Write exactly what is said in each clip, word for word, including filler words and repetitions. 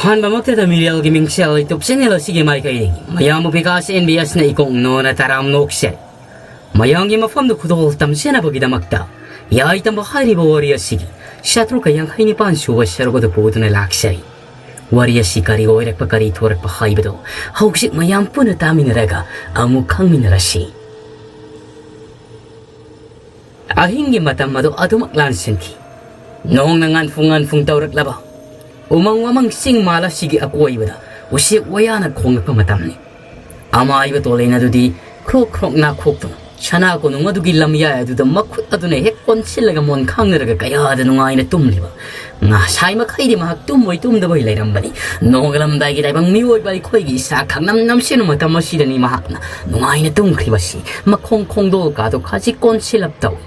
ꯑꯍꯥꯟꯕꯃꯛꯇꯗ ꯃꯤꯔꯦꯜꯒꯤ ꯃꯤꯡꯁꯦꯜ YouTube channel ꯑꯁꯤꯒꯤ ꯃꯥꯏꯀꯩꯗꯒꯤ ꯃꯌꯥꯝꯕꯨ ꯕꯤꯀꯥꯁ ꯑꯦꯟ ꯕꯤ ꯑꯦꯁꯅ ꯏꯀꯣꯛ ꯅꯣꯟꯅ ꯇꯔꯥꯝꯅ ꯑꯣꯛꯆꯔꯤ꯫ ꯃꯌꯥꯝꯒꯤ ꯃꯐꯝꯗ ꯈꯨꯗꯣꯜ ꯇꯝꯖꯅꯕꯒꯤꯗꯃꯛꯇ ꯌꯥꯏ ꯇꯝꯕ ꯍꯥꯏꯔꯤꯕ ꯋꯥꯔꯤ ꯑꯁꯤꯒꯤ ꯆꯥꯇ꯭ꯔꯨꯛꯀ ꯌꯥꯡꯈꯩ ꯅꯤꯄꯥꯟ ꯁꯨꯕ ꯁꯔꯨꯛ ꯑꯗꯨ ꯄꯨꯗꯨꯅ ꯂꯥꯛꯆꯔꯤ꯫ ꯋꯥꯔꯤ ꯑꯁꯤ ꯀꯔꯤ ꯑꯣꯏꯔꯛꯄ, ꯀꯔꯤ ꯊꯣꯔꯛꯄ ꯍꯥꯏꯕꯗꯨ ꯍꯧꯖꯤꯛ ꯃꯌꯥꯝ ꯄꯨꯟꯅ ꯇꯥꯃꯤꯟꯅꯔꯒ ꯑꯃꯨꯛ ꯈꯪꯃꯤꯟꯅꯔꯁꯤ꯫ ꯑꯍꯤꯡꯒꯤ ꯃꯇꯝ ꯑꯗꯨ ꯑꯗꯨꯃꯛ ꯂꯥꯟꯁꯤꯟꯈꯤ꯫ ꯅꯣꯡꯅ ꯉꯥꯟꯐꯨꯡ ꯉꯥꯟꯐꯨꯡ ꯇꯧꯔꯛꯂꯕ, ꯎꯃꯪ ꯋꯥꯃꯪ ꯆꯤꯡ ꯃꯥꯜ ꯑꯁꯤꯒꯤ ꯑꯀꯣꯏꯕꯗ ꯎꯆꯦꯛ ꯋꯥꯌꯥꯅ ꯈꯣꯡꯂꯛꯄ ꯃꯇꯝꯅꯤ꯫ ꯑꯃꯥꯏꯕ ꯇꯣꯂꯦꯟ ꯑꯗꯨꯗꯤ ꯈ꯭ꯔꯣꯛ ꯈ꯭ꯔꯣꯛ ꯅꯥꯈꯣꯛꯇꯨꯅ ꯁꯅꯥ ꯀꯣꯅꯨꯡ ꯑꯗꯨꯒꯤ ꯂꯝꯌꯥꯏ ꯑꯗꯨꯗ ꯃꯈꯨꯠ ꯑꯗꯨꯅ ꯍꯦꯛ ꯀꯣꯟꯁꯤꯜꯂꯒ ꯃꯣꯟ ꯈꯥꯡꯅꯔꯒ ꯀꯌꯥꯗ ꯅꯨꯡꯉꯥꯏꯅ ꯇꯨꯝꯂꯤꯕ꯫ ꯉꯁꯥꯏ ꯃꯈꯩꯗꯤ ꯃꯍꯥꯛ ꯇꯨꯝꯃꯣꯏ ꯇꯨꯝꯗꯕꯣꯏ ꯂꯩꯔꯝꯕꯅꯤ꯫ ꯅꯣꯡꯉꯥꯜꯂꯝꯗꯥꯏꯒꯤ ꯇꯥꯏꯕꯪ ꯃꯤꯑꯣꯏꯕ ꯑꯩꯈꯣꯏꯒꯤ ꯏꯁꯥ ꯈꯪꯅꯝ ꯅꯝꯁꯤꯟꯕ ꯃꯇꯝ ꯑꯁꯤꯗꯅꯤ ꯃꯍꯥꯛꯅ ꯅꯨꯡꯉꯥꯏꯅ ꯇꯨꯝꯈ꯭ꯔꯤꯕꯁꯤ꯫ ꯃꯈꯣꯡ ꯈꯣꯡꯗꯣꯜ ꯀꯥꯗꯨ ꯈꯖꯤꯛ ꯀꯣꯟꯁꯤꯜꯂꯞ ꯇꯧꯏ꯫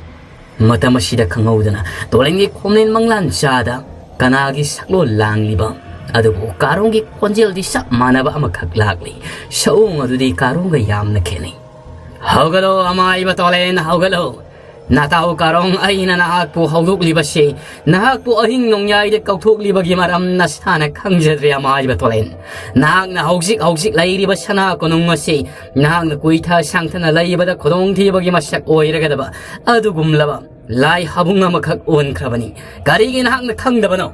ꯃꯇꯝ ꯑꯁꯤꯗ ꯈꯪꯍꯧꯗꯅ ꯇꯣꯂꯦꯟꯒꯤ ꯈꯣꯝꯂꯦꯟ ꯃꯪꯂꯥꯟ ꯆꯥꯗ ꯀꯅꯥꯒꯤ ꯁꯛꯂꯣꯟ ꯂꯥꯡꯂꯤꯕ ꯑꯗꯨꯕꯨ ꯀꯥꯔꯣꯡꯒꯤ ꯈꯣꯟꯖꯦꯜꯗꯤ ꯆꯞ ꯃꯥꯟꯅꯕ ꯑꯃꯈꯛ ꯂꯥꯛꯂꯤ꯫ ꯁꯛꯑꯣꯡ ꯑꯗꯨꯗꯤ ꯀꯥꯔꯣꯡꯒ ꯌꯥꯝꯅ ꯈꯦꯠꯅꯩ꯫ "ꯍꯧꯒꯠꯂꯣ, ꯑꯃꯥꯏꯕ ꯇꯣꯂꯦꯟ, ꯍꯧꯒꯠꯂꯣ! ꯅꯇꯥꯎ ꯀꯥꯔꯣꯡ, ꯑꯩꯅ ꯅꯍꯥꯛꯄꯨ ꯍꯧꯗꯣꯛꯂꯤꯕꯁꯤ, ꯅꯍꯥꯛꯄꯨ ꯑꯍꯤꯡ ꯅꯣꯡꯌꯥꯏꯗ ꯀꯧꯊꯣꯛꯂꯤꯕꯒꯤ ꯃꯔꯝ ꯅꯁꯥꯅ ꯈꯪꯖꯗ꯭ꯔꯦ, ꯑꯃꯥꯏꯕ ꯇꯣꯂꯦꯟ꯫ ꯅꯍꯥꯛꯅ ꯍꯧꯖꯤꯛ ꯍꯧꯖꯤꯛ ꯂꯩꯔꯤꯕ ꯁꯅꯥ ꯀꯣꯅꯨꯡ ꯑꯁꯤ ꯅꯍꯥꯛꯅ ꯀꯨꯏꯊ ꯁꯥꯡꯊꯅ ꯂꯩꯕꯗ ꯈꯨꯗꯣꯡꯊꯤꯕꯒꯤ ꯃꯁꯛ ꯑꯣꯏꯔꯒꯗꯕ ꯑꯗꯨꯒꯨꯝꯂꯕ ꯂꯥꯏ ꯍꯥꯕꯨꯡ ꯑꯃꯈꯛ ꯑꯣꯟꯈ꯭ꯔꯕꯅꯤ꯫ ꯀꯔꯤꯒꯤ ꯅꯍꯥꯛꯅ ꯈꯪꯗꯕꯅꯣ?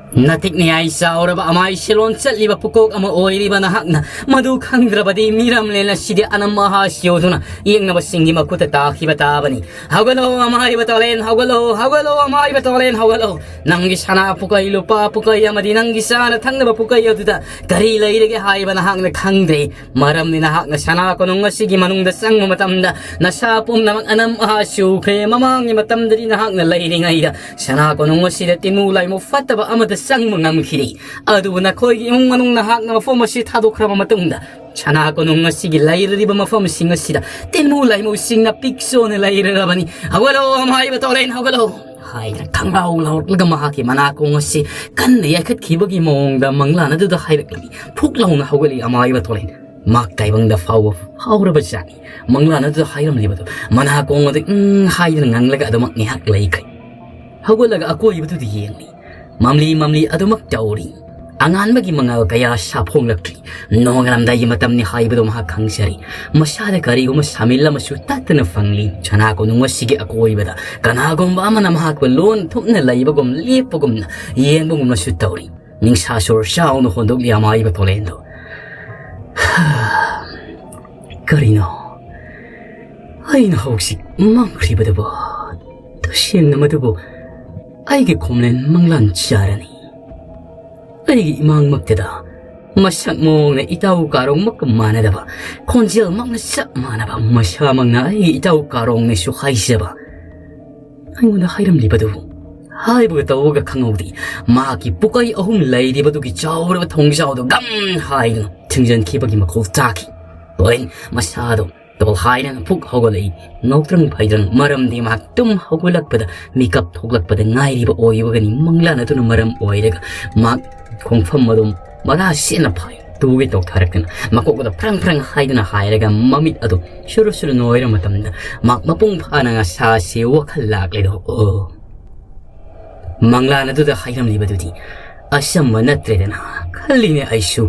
ꯅꯇꯤꯛ ꯅꯤꯌꯥꯏ ꯆꯥꯎꯔꯕ ꯑꯃꯥꯏ ꯁꯤꯂꯣꯟ ꯆꯠꯂꯤꯕ ꯄꯨꯀꯣꯛ ꯑꯃ ꯑꯣꯏꯔꯤꯕ ꯅꯍꯥꯛꯅ ꯃꯗꯨ ꯈꯪꯗ꯭ꯔꯕꯗꯤ ꯃꯤꯔꯝꯂꯦꯟ ꯑꯁꯤꯗꯤ ꯑꯅꯝ ꯑꯍꯥ ꯁꯤꯌꯣꯗꯨꯅ ꯌꯦꯡꯅꯕꯁꯤꯡꯒꯤ ꯃꯈꯨꯠꯇ ꯇꯥꯈꯤꯕ ꯇꯥꯕꯅꯤ꯫ ꯍꯧꯒꯠꯂꯣ, ꯑꯃꯥꯏꯕ ꯇꯣꯂꯦꯟ, ꯍꯧꯒꯠꯂꯣ, ꯍꯧꯒꯠꯂꯣ, ꯑꯃꯥꯏꯕ ꯇꯣꯂꯦꯟ, ꯍꯧꯒꯠꯂꯣ! ꯅꯪꯒꯤ ꯁꯅꯥ ꯄꯨꯀꯩ, ꯂꯨꯄꯥ ꯄꯨꯀꯩ ꯑꯃꯗꯤ ꯅꯪꯒꯤ ꯆꯥꯅ ꯊꯛꯅꯕ ꯄꯨꯀꯩ ꯑꯗꯨꯗ ꯀꯔꯤ ꯂꯩꯔꯒꯦ ꯍꯥꯏꯕ ꯅꯍꯥꯛꯅ ꯈꯪꯗ꯭ꯔꯦ꯫ ꯃꯔꯝꯗꯤ ꯅꯍꯥꯛꯅ ꯁꯅꯥ ꯀꯣꯅꯨꯡ ꯑꯁꯤꯒꯤ ꯃꯅꯨꯡꯗ ꯆꯪꯕ ꯃꯇꯝꯗ ꯅꯁꯥ ꯄꯨꯝꯅꯃꯛ ꯑꯅꯝ ꯑꯍꯥ ꯁꯨꯈ꯭ꯔꯦ꯫ ꯃꯃꯥꯡꯒꯤ ꯃꯇꯝꯗꯗꯤ ꯅꯍꯥꯛꯅ ꯂꯩꯔꯤꯉꯩꯗ ꯁꯅꯥ ꯀꯣꯅꯨꯡ ꯑꯁꯤꯗ ꯇꯤꯟꯃꯨ ꯂꯥꯏꯃꯨ ꯐꯠꯇꯕ ꯑꯃꯠꯇ ꯆꯪꯕ ꯉꯝꯈꯤꯗꯦ꯫ ꯑꯗꯨꯕꯨ ꯅꯈꯣꯏꯒꯤ ꯏꯃꯨꯡ ꯃꯅꯨꯡ ꯅꯍꯥꯛꯅ ꯃꯐꯝ ꯑꯁꯤ ꯊꯥꯗꯣꯛꯈ꯭ꯔꯕ ꯃꯇꯨꯡꯗ ꯁꯅꯥ ꯀꯣꯅꯨꯡ ꯑꯁꯤꯒꯤ ꯂꯩꯔꯤꯕ ꯃꯐꯝꯁꯤꯡ ꯑꯁꯤꯗ ꯇꯤꯟꯃꯨ ꯂꯥꯏꯃꯨꯁꯤꯡꯅ ꯄꯤꯛ ꯆꯣꯟꯅ ꯂꯩꯔꯔꯕꯅꯤ꯫ ꯍꯧꯒꯠꯂꯣ, ꯑꯃꯥꯏꯕ ꯇꯣꯂꯦꯟ, ꯍꯧꯒꯠꯂꯣ!" ꯍꯥꯏꯗꯅ ꯈꯪꯂꯥꯎ ꯂꯥꯎꯔꯛꯂꯒ ꯃꯍꯥꯛꯀꯤ ꯃꯅꯥꯀꯣꯡ ꯑꯁꯤ ꯀꯟꯅ ꯌꯥꯏꯈꯠꯈꯤꯕꯒꯤ ꯃꯑꯣꯡꯗ ꯃꯪꯂꯥꯟ ꯑꯗꯨꯗ ꯍꯥꯏꯔꯛꯂꯝꯃꯤ꯫ ꯐꯨꯛ ꯂꯥꯎꯅ ꯍꯧꯒꯠꯂꯤ ꯑꯃꯥꯏꯕ ꯇꯣꯂꯦꯟ꯫ ꯃꯍꯥꯛ ꯇꯥꯏꯕꯪꯗ ꯐꯥꯎꯕ ꯐꯥꯎꯔꯕ ꯖꯥꯠꯅꯤ꯫ ꯃꯪꯂꯥꯟ ꯑꯗꯨꯗ ꯍꯥꯏꯔꯝꯂꯤꯕꯗꯨ ꯃꯅꯥꯀꯣꯡ ꯑꯗꯨ "ꯎꯝ" ꯍꯥꯏꯗꯨꯅ ꯉꯪꯂꯒ ꯑꯗꯨꯃꯛ ꯉꯥꯏꯍꯥꯛ ꯂꯩꯈ꯭ꯔꯦ꯫ ꯍꯧꯒꯠꯂꯒ ꯑꯀꯣꯏꯕꯗꯨꯗ ꯌꯦꯡꯂꯤ꯫ ꯃꯝꯂꯤ ꯃꯝꯂꯤ ꯑꯗꯨꯃꯛ ꯇꯧꯔꯤ꯫ ꯑꯉꯥꯟꯕꯒꯤ ꯃꯉꯥꯜ ꯀꯌꯥ ꯁꯥꯐꯣꯡꯂꯛꯇ꯭ꯔꯤ꯫ ꯅꯣꯡꯉꯥꯜꯂꯝꯗꯥꯏꯒꯤ ꯃꯇꯝꯅꯤ ꯍꯥꯏꯕꯗꯨ ꯃꯍꯥꯛ ꯈꯪꯖꯔꯤ꯫ ꯃꯁꯥꯗ ꯀꯔꯤꯒꯨꯝꯕ ꯁꯥꯃꯤꯜ ꯑꯃꯁꯨ ꯇꯠꯇꯅ ꯐꯪꯂꯤ꯫ ꯁꯅꯥ ꯀꯣꯅꯨꯡ ꯑꯁꯤꯒꯤ ꯑꯀꯣꯏꯕꯗ ꯀꯅꯥꯒꯨꯝꯕ ꯑꯃꯅ ꯃꯍꯥꯛꯄꯨ ꯂꯣꯟ ꯊꯨꯞꯅ ꯂꯩꯕꯒꯨꯝ, ꯂꯦꯞꯄꯒꯨꯝꯅ, ꯌꯦꯡꯕꯒꯨꯝꯅꯁꯨ ꯇꯧꯔꯤ꯫ ꯅꯤꯡꯁꯥ ꯁꯣꯔ ꯆꯥꯎꯅ ꯍꯣꯟꯗꯣꯛꯂꯤ ꯑꯃꯥꯏꯕ ꯇꯣꯂꯦꯟꯗꯣ꯫ ꯀꯔꯤꯅꯣ? ꯑꯩꯅ ꯍꯧꯖꯤꯛ ꯃꯪꯈ꯭ꯔꯤꯕꯗꯨꯕꯨ? ꯇꯁꯦꯡꯅ ꯃꯗꯨꯕꯨ ꯑꯩꯒꯤ ꯈꯣꯝꯂꯦꯟ ꯃꯪꯂꯥꯟ ꯆꯥꯔꯅꯤ꯫ ꯑꯩꯒꯤ ꯏꯃꯥꯡꯃꯛꯇꯗ ꯃꯁꯛ ꯃꯑꯣꯡꯅ ꯏꯇꯥꯎ ꯀꯥꯔꯣꯡꯃꯛꯀ ꯃꯥꯟꯅꯗꯕ, ꯈꯣꯟꯖꯦꯜꯃꯛꯅ ꯆꯞ ꯃꯥꯟꯅꯕ, ꯃꯁꯥꯃꯛꯅ ꯑꯩꯒꯤ ꯏꯇꯥꯎ ꯀꯥꯔꯣꯡꯅꯦꯁꯨ ꯍꯥꯏꯖꯕ, ꯑꯩꯉꯣꯟꯗ ꯍꯥꯏꯔꯝꯂꯤꯕꯗꯨ ꯍꯥꯏꯕꯒ ꯇꯧꯕꯒ ꯈꯪꯍꯧꯗꯦ꯫ ꯃꯍꯥꯛꯀꯤ ꯄꯨꯀꯩ ꯑꯍꯨꯝ ꯂꯩꯔꯤꯕꯗꯨꯒꯤ ꯆꯥꯎꯔꯕ ꯊꯣꯡꯖꯥꯎꯗꯨ ꯒꯝ ꯍꯥꯏꯗꯨꯅ ꯊꯤꯡꯖꯤꯟꯈꯤꯕꯒꯤ ꯃꯈꯣꯜ ꯇꯥꯈꯤ꯫ ꯂꯣꯏꯅ ꯃꯁꯥꯗꯣ ꯇꯣꯜꯍꯥꯏꯅ ꯐꯨꯛ ꯍꯧꯒꯠꯂꯛꯏ꯫ ꯉꯧꯇ꯭ꯔꯪ ꯐꯩꯗ꯭ꯔꯪ, ꯃꯔꯝꯗꯤ ꯃꯍꯥꯛ ꯇꯨꯝ ꯍꯧꯒꯠꯂꯛꯄꯗ, ꯃꯤꯀꯞ ꯊꯣꯛꯂꯛꯄꯗ ꯉꯥꯏꯔꯤꯕ ꯑꯣꯏꯕꯒꯅꯤ꯫ ꯃꯪꯂꯥꯟ ꯑꯗꯨꯅ ꯃꯔꯝ ꯑꯣꯏꯔꯒ ꯃꯍꯥꯛ ꯈꯣꯡꯐꯝ ꯑꯗꯨꯝ ꯃꯔꯥ ꯁꯦꯠꯅ ꯐꯥꯏ꯫ ꯇꯨꯒꯦ ꯇꯧꯊꯔꯛꯇꯅ ꯃꯀꯣꯛ ꯑꯗꯨ ꯐ꯭ꯔꯪ ꯐ꯭ꯔꯪ ꯍꯥꯏꯗꯨꯅ ꯍꯥꯏꯔꯒ ꯃꯃꯤꯠ ꯑꯗꯨ ꯁꯨꯔꯨ ꯁꯨꯔꯨ ꯅꯣꯏꯔ ꯃꯇꯝꯗ ꯃꯍꯥꯛ ꯃꯄꯨꯡ ꯐꯥꯅ ꯉꯁꯥꯁꯤ ꯋꯥꯈꯜ ꯂꯥꯛꯂꯦꯗꯣ꯫ ꯑꯣ, ꯃꯪꯂꯥꯟ ꯑꯗꯨꯗ ꯍꯥꯏꯔꯝꯂꯤꯕꯗꯨꯗꯤ ꯑꯆꯝꯕ ꯅꯠꯇ꯭ꯔꯦꯗꯅ ꯈꯜꯂꯤꯅꯦ ꯑꯩꯁꯨ꯫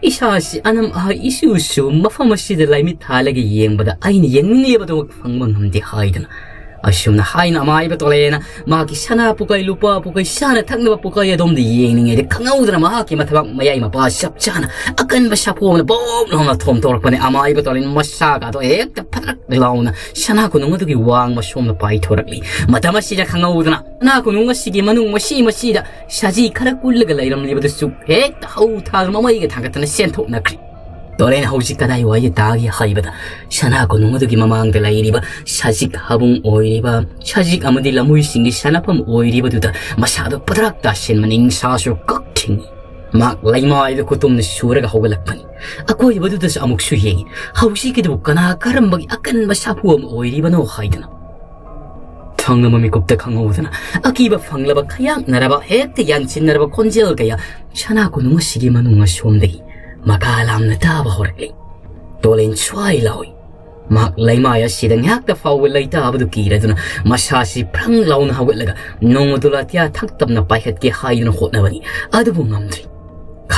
ꯏꯁꯥꯁꯤ ꯑꯅꯝ ꯑꯍꯥꯏ ꯏꯁꯨꯁꯨ ꯃꯐꯝ ꯑꯁꯤꯗ ꯂꯥꯏꯃꯤꯠ ꯊꯥꯜꯂꯒ ꯌꯦꯡꯕꯗ ꯑꯩꯅ ꯌꯦꯡꯅꯤꯡꯂꯤꯕꯗꯨꯃꯛ ꯐꯪꯕ ꯉꯝꯗꯦ ꯍꯥꯏꯗꯅ꯫ ꯑꯁꯨꯝꯅ ꯍꯥꯏꯅ ꯑꯃꯥꯏꯕ ꯇꯣꯂꯦꯅ ꯃꯍꯥꯛꯀꯤ ꯁꯅꯥ ꯄꯨꯀꯩ, ꯂꯨꯄꯥ ꯄꯨꯀꯩ, ꯆꯥꯅ ꯊꯛꯅꯕ ꯄꯨꯀꯩ ꯑꯗꯣꯝꯗ ꯌꯦꯡꯂꯤꯉꯩꯗ ꯈꯪꯍꯧꯗꯅ ꯃꯍꯥꯛꯀꯤ ꯃꯊꯕꯥꯛ ꯃꯌꯥꯏ ꯃꯄꯥ ꯆꯞ ꯆꯥꯅ ꯑꯀꯟꯕ ꯁꯥꯐꯨ ꯑꯃꯅ ꯕꯣꯝ ꯂꯥꯎꯅ ꯊꯣꯝꯊꯣꯔꯛꯄꯅꯦ꯫ ꯑꯃꯥꯏꯕ ꯇꯣꯂꯦꯟ ꯃꯁꯥꯒ ꯑꯗꯣ ꯍꯦꯛꯇ ꯐꯗ꯭ꯔꯛ ꯂꯥꯎꯅ ꯁꯅꯥ ꯀꯣꯅꯨꯡ ꯑꯗꯨꯒꯤ ꯋꯥꯡꯃ ꯁꯣꯝꯗ ꯄꯥꯏꯊꯣꯔꯛꯂꯤ꯫ ꯃꯇꯝ ꯑꯁꯤꯗ ꯈꯪꯍꯧꯗꯅ ꯁꯅꯥ ꯀꯣꯅꯨꯡ ꯑꯁꯤꯒꯤ ꯃꯅꯨꯡ ꯃꯁꯤ ꯃꯁꯤꯗ ꯁꯖꯤ ꯈꯔ ꯀꯨꯜꯂꯒ ꯂꯩꯔꯝꯂꯤꯕꯗꯨꯁꯨ ꯍꯦꯛꯇ ꯍꯧ ꯊꯥꯗꯨꯅ ꯃꯃꯩꯒ ꯊꯥꯡꯒꯠꯇꯅ ꯆꯦꯟꯊꯣꯛꯅꯈ꯭ꯔꯤ꯫ ꯇꯣꯂꯦꯟ ꯍꯧꯖꯤꯛ ꯀꯗꯥꯏꯋꯥꯏꯗ ꯇꯥꯒꯦ ꯍꯥꯏꯕꯗ, ꯁꯅꯥ ꯀꯣꯅꯨꯡ ꯑꯗꯨꯒꯤ ꯃꯃꯥꯡꯗ ꯂꯩꯔꯤꯕ ꯁꯖꯤꯛ ꯍꯥꯕꯨꯡ ꯑꯣꯏꯔꯤꯕ, ꯁꯖꯤꯛ ꯑꯃꯗꯤ ꯂꯝꯍꯨꯏꯁꯤꯡꯒꯤ ꯁꯥꯟꯅꯐꯝ ꯑꯣꯏꯔꯤꯕꯗꯨꯗ ꯃꯁꯥꯗꯣ ꯄꯗ꯭ꯔꯛ ꯇꯥꯁꯤꯟꯕ ꯅꯤꯡꯁꯥꯁꯨ ꯀꯛ ꯊꯤꯡꯏ꯫ ꯃꯍꯥꯛ ꯂꯩꯃꯥꯏꯗ ꯈꯨꯇꯨꯝꯅ ꯁꯨꯔꯒ ꯍꯧꯒꯠꯂꯛꯄꯅꯤ꯫ ꯑꯀꯣꯏꯕꯗꯨꯗꯁꯨ ꯑꯃꯨꯛꯁꯨ ꯌꯦꯡꯏ꯫ ꯍꯧꯖꯤꯛꯀꯤꯗꯨꯕꯨ ꯀꯅꯥ ꯀꯔꯝꯕꯒꯤ ꯑꯀꯟꯕ ꯁꯥꯐꯨ ꯑꯃ ꯑꯣꯏꯔꯤꯕꯅꯣ ꯍꯥꯏꯗꯅ꯫ ꯊꯪꯅꯕ ꯃꯤꯀꯨꯞꯇ ꯈꯪꯍꯧꯗꯅ ꯑꯀꯤꯕ ꯐꯪꯂꯕ, ꯈꯌꯥꯛꯅꯔꯕ, ꯍꯦꯛꯇ ꯌꯥꯟꯁꯤꯟꯅꯔꯕ ꯈꯣꯟꯖꯦꯜ ꯀꯌꯥ ꯁꯅꯥ ꯀꯣꯅꯨꯡ ꯑꯁꯤꯒꯤ ꯃꯅꯨꯡ ꯑꯁꯣꯝꯗꯒꯤ ꯃꯀꯥ ꯂꯥꯝꯅ ꯇꯥꯕ ꯍꯧꯔꯛꯂꯤ꯫ ꯇꯣꯂꯦꯟ ꯁ꯭ꯋꯥꯏ ꯂꯥꯎꯏ꯫ ꯃꯍꯥꯛ ꯂꯩꯃꯥꯏ ꯑꯁꯤꯗ ꯉꯥꯏꯍꯥꯛꯇ ꯐꯥꯎꯕ ꯂꯩꯇꯥꯕꯗꯨ ꯀꯤꯔꯗꯨꯅ ꯃꯁꯥꯁꯤ ꯐ꯭ꯔꯪ ꯂꯥꯎꯅ ꯍꯧꯒꯠꯂꯒ ꯅꯣꯡꯃꯗꯨ ꯂꯥꯇꯤꯌꯥ ꯊꯛ ꯇꯞꯅ ꯄꯥꯏꯈꯠꯀꯦ ꯍꯥꯏꯗꯨꯅ ꯍꯣꯠꯅꯕꯅꯤ꯫ ꯑꯗꯨꯕꯨ ꯉꯝꯗ꯭ꯔꯤ꯫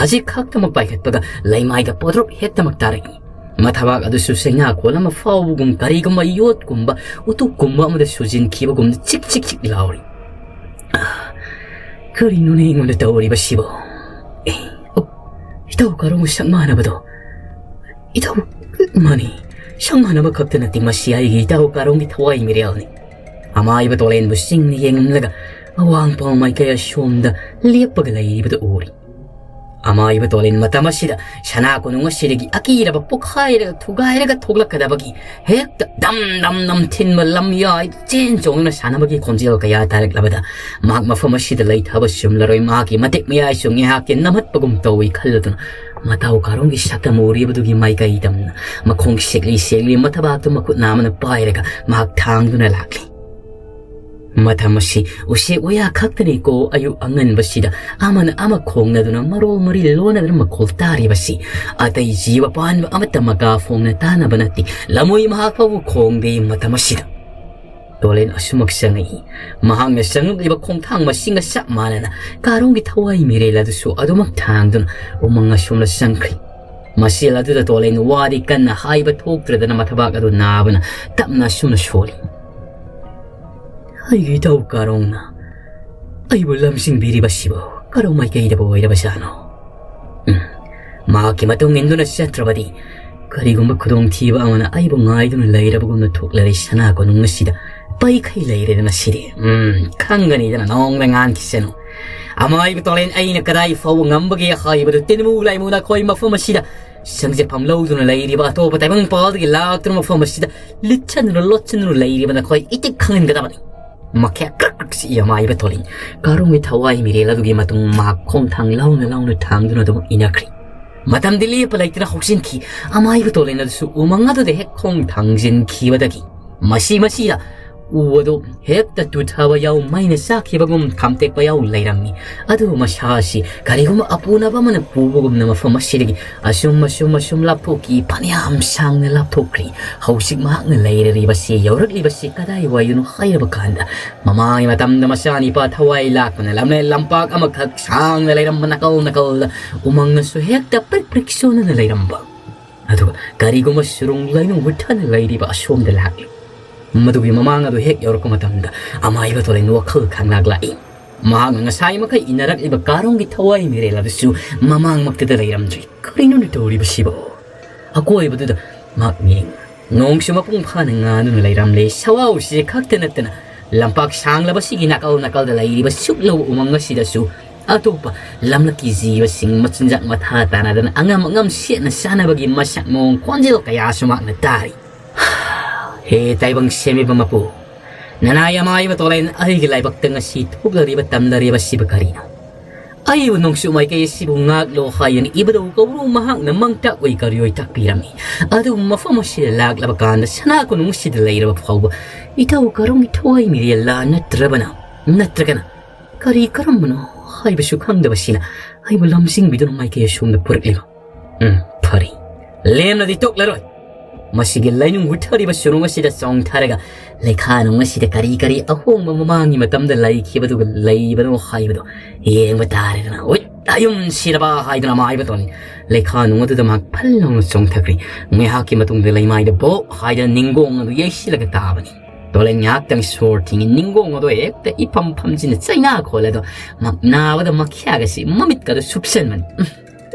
ꯑꯁꯤ ꯈꯛꯇꯃꯛ ꯄꯥꯏꯈꯠꯄꯒ ꯂꯩꯃꯥꯏꯗ ꯄꯣꯗ꯭ꯔꯣꯛ ꯍꯦꯛꯇꯃꯛ ꯇꯥꯔꯛꯏ꯫ ꯃꯊꯕꯥꯛ ꯑꯗꯨꯁꯨ ꯆꯩꯅꯥꯀꯣꯜ ꯑꯃ ꯐꯥꯎꯕꯒꯨꯝ, ꯀꯔꯤꯒꯨꯝꯕ ꯌꯣꯠꯀꯨꯝꯕ, ꯎꯇꯨꯞꯀꯨꯝꯕ ꯑꯃꯗ ꯁꯨꯖꯤꯟꯈꯤꯕꯒꯨꯝ ꯆꯤꯛ ꯆꯤꯛ ꯆꯤꯛ ꯂꯥꯎꯔꯤ꯫ "ꯑꯥ, ꯀꯔꯤꯅꯣꯅꯦ ꯑꯩꯉꯣꯟꯗ ꯇꯧꯔꯤꯕꯁꯤꯕꯣ? ꯑꯦ, ꯑꯣ, ꯏꯇꯥꯎ ꯀꯥꯔꯣꯡꯒ ꯁꯛ ꯃꯥꯟꯅꯕꯗꯣ꯫ ꯏꯇꯥꯎ, ꯃꯥꯅꯤ, ꯁꯛ ꯃꯥꯟꯅꯕ ꯈꯛꯇ ꯅꯠꯇꯦ, ꯃꯁꯤ ꯑꯩꯒꯤ ꯏꯇꯥꯎ ꯀꯥꯔꯣꯡꯒꯤ ꯊꯋꯥꯏ ꯃꯤꯔꯦꯜꯅꯤ꯫" ꯑꯃꯥꯏꯕ ꯇꯣꯂꯦꯟꯕꯨ ꯆꯤꯡꯅ ꯌꯦꯡꯂꯝꯂꯒ ꯑꯋꯥꯡ ꯄꯥꯎꯃꯥꯏ ꯀꯌꯥ ꯁꯣꯝꯗ ꯂꯦꯞꯄꯒ ꯂꯩꯔꯤꯕꯗꯨ ꯎꯔꯤ꯫ ꯑꯃꯥꯏꯕ ꯇꯣꯂꯦꯟ ꯃꯇꯝ ꯑꯁꯤꯗ ꯁꯅꯥ ꯀꯣꯅꯨꯡ ꯑꯁꯤꯗꯒꯤ ꯑꯀꯤꯔꯕ ꯄꯣꯈꯥꯏꯔꯒ ꯊꯨꯒꯥꯏꯔꯒ ꯊꯣꯛꯂꯛꯀꯗꯕꯒꯤ ꯍꯦꯛꯇ ꯗꯝ ꯗꯝ ꯗꯝ ꯊꯤꯟꯕ ꯂꯝꯌꯥꯏ ꯆꯦꯟ ꯆꯣꯡꯗꯨꯅ ꯁꯥꯟꯅꯕꯒꯤ ꯈꯣꯟꯖꯦꯜ ꯀꯌꯥ ꯇꯥꯔꯛꯂꯕꯗ ꯃꯍꯥꯛ ꯃꯐꯝ ꯑꯁꯤꯗ ꯂꯩꯊꯕ ꯆꯨꯝꯂꯔꯣꯏ꯫ ꯃꯍꯥꯛꯀꯤ ꯃꯇꯦꯛ ꯃꯌꯥꯏꯁꯨ ꯉꯥꯏꯍꯥꯛꯀꯤ ꯅꯝꯍꯠꯄꯒꯨꯝ ꯇꯧꯏ ꯈꯜꯂꯗꯨꯅ ꯃꯇꯥꯎ ꯀꯥꯔꯣꯡꯒꯤ ꯁꯛꯇꯝ ꯎꯔꯤꯕꯗꯨꯒꯤ ꯃꯥꯏꯀꯩ ꯇꯝꯅ ꯃꯈꯣꯡ ꯁꯦꯛꯂꯤ ꯁꯦꯛꯂꯤ ꯃꯊꯕꯥꯛꯇꯨ ꯃꯈꯨꯠ ꯅꯥꯝꯃꯅ ꯄꯥꯏꯔꯒ ꯃꯍꯥꯛ ꯊꯥꯡꯗꯨꯅ ꯂꯥꯛꯂꯤ꯫ ꯃꯇꯝ ꯑꯁꯤ ꯎꯆꯦꯛ ꯋꯥꯌꯥ ꯈꯛꯇꯅꯤꯀꯣ, ꯑꯌꯨꯛ ꯑꯉꯟꯕꯁꯤꯗ ꯑꯃꯅ ꯑꯃ ꯈꯣꯡꯅꯗꯨꯅ ꯃꯔꯣꯜ ꯃꯔꯤ ꯂꯣꯟꯅꯗꯨꯅ ꯃꯈꯣꯜ ꯇꯥꯔꯤꯕꯁꯤ꯫ ꯑꯇꯩ ꯖꯤꯕ ꯄꯥꯟꯕ ꯑꯃꯠꯇ ꯃꯀꯥ ꯐꯣꯡꯅ ꯇꯥꯅꯕ ꯅꯠꯇꯦ꯫ ꯂꯃꯣꯏ ꯃꯍꯥꯛ ꯐꯥꯎꯕ ꯈꯣꯡꯗꯦ ꯃꯇꯝ ꯑꯁꯤꯗ꯫ ꯇꯣꯂꯦꯟ ꯑꯁꯨꯃꯛ ꯆꯪꯉꯛꯏ꯫ ꯃꯍꯥꯛꯅ ꯆꯪꯉꯛꯂꯤꯕ ꯈꯣꯡꯊꯥꯡ ꯃꯁꯤꯡꯒ ꯆꯞ ꯃꯥꯟꯅꯅ ꯀꯥꯔꯣꯡꯒꯤ ꯊꯋꯥꯏ ꯃꯤꯔꯦꯜ ꯑꯗꯨꯁꯨ ꯑꯗꯨꯃꯛ ꯊꯥꯡꯗꯨꯅ ꯎꯃꯪ ꯑꯁꯣꯝꯗ ꯆꯪꯈ꯭ꯔꯤ꯫ ꯃꯁꯦꯜ ꯑꯗꯨꯗ ꯇꯣꯂꯦꯟ ꯋꯥꯗꯤ ꯀꯟꯅ ꯍꯥꯏꯕ ꯊꯣꯛꯇ꯭ꯔꯗꯅ ꯃꯊꯕꯥꯛ ꯑꯗꯨ ꯅꯥꯕꯅ ꯇꯞꯅ ꯑꯁꯨꯝꯅ ꯁꯣꯜꯂꯤ꯫ "ꯑꯩꯒꯤ ꯏꯇꯥꯎ ꯀꯥꯔꯣꯡꯅ ꯑꯩꯕꯨ ꯂꯝꯖꯤꯡꯕꯤꯔꯤꯕꯁꯤꯕꯨ ꯀꯔꯝ ꯃꯥꯏꯀꯩꯗꯕꯨ ꯑꯣꯏꯔꯕꯖꯥꯠꯅꯣ? ꯎꯝ, ꯃꯍꯥꯛꯀꯤ ꯃꯇꯨꯡ ꯏꯟꯗꯨꯅ ꯆꯠꯇ꯭ꯔꯕꯗꯤ ꯀꯔꯤꯒꯨꯝꯕ ꯈꯨꯗꯣꯡꯊꯤꯕ ꯑꯃꯅ ꯑꯩꯕꯨ ꯉꯥꯏꯗꯨꯅ ꯂꯩꯔꯕꯒꯨꯝꯅ ꯊꯣꯛꯂꯔꯦ ꯁꯅꯥ ꯀꯣꯅꯨꯡ ꯑꯁꯤꯗ꯫ ꯄꯩꯈꯩ ꯂꯩꯔꯦꯗꯅ ꯁꯤꯗꯤ꯫ ꯎꯝ, ꯈꯪꯒꯅꯤꯗꯅ, ꯅꯣꯡꯗ ꯉꯥꯟꯈꯤꯁꯅꯨ꯫ ꯑꯃꯥꯏꯕ ꯇꯣꯂꯦꯟ ꯑꯩꯅ ꯀꯗꯥꯏ ꯐꯥꯎꯕ ꯉꯝꯕꯒꯦ ꯍꯥꯏꯕꯗꯨ ꯇꯤꯟꯃꯨ ꯂꯥꯏꯃꯨ ꯅꯈꯣꯏ ꯃꯐꯝ ꯑꯁꯤꯗ ꯆꯪꯖꯐꯝ ꯂꯧꯗꯨꯅ ꯂꯩꯔꯤꯕ ꯑꯇꯣꯞꯄ ꯇꯥꯏꯕꯪ ꯄꯥꯜꯗꯒꯤ ꯂꯥꯛꯇꯨꯅ ꯃꯐꯝ ꯑꯁꯤꯗ ꯂꯤꯠꯁꯟꯗꯨꯅ ꯂꯣꯠꯁꯤꯟꯗꯨꯅ ꯂꯩꯔꯤꯕ ꯅꯈꯣꯏ ꯏꯇꯤꯛ ꯈꯪꯍꯟꯒꯗꯕꯅꯤ꯫" ꯃꯈꯦꯛ ꯀ꯭ꯔꯛ ꯀ꯭ꯔꯛ ꯁꯤ ꯌꯥꯝꯃꯥꯏꯕ ꯊꯣꯛꯂꯤ꯫ ꯀꯥꯔꯣꯡꯒꯤ ꯊꯋꯥꯏ ꯃꯤꯔꯦꯜ ꯑꯗꯨꯒꯤ ꯃꯇꯨꯡ ꯃꯍꯥꯛ ꯈꯣꯡꯊꯥꯡ ꯂꯥꯎꯅ ꯂꯥꯎꯅ ꯊꯥꯡꯗꯨꯅ ꯑꯗꯨꯃꯛ ꯏꯅꯈ꯭ꯔꯤ꯫ ꯃꯇꯝꯗꯤ ꯂꯦꯞꯄ ꯂꯩꯇꯅ ꯍꯧꯖꯤꯟꯈꯤ꯫ ꯑꯃꯥꯏꯕ ꯇꯣꯂꯦꯟ ꯑꯗꯨꯁꯨ ꯎꯃꯪ ꯑꯗꯨꯗ ꯍꯦꯛ ꯈꯣꯡ ꯊꯥꯡꯖꯤꯟꯈꯤꯕꯗꯒꯤ ꯃꯁꯤ ꯃꯁꯤꯗ ꯎ ꯑꯗꯨ ꯍꯦꯛꯇ ꯇꯨꯊꯕ ꯌꯥꯎ, ꯃꯩꯅ ꯆꯥꯛꯈꯤꯕꯒꯨꯝ ꯈꯥꯝꯇꯦꯛꯄ ꯌꯥꯎ ꯂꯩꯔꯝꯃꯤ꯫ ꯑꯗꯨꯕꯨ ꯃꯁꯥ ꯑꯁꯤ ꯀꯔꯤꯒꯨꯝꯕ ꯑꯄꯨꯅꯕ ꯑꯃꯅ ꯄꯨꯕꯒꯨꯝꯅ ꯃꯐꯝ ꯑꯁꯤꯗꯒꯤ ꯑꯁꯨꯝ ꯑꯁꯨꯝ ꯑꯁꯨꯝ ꯂꯥꯞꯊꯣꯛꯈꯤ꯫ ꯐꯅꯌꯥꯝ ꯁꯥꯡꯅ ꯂꯥꯞꯊꯣꯛꯈ꯭ꯔꯤ꯫ ꯍꯧꯖꯤꯛ ꯃꯍꯥꯛꯅ ꯂꯩꯔꯔꯤꯕꯁꯤ, ꯌꯧꯔꯛꯂꯤꯕꯁꯤ ꯀꯗꯥꯏꯋꯥꯏꯗꯅꯣ ꯍꯥꯏꯔꯕ ꯀꯥꯟꯗ, ꯃꯃꯥꯡꯒꯤ ꯃꯇꯝꯗ ꯃꯆꯥꯅꯤꯄꯥ ꯊꯋꯥꯏ ꯂꯥꯛꯄꯅ ꯂꯝꯂꯦꯟ ꯂꯝꯄꯥꯛ ꯑꯃꯈꯛ ꯁꯥꯡꯅ ꯂꯩꯔꯝꯕ ꯅꯥꯀꯜ ꯅꯥꯀꯜꯗ ꯎꯃꯪꯅꯁꯨ ꯍꯦꯛꯇ ꯄ꯭ꯔꯤꯛ ꯄ꯭ꯔꯤꯛ ꯆꯣꯟꯗꯨꯅ ꯂꯩꯔꯝꯕ꯫ ꯑꯗꯨꯒ ꯀꯔꯤꯒꯨꯝꯕ ꯁꯨꯔꯨꯡ ꯂꯩꯅꯨꯡ ꯍꯨꯠꯊꯅ ꯂꯩꯔꯤꯕ ꯑꯁꯣꯝꯗ ꯂꯥꯛꯂꯤ꯫ ꯃꯗꯨꯒꯤ ꯃꯃꯥꯡ ꯑꯗꯨ ꯍꯦꯛ ꯌꯧꯔꯛꯄ ꯃꯇꯝꯗ ꯑꯃꯥꯏꯕ ꯇꯣꯂꯦꯟ ꯋꯥꯈꯜ ꯈꯪꯂꯥꯛ ꯂꯥꯛꯏ꯫ ꯃꯍꯥꯛꯅ ꯉꯁꯥꯏ ꯃꯈꯩ ꯏꯟꯅꯔꯛꯂꯤꯕ ꯀꯥꯔꯣꯡꯒꯤ ꯊꯋꯥꯏ ꯃꯤꯔꯦꯜ ꯑꯗꯨꯁꯨ ꯃꯃꯥꯡꯃꯛꯇꯗ ꯂꯩꯔꯝꯗ꯭ꯔꯤ꯫ ꯀꯔꯤꯅꯣꯅꯦ ꯇꯧꯔꯤꯕꯁꯤꯕꯣ? ꯑꯀꯣꯏꯕꯗꯨꯗ ꯃꯍꯥꯛ ꯌꯦꯡ, ꯅꯣꯡꯁꯨ ꯃꯄꯨꯡ ꯐꯥꯅ ꯉꯥꯟꯗꯨꯅ ꯂꯩꯔꯝꯂꯦ꯫ ꯁꯋꯥꯎꯁꯦ ꯈꯛꯇ ꯅꯠꯇꯅ ꯂꯝꯄꯥꯛ ꯁꯥꯡꯂꯕꯁꯤꯒꯤ ꯅꯥꯀꯜ ꯅꯥꯀꯜꯗ ꯂꯩꯔꯤꯕ ꯁꯨꯛꯂꯕ ꯎꯃꯪ ꯑꯁꯤꯗꯁꯨ ꯑꯇꯣꯞꯄ ꯂꯝꯂꯛꯀꯤ ꯖꯤꯕꯁꯤꯡ ꯃꯆꯤꯟꯖꯥꯛ ꯃꯊꯥ ꯇꯥꯅꯗꯅ ꯑꯉꯝ ꯑꯉꯝ ꯁꯦꯠꯅ ꯆꯥꯅꯕꯒꯤ ꯃꯁꯛ ꯃꯑꯣꯡ ꯈꯣꯟꯖꯦꯜ ꯀꯌꯥꯁꯨ ꯃꯍꯥꯛꯅ ꯇꯥꯔꯤ꯫ ꯍꯦ ꯇꯥꯏꯕꯪ ꯁꯦꯝꯕꯤꯕ ꯃꯄꯨ, ꯅꯅꯥꯏ ꯑꯃꯥꯏꯕ ꯇꯣꯂꯦꯟ ꯑꯩꯒꯤ ꯂꯥꯏꯕꯛꯇ ꯉꯁꯤ ꯊꯣꯛꯂꯔꯤꯕ ꯇꯝꯂꯔꯤꯕ ꯑꯁꯤꯕꯨ ꯀꯔꯤꯅꯣ? ꯑꯩꯕꯨ ꯅꯣꯡꯆꯨꯞ ꯃꯥꯏꯀꯩ ꯑꯁꯤꯕꯨ ꯉꯥꯛꯂꯣ ꯍꯥꯏꯗꯨꯅ ꯏꯕꯨꯙꯧ ꯀꯧꯕ꯭ꯔꯨ ꯃꯍꯥꯛꯅ ꯃꯪꯇꯥꯛ ꯑꯣꯏ ꯀꯔꯤ ꯑꯣꯏ ꯇꯥꯛꯄꯤꯔꯝꯃꯤ꯫ ꯑꯗꯨꯕꯨ ꯃꯐꯝ ꯑꯁꯤꯗ ꯂꯥꯛꯂꯕ ꯀꯥꯟꯗ ꯁꯅꯥ ꯀꯣꯅꯨꯡ ꯑꯁꯤꯗ ꯂꯩꯔꯕ ꯐꯥꯎꯕ ꯏꯊꯧ ꯀꯔꯝꯒꯤ ꯊꯋꯥꯏ ꯃꯤꯔꯦꯜꯂꯥ ꯅꯠꯇ꯭ꯔꯕꯅ, ꯅꯠꯇ꯭ꯔꯒꯅ ꯀꯔꯤ ꯀꯔꯝꯕꯅꯣ ꯍꯥꯏꯕꯁꯨ ꯈꯪꯗꯕꯁꯤꯅ ꯑꯩꯕꯨ ꯂꯝꯖꯤꯡꯕꯤꯗꯨꯅ ꯃꯥꯏꯀꯩ ꯑꯁꯣꯝꯗ ꯄꯨꯔꯛꯂꯤꯕ꯫ ꯎꯝ, ꯐꯔꯦ꯫ ꯂꯦꯝꯅꯗꯤ ꯇꯣꯛꯂꯔꯣꯏ꯫ ꯃꯁꯤꯒꯤ ꯂꯩꯅꯨꯡ ꯍꯨꯠꯊꯔꯤꯕ ꯁꯨꯔꯨꯡ ꯑꯁꯤꯗ ꯆꯣꯡꯊꯔꯒ ꯂꯩꯈꯥ ꯅꯨꯡ ꯑꯁꯤꯗ ꯀꯔꯤ ꯀꯔꯤ ꯑꯍꯣꯡꯕ ꯃꯃꯥꯡꯒꯤ ꯃꯇꯝꯗ ꯂꯩꯈꯤꯕꯗꯨꯒ ꯂꯩꯕꯅꯣ ꯍꯥꯏꯕꯗꯣ ꯌꯦꯡꯕ ꯇꯥꯔꯦꯗꯅ꯫ ꯎꯠ! ꯑꯌꯨꯝ ꯁꯤꯔꯕ ꯍꯥꯏꯗꯨꯅ ꯑꯃꯥꯏꯕ ꯇꯣꯟ ꯂꯩꯈꯥ ꯅꯨꯡ ꯑꯗꯨꯗ ꯃꯍꯥꯛ ꯐꯜ ꯂꯥꯎꯅ ꯆꯣꯡꯊꯈ꯭ꯔꯦ꯫ ꯉꯥꯏꯍꯥꯛꯀꯤ ꯃꯇꯨꯡꯗ ꯂꯩꯃꯥꯏꯗ ꯕꯣꯛ ꯍꯥꯏꯗꯅ ꯅꯤꯡꯒꯣꯡ ꯑꯗꯨ ꯌꯩꯁꯤꯜꯂꯒ ꯇꯥꯕꯅꯤ꯫ ꯇꯣꯂꯦꯟ ꯉꯥꯏꯍꯥꯛꯇꯪ ꯁꯣꯔ ꯊꯤꯡꯉꯤ꯫ ꯅꯤꯡꯒꯣꯡ ꯑꯗꯣ ꯍꯦꯛꯇ ꯏꯐꯝ ꯐꯝꯖꯤꯟꯅ ꯆꯩꯅꯥ ꯈꯣꯜꯂꯦ ꯑꯗꯣ ꯃꯍꯥꯛ ꯅꯥꯕꯗ ꯃꯈ꯭ꯌꯥꯒꯁꯤ ꯃꯃꯤꯠꯀꯗꯣ ꯁꯨꯞꯁꯟꯕꯅꯤ꯫ ꯎꯝ,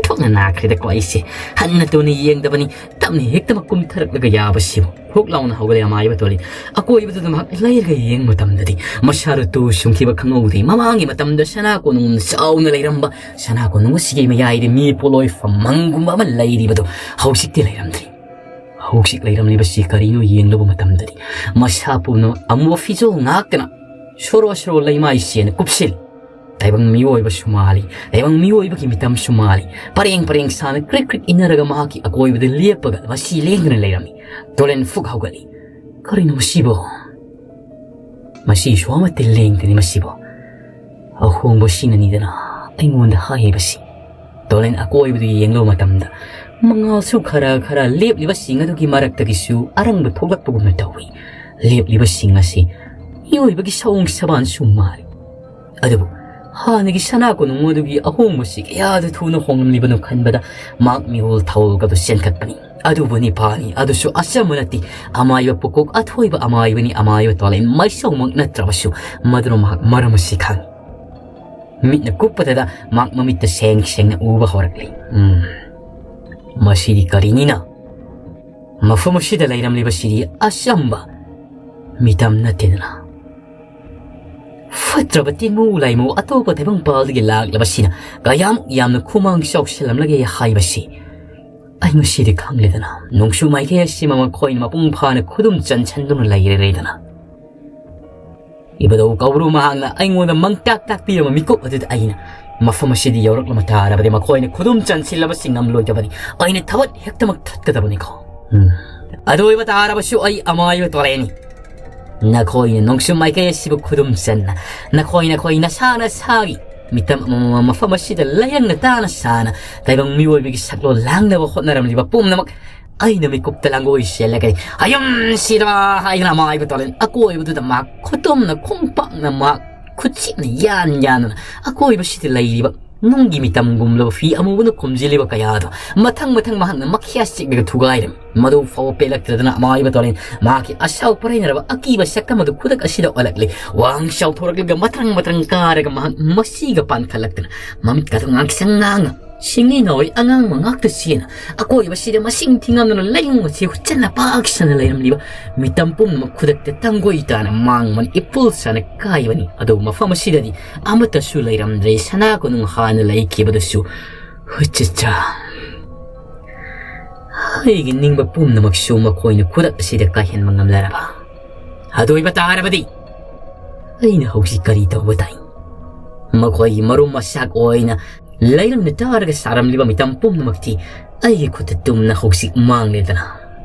ꯊꯣꯛꯅ ꯅꯥꯈ꯭ꯔꯦꯗꯀꯣ ꯑꯩꯁꯦ꯫ ꯍꯟꯅ ꯇꯨꯅ ꯌꯦꯡꯗꯕꯅꯤ꯫ ꯇꯞꯅ ꯍꯦꯛꯇ ꯃꯀꯨꯝ ꯊꯔꯛꯂꯒ ꯌꯥꯕꯁꯤꯕꯨ꯫ ꯍꯨꯛ ꯂꯥꯎꯅ ꯍꯧꯒꯠꯂꯦ ꯑꯃꯥꯏꯕ ꯇꯣꯂꯦꯟ꯫ ꯑꯀꯣꯏꯕꯗꯨꯗ ꯃꯍꯥꯛ ꯂꯩꯔꯒ ꯌꯦꯡꯕ ꯃꯇꯝꯗꯗꯤ ꯃꯁꯥꯗꯨ ꯇꯨ ꯁꯨꯡꯈꯤꯕ ꯈꯪꯍꯧꯗꯦ꯫ ꯃꯃꯥꯡꯒꯤ ꯃꯇꯝꯗ ꯁꯅꯥ ꯀꯣꯅꯨꯡ ꯆꯥꯎꯅ ꯂꯩꯔꯝꯕ ꯁꯅꯥ ꯀꯣꯅꯨꯡ ꯑꯁꯤꯒꯤ ꯃꯌꯥꯏꯗ ꯃꯤ ꯄꯣꯠꯂꯣꯏ ꯐꯝ ꯃꯪꯒꯨꯝꯕ ꯑꯃ ꯂꯩꯔꯤꯕꯗꯣ ꯍꯧꯖꯤꯛꯇꯤ ꯂꯩꯔꯝꯗ꯭ꯔꯤ꯫ ꯍꯧꯖꯤꯛ ꯂꯩꯔꯝꯂꯤꯕꯁꯤ ꯀꯔꯤꯅꯣ ꯌꯦꯡꯂꯨꯕ ꯃꯇꯝꯗꯗꯤ ꯃꯁꯥ ꯄꯨꯝꯅꯃꯛ ꯑꯃꯨꯕ ꯐꯤꯖꯣꯜ ꯉꯥꯛꯇꯅ ꯁꯣꯔꯣ ꯁꯣꯔꯣ ꯂꯩꯃꯥꯏ ꯆꯦꯟ ꯀꯨꯞꯁꯤꯜꯂꯤ꯫ ꯇꯥꯏꯕꯪ ꯃꯤꯑꯣꯏꯕꯁꯨ ꯃꯥꯜꯂꯤ, ꯇꯥꯏꯕꯪ ꯃꯤꯑꯣꯏꯕꯒꯤ ꯃꯤꯇꯝꯁꯨ ꯃꯥꯜꯂꯤ꯫ ꯄꯔꯦꯡ ꯄꯔꯦꯡ ꯁꯥꯅ ꯀ꯭ꯔꯤꯛ ꯀ꯭ꯔꯤꯛ ꯏꯟꯅꯔꯒ ꯃꯍꯥꯛꯀꯤ ꯑꯀꯣꯏꯕꯗ ꯂꯦꯞꯄꯒ ꯃꯁꯤ ꯂꯦꯡꯗꯅ ꯂꯩꯔꯝꯃꯤ꯫ ꯇꯣꯂꯦꯟ ꯐꯨꯛ ꯍꯧꯒꯠꯂꯤ꯫ ꯀꯔꯤꯅꯣ ꯃꯁꯤꯕꯣ? "ꯃꯁꯤ ꯁꯨꯃꯠꯇ ꯂꯦꯡꯗꯦꯅꯦ ꯃꯁꯤꯕꯣ꯫ ꯑꯍꯣꯡꯕꯁꯤꯅꯅꯤꯗꯅ ꯑꯩꯉꯣꯟꯗ ꯍꯥꯏꯔꯤꯕꯁꯤ꯫" ꯇꯣꯂꯦꯟ ꯑꯀꯣꯏꯕꯗꯨ ꯌꯦꯡꯂꯨꯕ ꯃꯇꯝꯗ, ꯃꯉꯥꯜꯁꯨ ꯈꯔ ꯈꯔ ꯂꯦꯞꯂꯤꯕꯁꯤꯡ ꯑꯗꯨꯒꯤ ꯃꯔꯛꯇꯒꯤꯁꯨ ꯑꯔꯪꯕ ꯊꯣꯛꯂꯛꯄꯒꯨꯝꯅ ꯇꯧꯏ꯫ ꯂꯦꯞꯂꯤꯕꯁꯤꯡ ꯑꯁꯤ ꯃꯤꯑꯣꯏꯕꯒꯤ ꯁꯑꯣꯡ ꯁꯕꯥꯟꯁꯨ ꯃꯥꯜꯂꯤ꯫ ꯑꯗꯨꯕꯨ ꯍꯥꯟꯅꯒꯤ ꯁꯅꯥ ꯀꯣꯅꯨꯡ ꯑꯗꯨꯒꯤ ꯑꯍꯣꯡꯕꯁꯤ ꯀꯌꯥꯗ ꯊꯨꯅ ꯍꯣꯡꯂꯝꯂꯤꯕꯅꯣ ꯈꯟꯕꯗ ꯃꯍꯥꯛ ꯃꯤꯍꯨꯜ ꯊꯧꯒꯗꯨ ꯆꯦꯟꯈꯠꯄꯅꯤ꯫ ꯑꯗꯨꯕꯨꯅꯤ ꯐꯥꯅꯤ, ꯑꯗꯨꯁꯨ ꯑꯆꯝꯕ ꯅꯠꯇꯦ꯫ ꯑꯃꯥꯏꯕ ꯄꯨꯀꯣꯛ ꯑꯊꯣꯏꯕ ꯑꯃꯥꯏꯕꯅꯤ, ꯑꯃꯥꯏꯕ ꯇꯣꯂꯦꯟ ꯃꯥꯏꯁꯧꯃꯛ ꯅꯠꯇ꯭ꯔꯕꯁꯨ ꯃꯗꯨꯅ ꯃꯍꯥꯛ ꯃꯔꯝ ꯑꯁꯤ ꯈꯪꯏ꯫ ꯃꯤꯠꯅ ꯀꯨꯞꯄꯗꯗ ꯃꯍꯥꯛ ꯃꯃꯤꯠꯇ ꯁꯦꯡ ꯁꯦꯡꯅ ꯎꯕ ꯍꯧꯔꯛꯂꯤ꯫ ꯎꯝ, ꯃꯁꯤꯗꯤ ꯀꯔꯤꯅꯤꯅ? ꯃꯐꯝ ꯑꯁꯤꯗ ꯂꯩꯔꯝꯂꯤꯕꯁꯤꯗꯤ ꯑꯆꯝꯕ ꯃꯤꯇꯝ ꯅꯠꯇꯦꯗꯅ꯫ ꯐꯠꯇ꯭ꯔꯕ ꯇꯤꯟꯃꯨ ꯂꯥꯏꯃꯨ ꯑꯇꯣꯞꯄ ꯇꯥꯏꯕꯪꯄꯥꯜꯗꯒꯤ ꯂꯥꯛꯂꯕꯁꯤꯅ ꯀꯌꯥꯃꯨꯛ ꯌꯥꯝꯅ ꯈꯨꯃꯥꯡ ꯆꯥꯎꯁꯤꯜꯂꯝꯂꯒꯦ ꯍꯥꯏꯕꯁꯤ ꯑꯩ ꯉꯁꯤꯗꯤ ꯈꯪꯂꯦꯗꯅ꯫ ꯅꯣꯡꯁꯨ ꯃꯥꯏꯀꯩ ꯑꯁꯤꯃ ꯃꯈꯣꯏꯅ ꯃꯄꯨꯡ ꯐꯥꯅ ꯈꯨꯗꯨꯝ ꯆꯟꯁꯤꯟꯗꯨꯅ ꯂꯩꯔꯦꯗꯅ꯫ ꯏꯕꯗꯧ ꯀꯧꯕ꯭ꯔꯨ ꯃꯍꯥꯛꯅ ꯑꯩꯉꯣꯟꯗ ꯃꯪꯇꯥꯛ ꯇꯥꯛꯄꯤꯔꯕ ꯃꯤꯀꯨꯞ ꯑꯗꯨꯗ ꯑꯩꯅ ꯃꯐꯝ ꯑꯁꯤꯗ ꯌꯧꯔꯛꯂꯕ ꯇꯥꯔꯕꯗꯤ ꯃꯈꯣꯏꯅ ꯈꯨꯗꯨꯝ ꯆꯟꯁꯤꯜꯂꯕꯁꯤ ꯉꯝꯂꯣꯏꯗꯕꯅꯤ꯫ ꯑꯩꯅ ꯊꯕꯛ ꯍꯦꯛꯇꯃꯛ ꯊꯠꯀꯗꯕꯅꯤꯀꯣ꯫ ꯎꯝ꯫ ꯑꯗꯨ ꯑꯣꯏꯕ ꯇꯥꯔꯕꯁꯨ ꯑꯩ ꯑꯃꯥꯏꯕ ꯇꯣꯔꯦꯅꯤ꯫ ꯅꯈꯣꯏꯅ ꯅꯣꯡꯆꯨꯞ ꯃꯥꯏꯀꯩ ꯑꯁꯤꯕꯨ ꯈꯨꯗꯨꯝ ꯆꯟꯅ, ꯅꯈꯣꯏ ꯅꯈꯣꯏ ꯅꯁꯥ ꯅꯁꯥꯒꯤ ꯃꯤꯇꯝ ꯑꯃꯃꯝ ꯃꯐꯝ ꯑꯁꯤꯗ ꯂꯥꯌꯦꯡꯅ ꯇꯥꯅ ꯁꯥꯅ ꯇꯥꯏꯕꯪ ꯃꯤꯑꯣꯏꯕꯒꯤ ꯁꯛꯂꯣꯟ ꯂꯥꯡꯅꯕ ꯍꯣꯠꯅꯔꯝꯂꯤꯕ ꯄꯨꯝꯅꯃꯛ ꯑꯩꯅ ꯃꯤꯀꯨꯞꯇ ꯂꯥꯡꯒꯣꯏ ꯆꯦꯜꯂꯒꯅꯤ꯫ ꯍꯌꯨꯝꯁꯤꯗ ꯍꯥꯏꯗꯅ ꯑꯃꯥꯏꯕ ꯇꯣꯂꯦꯟ ꯑꯀꯣꯏꯕꯗꯨꯗ ꯃꯍꯥꯛ ꯈꯨꯇꯨꯝꯅ ꯈꯣꯡꯄꯥꯛꯅ ꯃꯍꯥꯛ ꯈꯨꯠꯁꯤꯛꯅ ꯌꯥꯟ ꯌꯥꯟꯗꯅ ꯑꯀꯣꯏꯕꯁꯤꯗ ꯂꯩꯔꯤꯕ ꯅꯨꯡꯒꯤ ꯃꯤꯇꯝꯒꯨꯝꯂꯕ ꯐꯤ ꯑꯃꯨꯕꯅ ꯈꯨꯝꯖꯤꯜꯂꯤꯕ ꯀꯌꯥꯗꯣ ꯃꯊꯪ ꯃꯊꯪ ꯃꯍꯥꯛꯅ ꯃꯈ꯭ꯌꯥ ꯆꯤꯛꯂꯒ ꯊꯨꯒꯥꯏꯔꯝꯃꯤ꯫ ꯃꯗꯨ ꯐꯥꯎꯕ ꯄꯦꯜꯂꯛꯇ꯭ꯔꯗꯅ ꯑꯃꯥꯏꯕ ꯇꯣꯂꯦꯟ ꯃꯍꯥꯛꯀꯤ ꯑꯁꯥꯎ ꯄꯔꯩꯅꯔꯕ ꯑꯀꯤꯕ ꯁꯛꯇꯝ ꯑꯗꯨ ꯈꯨꯗꯛ ꯑꯁꯤꯗ ꯑꯣꯜꯂꯛꯂꯤ꯫ ꯋꯥꯡ ꯆꯥꯎꯊꯣꯔꯛꯂꯒ ꯃꯇ꯭ꯔꯪ ꯃꯇ꯭ꯔꯪ ꯀꯥꯔꯒ ꯃꯍꯥꯛ ꯃꯁꯤꯒ ꯄꯥꯟꯈꯠꯂꯛꯇꯅ ꯃꯃꯤꯠꯀꯗꯨ ꯉꯥꯡꯁꯪ ꯉꯥꯡꯅ ꯁꯤꯡꯂꯤ ꯅꯥꯎꯔꯤ ꯑꯉꯥꯡꯕ ꯉꯥꯛꯇ ꯆꯦꯟꯅ ꯑꯀꯣꯏꯕꯁꯤꯗ ꯃꯁꯤꯡ ꯊꯤꯉꯝꯗꯅ ꯂꯩꯅꯨꯡ ꯑꯁꯤ ꯍꯨꯠꯆꯟꯅ ꯄꯥꯛꯁꯟꯅ ꯂꯩꯔꯝꯂꯤꯕ ꯃꯤꯇꯝ ꯄꯨꯝꯅꯃꯛ ꯈꯨꯗꯛꯇ ꯇꯪꯒꯣꯏ ꯇꯥꯅ ꯃꯥꯡꯃꯟ ꯏꯄꯨꯜ ꯁꯥꯅ ꯀꯥꯏꯕꯅꯤ꯫ ꯑꯗꯨꯕꯨ ꯃꯐꯝ ꯑꯁꯤꯗꯗꯤ ꯑꯃꯠꯇꯁꯨ ꯂꯩꯔꯝꯗ꯭ꯔꯦ꯫ ꯁꯅꯥ ꯀꯣꯅꯨꯡ ꯍꯥꯟꯅ ꯂꯩꯈꯤꯕꯗꯨꯁꯨ ꯍꯨꯠꯆꯠꯆꯥ꯫ ꯑꯩꯒꯤ ꯅꯤꯡꯕ ꯄꯨꯝꯅꯃꯛꯁꯨ ꯃꯈꯣꯏꯅ ꯈꯨꯗꯛ ꯑꯁꯤꯗ ꯀꯥꯏꯍꯟꯕ ꯉꯝꯂꯔꯕ꯫ ꯑꯗꯨ ꯑꯣꯏꯕ ꯇꯥꯔꯕꯗꯤ ꯑꯩꯅ ꯍꯧꯖꯤꯛ ꯀꯔꯤ ꯇꯧꯕ ꯇꯥꯏ? ꯃꯈꯣꯏꯒꯤ ꯃꯔꯨꯝ ꯃꯆꯥꯛ ꯑꯣꯏꯅ ꯂꯩꯔꯝꯅ ꯇꯥꯔꯒ ꯁꯥꯔꯝꯂꯤꯕ ꯃꯤꯇꯝ ꯄꯨꯝꯅꯃꯛꯇꯤ ꯑꯩꯒꯤ ꯈꯨꯠꯇ ꯇꯨꯝꯅ ꯍꯧꯖꯤꯛ ꯃꯥꯡꯂꯦꯗꯅ꯫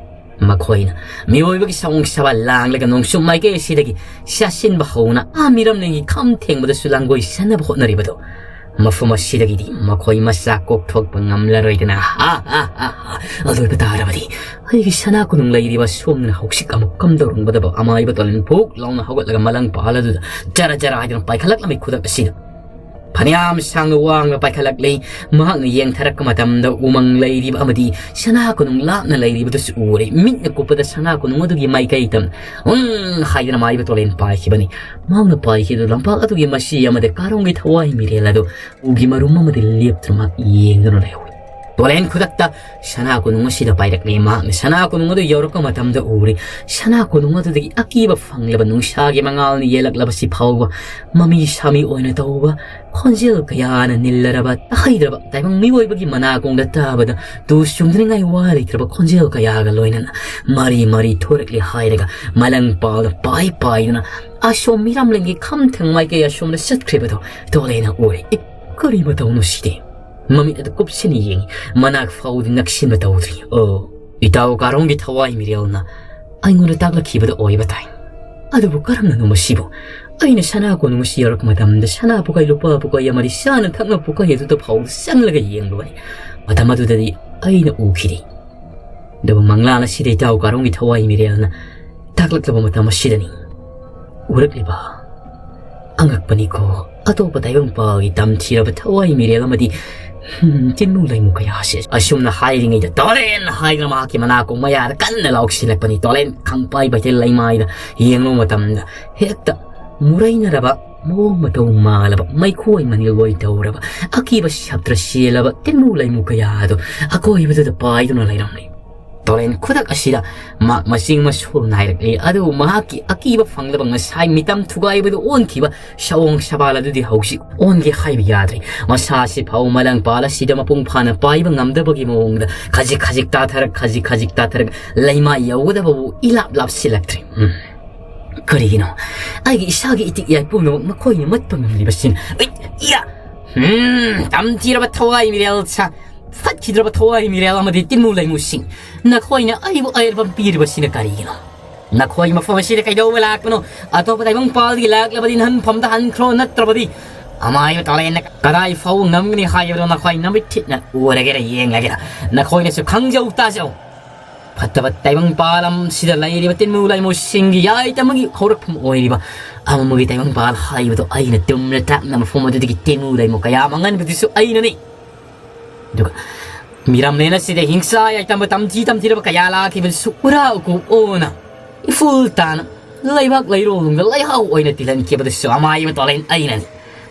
ꯃꯈꯣꯏꯅ ꯃꯤꯑꯣꯏꯕꯒꯤ ꯁꯥꯎꯟ ꯁꯥꯕ ꯂꯥꯡꯂꯒ ꯅꯣꯡꯆꯨꯞ ꯃꯥꯏꯀꯩ ꯑꯁꯤꯗꯒꯤ ꯆꯥꯁꯤꯟꯕ ꯍꯧꯅ ꯑꯥ ꯃꯤꯔꯝꯂꯦꯟꯒꯤ ꯈꯝ ꯊꯦꯡꯕꯗꯁꯨ ꯂꯥꯡꯒꯣꯏ ꯁꯥꯟꯅꯕ ꯍꯣꯠꯅꯔꯤꯕꯗꯨ, ꯃꯐꯝ ꯑꯁꯤꯗꯒꯤꯗꯤ ꯃꯈꯣꯏ ꯃꯆꯥ ꯀꯣꯛꯊꯣꯛꯄ ꯉꯝꯂꯔꯣꯏꯗꯅ, ꯍꯥ, ꯍꯥ, ꯍꯥ, ꯍꯥ, ꯑꯗꯨ ꯑꯣꯏꯕ ꯇꯥꯔꯕꯗꯤ ꯑꯩꯒꯤ ꯁꯅꯥ ꯀꯣꯅꯨꯡ ꯂꯩꯔꯤꯕ ꯁꯣꯝꯗꯅ ꯍꯧꯖꯤꯛ ꯑꯃꯨꯛ ꯀꯝꯗꯧꯔꯝꯒꯗꯕ ꯑꯃꯥꯏꯕ ꯇꯣꯂꯦꯟ ꯐꯨꯛ ꯂꯥꯎꯅ ꯍꯧꯒꯠꯂꯒ ꯃꯂꯪ ꯄꯥꯜ ꯑꯗꯨꯗ ꯖꯔ ꯖꯔ ꯍꯥꯏꯗꯨꯅ ꯄꯥꯏꯈꯠꯂꯛꯂꯝꯃꯤ ꯈꯨꯗꯛ ꯑꯁꯤꯗ꯫ ꯐꯅꯌꯥꯝ ꯁꯥꯡꯅ ꯋꯥꯡꯅ ꯄꯥꯏꯈꯠꯂꯛꯂꯤ꯫ ꯃꯍꯥꯛꯅ ꯌꯦꯡꯊꯔꯛꯄ ꯃꯇꯝꯗ ꯎꯃꯪ ꯂꯩꯔꯤꯕ ꯑꯃꯗꯤ ꯁꯅꯥ ꯀꯣꯅꯨꯡ ꯂꯥꯞꯅ ꯂꯩꯔꯤꯕꯗꯨꯁꯨ ꯎꯔꯦ꯫ ꯃꯤꯠꯅ ꯀꯨꯞꯄꯗ ꯁꯅꯥ ꯀꯣꯅꯨꯡ ꯑꯗꯨꯒꯤ ꯃꯥꯏꯀꯩ ꯇꯝꯅ ꯎꯪ ꯍꯥꯏꯗꯅ ꯃꯥꯏꯕ ꯇꯣꯂꯦꯟ ꯄꯥꯏꯈꯤꯕꯅꯤ꯫ ꯃꯍꯥꯛꯅ ꯄꯥꯏꯈꯤꯕꯗꯨ ꯂꯝꯄꯥꯛ ꯑꯗꯨꯒꯤ ꯃꯁꯤ ꯑꯃꯗ ꯀꯥꯔꯣꯡꯒꯤ ꯊꯋꯥꯏ ꯃꯤꯔꯦꯜ ꯑꯗꯨ ꯎꯒꯤ ꯃꯔꯨꯝ ꯑꯃꯗ ꯂꯦꯞꯇꯨꯅ ꯃꯍꯥꯛ ꯌꯦꯡꯗꯨꯅ ꯂꯩꯍꯧꯏ꯫ ꯇꯣꯂꯦꯟ ꯈꯨꯗꯛꯇ ꯁꯅꯥ ꯀꯣꯅꯨꯡ ꯑꯁꯤꯗ ꯄꯥꯏꯔꯛꯂꯦ꯫ ꯃꯍꯥꯛꯅ ꯁꯅꯥ ꯀꯣꯅꯨꯡ ꯑꯗꯨ ꯌꯧꯔꯛꯄ ꯃꯇꯝꯗ ꯎꯔꯦ꯫ ꯁꯅꯥ ꯀꯣꯅꯨꯡ ꯑꯗꯨꯗꯒꯤ ꯑꯀꯤꯕ ꯐꯪꯂꯕ ꯅꯨꯡꯁꯥꯒꯤ ꯃꯉꯥꯜꯅ ꯌꯦꯜꯂꯛꯂꯕꯁꯤ ꯐꯥꯎꯕ ꯃꯃꯤ ꯁꯥꯃꯤ ꯑꯣꯏꯅ ꯇꯧꯕ ꯈꯣꯟꯖꯦꯜ ꯀꯌꯥꯅ ꯅꯤꯜꯂꯔꯕ, ꯇꯥꯍꯩꯗ꯭ꯔꯕ ꯇꯥꯏꯕꯪ ꯃꯤꯑꯣꯏꯕꯒꯤ ꯃꯅꯥꯀꯣꯡꯗ ꯇꯥꯕꯗ ꯇꯨ ꯆꯨꯝꯗ꯭ꯔꯤꯉꯥꯏ ꯋꯥ ꯂꯩꯇ꯭ꯔꯕ ꯈꯣꯟꯖꯦꯜ ꯀꯌꯥꯒ ꯂꯣꯏꯅꯅ ꯃꯔꯤ ꯃꯔꯤ ꯊꯣꯔꯛꯂꯦ ꯍꯥꯏꯔꯒ ꯃꯂꯪ ꯄꯥꯜꯗ ꯄꯥꯏ ꯄꯥꯏꯗꯨꯅ ꯑꯁꯣꯝ ꯃꯤꯔꯝꯂꯦꯟꯒꯤ ꯈꯝꯊꯪ ꯃꯥꯏꯀꯩ ꯑꯁꯣꯝꯗ ꯆꯠꯈ꯭ꯔꯤꯕꯗꯣ ꯇꯣꯂꯦꯟꯅ ꯎꯔꯦ꯫ "ꯑꯦ, ꯀꯔꯤ ꯃꯇꯧꯅꯣ ꯁꯤꯗꯤ?" ꯃꯃꯤꯠ ꯑꯗꯨ ꯀꯨꯞꯁꯤꯟꯅ ꯌꯦꯡꯉꯤ꯫ ꯃꯅꯥꯛ ꯐꯥꯎꯗꯤ ꯅꯛꯁꯤꯟꯕ ꯇꯧꯗ꯭ꯔꯤ꯫ "ꯑꯣ, ꯏꯇꯥꯎ ꯀꯥꯔꯣꯡꯒꯤ ꯊꯋꯥꯏ ꯃꯤꯔꯦꯜꯅ ꯑꯩꯉꯣꯟꯗ ꯇꯥꯛꯂꯛꯈꯤꯕꯗ ꯑꯣꯏꯕ ꯇꯥꯏ꯫ ꯑꯗꯨꯕꯨ ꯀꯔꯝꯅꯅꯣ ꯃꯁꯤꯕꯨ? ꯑꯩꯅ ꯁꯅꯥ ꯀꯣꯅꯨꯡ ꯑꯁꯤ ꯌꯧꯔꯛꯄ ꯃꯇꯝꯗ ꯁꯅꯥ ꯄꯨꯀꯩ, ꯂꯨꯄꯥ ꯄꯨꯀꯩ ꯑꯃꯗꯤ ꯆꯥꯅ ꯊꯛꯅ ꯄꯨꯀꯩ ꯑꯗꯨꯗ ꯐꯥꯎꯕ ꯆꯪꯂꯒ ꯌꯦꯡꯂꯨꯕꯅꯤ꯫ ꯃꯇꯝ ꯑꯗꯨꯗꯗꯤ ꯑꯩꯅ ꯎꯈꯤꯗꯦ꯫ ꯑꯗꯨꯕꯨ ꯃꯪꯂꯥꯟ ꯑꯁꯤꯗ ꯏꯇꯥꯎ ꯀꯥꯔꯣꯡꯒꯤ ꯊꯋꯥꯏ ꯃꯤꯔꯦꯜꯅ ꯇꯥꯛꯂꯛꯂꯕ ꯃꯇꯝ ꯑꯁꯤꯗꯅꯤ ꯎꯔꯛꯂꯤꯕ꯫ ꯑꯉꯛꯄꯅꯤꯀꯣ, ꯑꯇꯣꯞꯄ ꯇꯥꯏꯕꯪꯄꯥꯜꯒꯤ ꯇꯝꯊꯤꯔꯕ ꯊꯋꯥꯏ ꯃꯤꯔꯦꯜ ꯑꯃꯗꯤ, ꯍꯝ, ꯆꯤꯟꯃꯨ ꯂꯩꯃꯨ ꯀꯌꯥꯁꯦ꯫" ꯑꯁꯨꯝꯅ ꯍꯥꯏꯔꯤꯉꯩꯗ ꯇꯣꯂꯦꯟ ꯍꯥꯏꯗꯨꯅ ꯃꯍꯥꯛꯀꯤ ꯃꯅꯥꯀꯣꯡ ꯃꯌꯥꯗ ꯀꯟꯅ ꯂꯥꯎꯁꯤꯜꯂꯛꯄꯅꯤ꯫ ꯇꯣꯂꯦꯟ ꯈꯪꯄꯥꯏ ꯄꯥꯏꯊꯦꯜ ꯂꯩꯃꯥꯏꯗ ꯌꯦꯡꯂꯨꯕ ꯃꯇꯝꯗ ꯍꯦꯛꯇ ꯃꯨꯔꯩꯅꯔꯕ, ꯃꯑꯣꯡ ꯃꯇꯧ ꯃꯥꯜꯂꯕ, ꯃꯩꯈꯣꯏ ꯃꯅꯤꯜ ꯑꯣꯏ ꯇꯧꯔꯕ, ꯑꯀꯤꯕ ꯁꯞꯇ꯭ꯔ ꯆꯦꯜꯂꯕ ꯇꯤꯟꯃꯨ ꯂꯩꯃꯨ ꯀꯌꯥ ꯑꯗꯨ ꯑꯀꯣꯏꯕꯗꯨꯗ ꯄꯥꯏꯗꯨꯅ ꯂꯩꯔꯝꯂꯤ꯫ ꯇꯣꯂꯦꯟ ꯈꯨꯗꯛ ꯑꯁꯤꯗ ꯃꯍꯥꯛ ꯃꯆꯤꯡ ꯃꯁꯨ ꯅꯥꯏꯔꯛꯂꯤ꯫ ꯑꯗꯨꯕꯨ ꯃꯍꯥꯛꯀꯤ ꯑꯀꯤꯕ ꯐꯪꯂꯕ ꯉꯁꯥꯏ ꯃꯤꯇꯝ ꯊꯨꯒꯥꯏꯕꯗ ꯑꯣꯟꯈꯤꯕ ꯁꯑꯣꯡ ꯁꯕꯥꯜ ꯑꯗꯨꯗꯤ ꯍꯧꯖꯤꯛ ꯑꯣꯟꯒꯦ ꯍꯥꯏꯕ ꯌꯥꯗ꯭ꯔꯦ꯫ ꯃꯁꯥꯁꯤ ꯐꯥꯎ ꯃꯂꯪ ꯄꯥꯜ ꯑꯁꯤꯗ ꯃꯄꯨꯡ ꯐꯥꯅ ꯄꯥꯏꯕ ꯉꯝꯗꯕꯒꯤ ꯃꯑꯣꯡꯗ ꯈꯖꯤꯛ ꯈꯖꯤꯛ ꯇꯥꯊꯔꯛ, ꯈꯖꯤꯛ ꯈꯖꯤꯛ ꯇꯥꯊꯔꯛ, ꯂꯩꯃꯥꯏ ꯌꯧꯒꯗꯕꯕꯨ ꯏꯂꯥꯞ ꯂꯥꯞꯁꯤꯜꯂꯛꯇ꯭ꯔꯦ꯫ ꯎꯝ꯫ ꯀꯔꯤꯒꯤꯅꯣ? ꯑꯩꯒꯤ ꯏꯁꯥꯒꯤ ꯏꯇꯤꯛ ꯏꯌꯥꯏ ꯄꯨꯝꯅꯃꯛ ꯃꯈꯣꯏꯅ ꯃꯠꯄ ꯉꯝꯂꯤꯕꯁꯤꯅ꯫ ꯎꯏ, ꯏꯌꯥ! ꯎꯝ, ꯇꯝꯊꯤꯔꯕ ꯊꯋꯥꯏ ꯃꯤꯔꯦꯜ ꯁꯥ꯫ ꯐꯠ ꯊꯤꯗ꯭ꯔꯕ ꯊꯋꯥꯏ ꯃꯤꯔꯦꯜ ꯑꯃꯗꯤ ꯇꯤꯟꯃꯨ ꯂꯩꯃꯨꯁꯤꯡ, ꯅꯈꯣꯏꯅ ꯑꯩꯕꯨ ꯑꯌꯦꯠꯄ ꯄꯤꯔꯤꯕꯁꯤꯅ ꯀꯔꯤꯒꯤꯅꯣ? ꯅꯈꯣꯏ ꯃꯐꯝ ꯑꯁꯤꯗ ꯀꯩꯗꯧꯕ ꯂꯥꯛꯄꯅꯣ? ꯑꯇꯣꯞꯄ ꯇꯥꯏꯕꯪꯄꯥꯜꯗꯒꯤ ꯂꯥꯛꯂꯕꯗꯤ ꯅꯍꯟꯐꯝꯗ ꯍꯟꯈ꯭ꯔꯣ, ꯅꯠꯇ꯭ꯔꯕꯗꯤ ꯑꯃꯥꯏꯕ ꯇꯥꯂꯦꯟꯅ ꯀꯗꯥꯏ ꯐꯥꯎꯕ ꯉꯝꯒꯅꯤ ꯍꯥꯏꯕꯗꯣ ꯅꯈꯣꯏ ꯅꯃꯤꯠ ꯊꯤꯠꯅ ꯎꯔꯒꯦꯔꯥ, ꯌꯦꯡꯂꯒꯦꯔꯥ, ꯅꯈꯣꯏꯅꯁꯨ ꯈꯪꯖꯧ, ꯇꯥꯖꯧ꯫ ꯐꯠꯇꯕ ꯇꯥꯏꯕꯪꯄꯥꯜ ꯑꯁꯤꯗ ꯂꯩꯔꯤꯕ ꯇꯤꯟꯃꯨ ꯂꯩꯃꯨꯁꯤꯡꯒꯤ ꯌꯥꯏꯇꯃꯒꯤ ꯍꯧꯔꯛꯐꯝ ꯑꯣꯏꯔꯤꯕ ꯑꯃꯃꯒꯤ ꯇꯥꯏꯕꯪꯄꯥꯜ ꯍꯥꯏꯕꯗꯣ ꯑꯩꯅ ꯇꯨꯝꯅ ꯇꯥꯛꯅ ꯃꯐꯝ ꯑꯗꯨꯗꯒꯤ ꯇꯤꯟꯃꯨ ꯂꯩꯃꯨ ꯀꯌꯥ ꯃꯥꯡꯍꯟꯕꯗꯨꯁꯨ ꯑꯩꯅꯅꯤ꯫ ꯑꯗꯨꯒ ꯃꯤꯔꯝꯂꯦꯟ ꯑꯁꯤꯗ ꯍꯤꯡꯁꯥ ꯌꯥꯏꯇꯝꯕ ꯇꯝꯊꯤ ꯇꯝꯊꯤꯔꯕ ꯀꯌꯥ ꯂꯥꯛꯈꯤꯕꯗꯨꯁꯨ ꯎꯔꯥ ꯎꯀꯨ ꯑꯣꯅ ꯏꯐꯨꯜ ꯇꯥꯅ ꯂꯩꯕꯥꯛ ꯂꯩꯔꯣꯜ ꯅꯨꯡꯗ ꯂꯩꯍꯥꯎ ꯑꯣꯏꯅ ꯇꯤꯜꯍꯟꯈꯤꯕꯗꯨꯁꯨ ꯑꯃꯥꯏꯕ ꯇꯣꯂꯦꯟ ꯑꯩꯅꯅꯤ꯫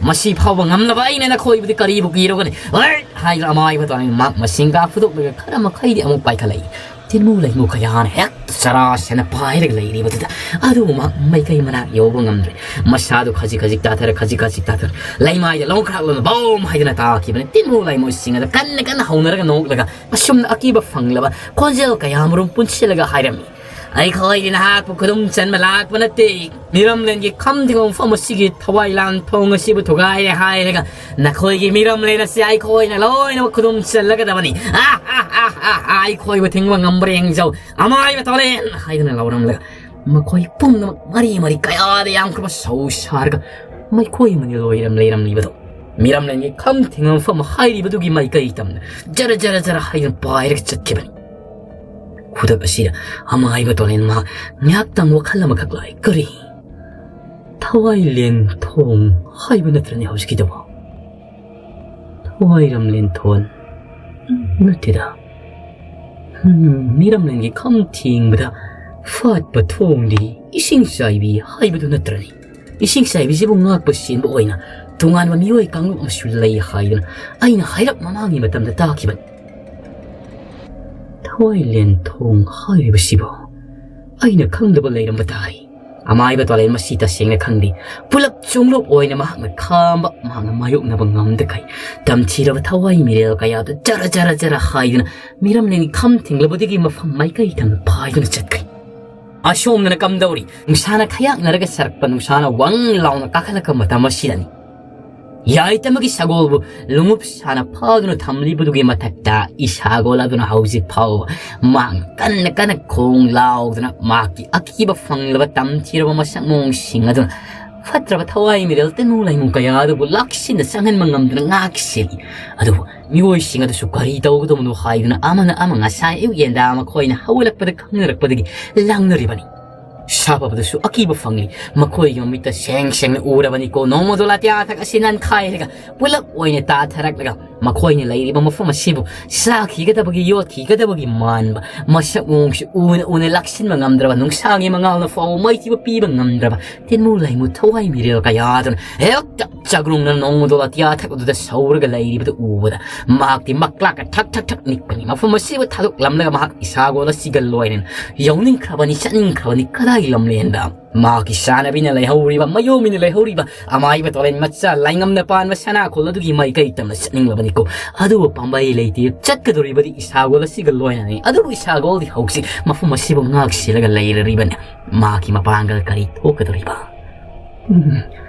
ꯃꯁꯤ ꯐꯥꯎꯕ ꯉꯝꯂꯕ ꯑꯩꯅ ꯅꯈꯣꯏꯕꯨꯗꯤ ꯀꯔꯤꯕꯨ ꯀꯤꯔꯨꯒꯅꯤ? ꯍꯣꯏ! ꯍꯥꯏꯗꯨꯅ ꯑꯃꯥꯏꯕ ꯇꯣꯂꯦꯟ ꯃꯍꯥꯛ ꯃꯁꯤꯡꯒꯥ ꯐꯨꯗꯣꯛꯂꯒ ꯈꯔ ꯃꯈꯩꯗꯤ ꯑꯃꯨꯛ ꯄꯥꯏꯈꯠꯂꯛꯏ꯫ ꯇꯤꯟꯃꯨ ꯂꯩꯃꯨ ꯀꯌꯥꯅ ꯍꯦꯛ ꯆꯔꯥꯁꯦꯅ ꯄꯥꯏꯔꯒ ꯂꯩꯔꯤꯕꯗꯨꯗ ꯑꯗꯨꯕꯨ ꯃꯍꯥꯛ ꯃꯥꯏꯀꯩ ꯃꯅꯥꯛ ꯌꯧꯕ ꯉꯝꯗ꯭ꯔꯦ꯫ ꯃꯁꯥꯗꯨ ꯈꯖꯤꯛ ꯈꯖꯤꯛ ꯇꯥꯊꯔ, ꯈꯖꯤꯛ ꯈꯖꯤꯛ ꯇꯥꯊꯔ ꯂꯩꯃꯥꯏꯗ ꯂꯣꯡꯈ꯭ꯔꯥꯛꯂꯅ ꯕꯣꯝ ꯍꯥꯏꯗꯨꯅ ꯇꯥꯈꯤꯕꯅꯤ꯫ ꯇꯤꯟꯃꯨ ꯂꯩꯃꯨꯁꯤꯡ ꯑꯗꯨ ꯀꯟꯅ ꯀꯟꯅ ꯍꯧꯅꯔꯒ ꯅꯣꯛꯂꯒ ꯑꯁꯨꯝꯅ ꯑꯀꯤꯕ ꯐꯪꯂꯕ ꯈꯣꯟꯖꯦꯜ ꯀꯌꯥꯃꯔꯨꯝ ꯄꯨꯟꯁꯤꯜꯂꯒ ꯍꯥꯏꯔꯝꯃꯤ꯫ ꯑꯩꯈꯣꯏꯗꯤ ꯅꯍꯥꯛꯄꯨ ꯈꯨꯗꯨꯝ ꯆꯟꯕ ꯂꯥꯛꯄ ꯅꯠꯇꯦ꯫ ꯃꯤꯔꯝꯂꯦꯟꯒꯤ ꯈꯝ ꯊꯦꯡꯕ ꯃꯐꯝ ꯑꯁꯤꯒꯤ ꯊꯋꯥꯏ ꯂꯥꯟ ꯊꯣꯡ ꯑꯁꯤꯕꯨ ꯊꯨꯒꯥꯏꯔꯦ ꯍꯥꯏꯔꯒ ꯅꯈꯣꯏꯒꯤ ꯃꯤꯔꯝꯂꯦꯟ ꯑꯁꯤ ꯑꯩꯈꯣꯏꯅ ꯂꯣꯏꯅꯃꯛ ꯈꯨꯗꯨꯝ ꯆꯜꯂꯒꯗꯕꯅꯤ꯫ ꯑꯩꯈꯣꯏꯕꯨ ꯊꯤꯡꯕ ꯉꯝꯕ꯭ꯔꯥ ꯌꯦꯡꯖꯧ, ꯑꯃꯥꯏꯕ ꯇꯣꯂꯦꯟ ꯍꯥꯏꯗꯨꯅ ꯂꯥꯎꯔꯝꯂꯒ ꯃꯈꯣꯏ ꯄꯨꯝꯅꯃꯛ ꯃꯔꯤ ꯃꯔꯤ ꯀꯌꯥꯗ ꯌꯥꯝꯈ꯭ꯔꯕ ꯁꯧ ꯁꯥꯔꯒ ꯃꯩꯈꯣꯏ ꯃꯅꯤ ꯂꯣꯏꯔꯝ ꯂꯩꯔꯝꯂꯤꯕꯗꯣ ꯃꯤꯔꯝꯂꯦꯟꯒꯤ ꯈꯝ ꯊꯦꯡꯕ ꯃꯐꯝ ꯍꯥꯏꯔꯤꯕꯗꯨꯒꯤ ꯃꯥꯏꯀꯩ ꯇꯝꯅ ꯖꯔ ꯖꯔ ꯖꯔ ꯍꯥꯏꯗꯨꯅ ꯄꯥꯏꯔꯒ ꯆꯠꯈꯤꯕꯅꯤ꯫ ꯈꯨꯗꯛ ꯑꯁꯤꯗ ꯑꯃꯥꯏꯕ ꯇꯣꯂꯦꯟ ꯃꯍꯥꯛ ꯉꯥꯏꯍꯥꯛꯇꯪ ꯋꯥꯈꯜ ꯑꯃꯈꯛ ꯂꯥꯛꯏ꯫ ꯀꯔꯤ? ꯊꯋꯥꯏ ꯂꯦꯟ ꯊꯣꯡ ꯍꯥꯏꯕ ꯅꯠꯇ꯭ꯔꯅꯦ ꯍꯧꯖꯤꯛꯀꯤꯗꯨꯕꯣ? ꯊꯋꯥꯏꯔꯝ ꯂꯦꯟꯊꯣꯟ ꯅꯠꯇꯦꯗ꯫ ꯍꯝ, ꯃꯤꯔꯝꯂꯦꯟꯒꯤ ꯈꯝ ꯊꯦꯡꯕꯗ ꯐꯥꯠꯄ ꯊꯣꯡꯗꯤ ꯏꯁꯤꯡ ꯆꯥꯏꯕꯤ ꯍꯥꯏꯕꯗꯨ ꯅꯠꯇ꯭ꯔꯅꯤ? ꯏꯁꯤꯡ ꯆꯥꯏꯕꯤꯁꯤꯕꯨ ꯉꯥꯛꯄ ꯁꯦꯟꯕ ꯑꯣꯏꯅ ꯇꯣꯉꯥꯟꯕ ꯃꯤꯑꯣꯏ ꯀꯥꯡꯂꯨꯞ ꯑꯃꯁꯨ ꯂꯩ ꯍꯥꯏꯗꯨꯅ ꯑꯩꯅ ꯍꯥꯏꯔꯞ ꯃꯃꯥꯡꯒꯤ ꯃꯇꯝꯗ ꯇꯥꯈꯤꯕꯅꯤ꯫ ꯊꯋꯥꯏ ꯂꯦꯟꯊꯣꯡ ꯍꯥꯏꯔꯤꯕꯁꯤꯕꯨ ꯑꯩꯅ ꯈꯪꯗꯕ ꯂꯩꯔꯝꯕ ꯇꯥꯏ꯫ ꯑꯃꯥꯏꯕ ꯇꯣꯂꯦꯟ ꯃꯁꯤ ꯇꯁꯦꯡꯅ ꯈꯪꯗꯦ꯫ ꯄꯨꯂꯞ ꯆꯣꯡꯂꯨꯞ ꯑꯣꯏꯅ ꯃꯍꯥꯛꯅ ꯈꯥꯝꯕ, ꯃꯍꯥꯛꯅ ꯃꯥꯌꯣꯛꯅꯕ ꯉꯝꯗꯈꯩ ꯇꯝꯊꯤꯔꯕ ꯊꯋꯥꯏ ꯃꯤꯔꯦꯜ ꯀꯌꯥꯗꯨ ꯖꯔ ꯖꯔ ꯖꯔ ꯍꯥꯏꯗꯨꯅ ꯃꯤꯔꯝꯂꯦꯟꯒꯤ ꯈꯝ ꯊꯦꯡꯂꯕꯗꯒꯤ ꯃꯐꯝ ꯃꯥꯏꯀꯩ ꯇꯝꯅ ꯄꯥꯏꯗꯨꯅ ꯆꯠꯈ꯭ꯔꯦ꯫ ꯑꯁꯣꯝꯗꯅ ꯀꯝꯗꯧꯔꯤ? ꯅꯨꯡꯁꯥꯅ ꯈꯌꯥꯛꯅꯔꯒ ꯁꯥꯔꯛꯄ ꯅꯨꯡꯁꯥꯅ ꯋꯪ ꯂꯥꯎꯅ ꯀꯥꯈꯠꯂꯛꯄ ꯃꯇꯝ ꯑꯁꯤꯗꯅꯤ꯫ ꯌꯥꯏꯇꯃꯒꯤ ꯁꯒꯣꯜꯕꯨ ꯂꯣꯡꯎꯞ ꯁꯥꯅ ꯐꯥꯗꯨꯅ ꯊꯝꯂꯤꯕꯗꯨꯒꯤ ꯃꯊꯛꯇ ꯏꯁꯥꯒꯣꯜ ꯑꯗꯨꯅ ꯍꯧꯖꯤꯛ ꯐꯥꯎꯕ ꯃꯍꯥꯛꯅ ꯀꯟꯅ ꯀꯟꯅ ꯈꯣꯡ ꯂꯥꯎꯗꯨꯅ ꯃꯍꯥꯛꯀꯤ ꯑꯀꯤꯕ ꯐꯪꯂꯕ ꯇꯝꯊꯤꯔꯕ ꯃꯁꯛ ꯃꯑꯣꯡꯁꯤꯡ ꯑꯗꯨꯅ ꯐꯠꯇ꯭ꯔꯕ ꯊꯋꯥꯏ ꯃꯤꯔꯦꯜ ꯇꯤꯟꯃꯨ ꯂꯩꯃꯨ ꯀꯌꯥ ꯑꯗꯨꯕꯨ ꯂꯥꯛꯁꯤꯟꯅ ꯆꯪꯍꯟꯕ ꯉꯝꯗꯨꯅ ꯉꯥꯛ ꯁꯦꯜꯂꯤ꯫ ꯑꯗꯨꯕꯨ ꯃꯤꯑꯣꯏꯁꯤꯡ ꯑꯗꯨꯁꯨ ꯀꯔꯤ ꯇꯧꯒꯗꯕꯅꯣ ꯍꯥꯏꯗꯨꯅ ꯑꯃꯅ ꯑꯃ ꯉꯁꯥꯏ ꯑꯌꯨꯛ ꯌꯦꯟꯗꯥ ꯃꯈꯣꯏꯅ ꯍꯧꯒꯠꯂꯛꯄꯗ ꯈꯪꯅꯔꯛꯄꯗꯒꯤ ꯂꯥꯡꯅꯔꯤꯕꯅꯤ꯫ ꯁꯥꯐꯕꯗꯁꯨ ꯑꯀꯤꯕ ꯐꯪꯂꯤ꯫ ꯃꯈꯣꯏꯒꯤ ꯃꯃꯤꯠꯇ ꯁꯦꯡ ꯁꯦꯡꯅ ꯎꯔꯕꯅꯤꯀꯣ, ꯅꯣꯡꯃꯗꯣ ꯂꯥꯇꯤꯌꯥ ꯊꯛ ꯑꯁꯤ ꯅꯥꯟꯈꯥꯏꯔꯒ ꯄꯨꯂꯞ ꯑꯣꯏꯅ ꯇꯥꯊꯔꯛꯂꯒ ꯃꯈꯣꯏꯅ ꯂꯩꯔꯤꯕ ꯃꯐꯝ ꯑꯁꯤꯕꯨ ꯆꯥꯈꯤꯒꯗꯕꯒꯤ, ꯌꯣꯠꯈꯤꯒꯗꯕꯒꯤ ꯃꯥꯟꯕ ꯃꯁꯛ ꯃꯑꯣꯡꯁꯨ ꯎꯅ ꯎꯅ ꯂꯥꯛꯁꯤꯟꯕ ꯉꯝꯗ꯭ꯔꯕ ꯅꯨꯡꯁꯥꯒꯤ ꯃꯉꯥꯜꯅ ꯐꯥꯎꯕ ꯃꯥꯏꯊꯤꯕ ꯄꯤꯕ ꯉꯝꯗ꯭ꯔꯕ ꯇꯤꯟꯃꯨ ꯂꯩꯃꯨ ꯊꯋꯥꯏ ꯃꯤꯔꯦꯜ ꯀꯌꯥ ꯑꯗꯨꯅ ꯍꯦꯛꯇ ꯆꯥꯛꯔꯨꯡꯅ ꯅꯣꯡꯃꯗꯣ ꯂꯥꯇꯤꯌꯥ ꯊꯛ ꯑꯗꯨꯗ ꯁꯧꯔꯒ ꯂꯩꯔꯤꯕꯗꯨ ꯎꯕꯗ ꯃꯍꯥꯛꯇꯤ ꯃꯀ꯭ꯂꯥꯛꯀ ꯊꯛ ꯊꯛ ꯊꯛ ꯅꯤꯛꯄꯅꯤ꯫ ꯃꯐꯝ ꯑꯁꯤꯕꯨ ꯊꯥꯗꯣꯛꯂꯝꯂꯒ ꯃꯍꯥꯛ ꯏꯁꯥꯒꯣꯜ ꯑꯁꯤꯒ ꯂꯣꯏꯅꯅ ꯌꯧꯅꯤꯡꯈ꯭ꯔꯕꯅꯤ, ꯆꯠꯅꯤꯡꯈ꯭ꯔꯕꯅꯤ ꯀꯗꯥꯏ ꯂꯝꯂꯦꯟꯗ꯫ ꯃꯍꯥꯛꯀꯤ ꯆꯥꯅꯕꯤꯅ ꯂꯩꯍꯧꯔꯤꯕ, ꯃꯌꯣꯝꯃꯤꯅ ꯂꯩꯍꯧꯔꯤꯕ ꯑꯃꯥꯏꯕ ꯇꯣꯂꯦꯟ ꯃꯆꯥ ꯂꯥꯏꯉꯝꯅ ꯄꯥꯟꯕ ꯁꯅꯥꯈꯣꯜ ꯑꯗꯨꯒꯤ ꯃꯥꯏꯀꯩ ꯇꯝꯅ ꯆꯠꯅꯤꯡꯂꯕꯅꯤꯀꯣ꯫ ꯑꯗꯨꯕꯨ ꯄꯥꯝꯕꯩ ꯂꯩꯇꯦ, ꯆꯠꯀꯗꯧꯔꯤꯕꯗꯤ ꯏꯁꯥꯒꯣꯜ ꯑꯁꯤꯒ ꯂꯣꯏꯅꯅꯤ꯫ ꯑꯗꯨꯕꯨ ꯏꯁꯥꯒꯣꯜꯗꯤ ꯍꯧꯖꯤꯛ ꯃꯐꯝ ꯑꯁꯤꯕꯨ ꯉꯥꯛ ꯁꯦꯜꯂꯒ ꯂꯩꯔꯔꯤꯕꯅꯤ꯫ ꯃꯍꯥꯛꯀꯤ ꯃꯄꯥꯡꯒꯜ ꯀꯔꯤ ꯊꯣꯛꯀꯗꯧꯔꯤꯕ? ꯎꯝ,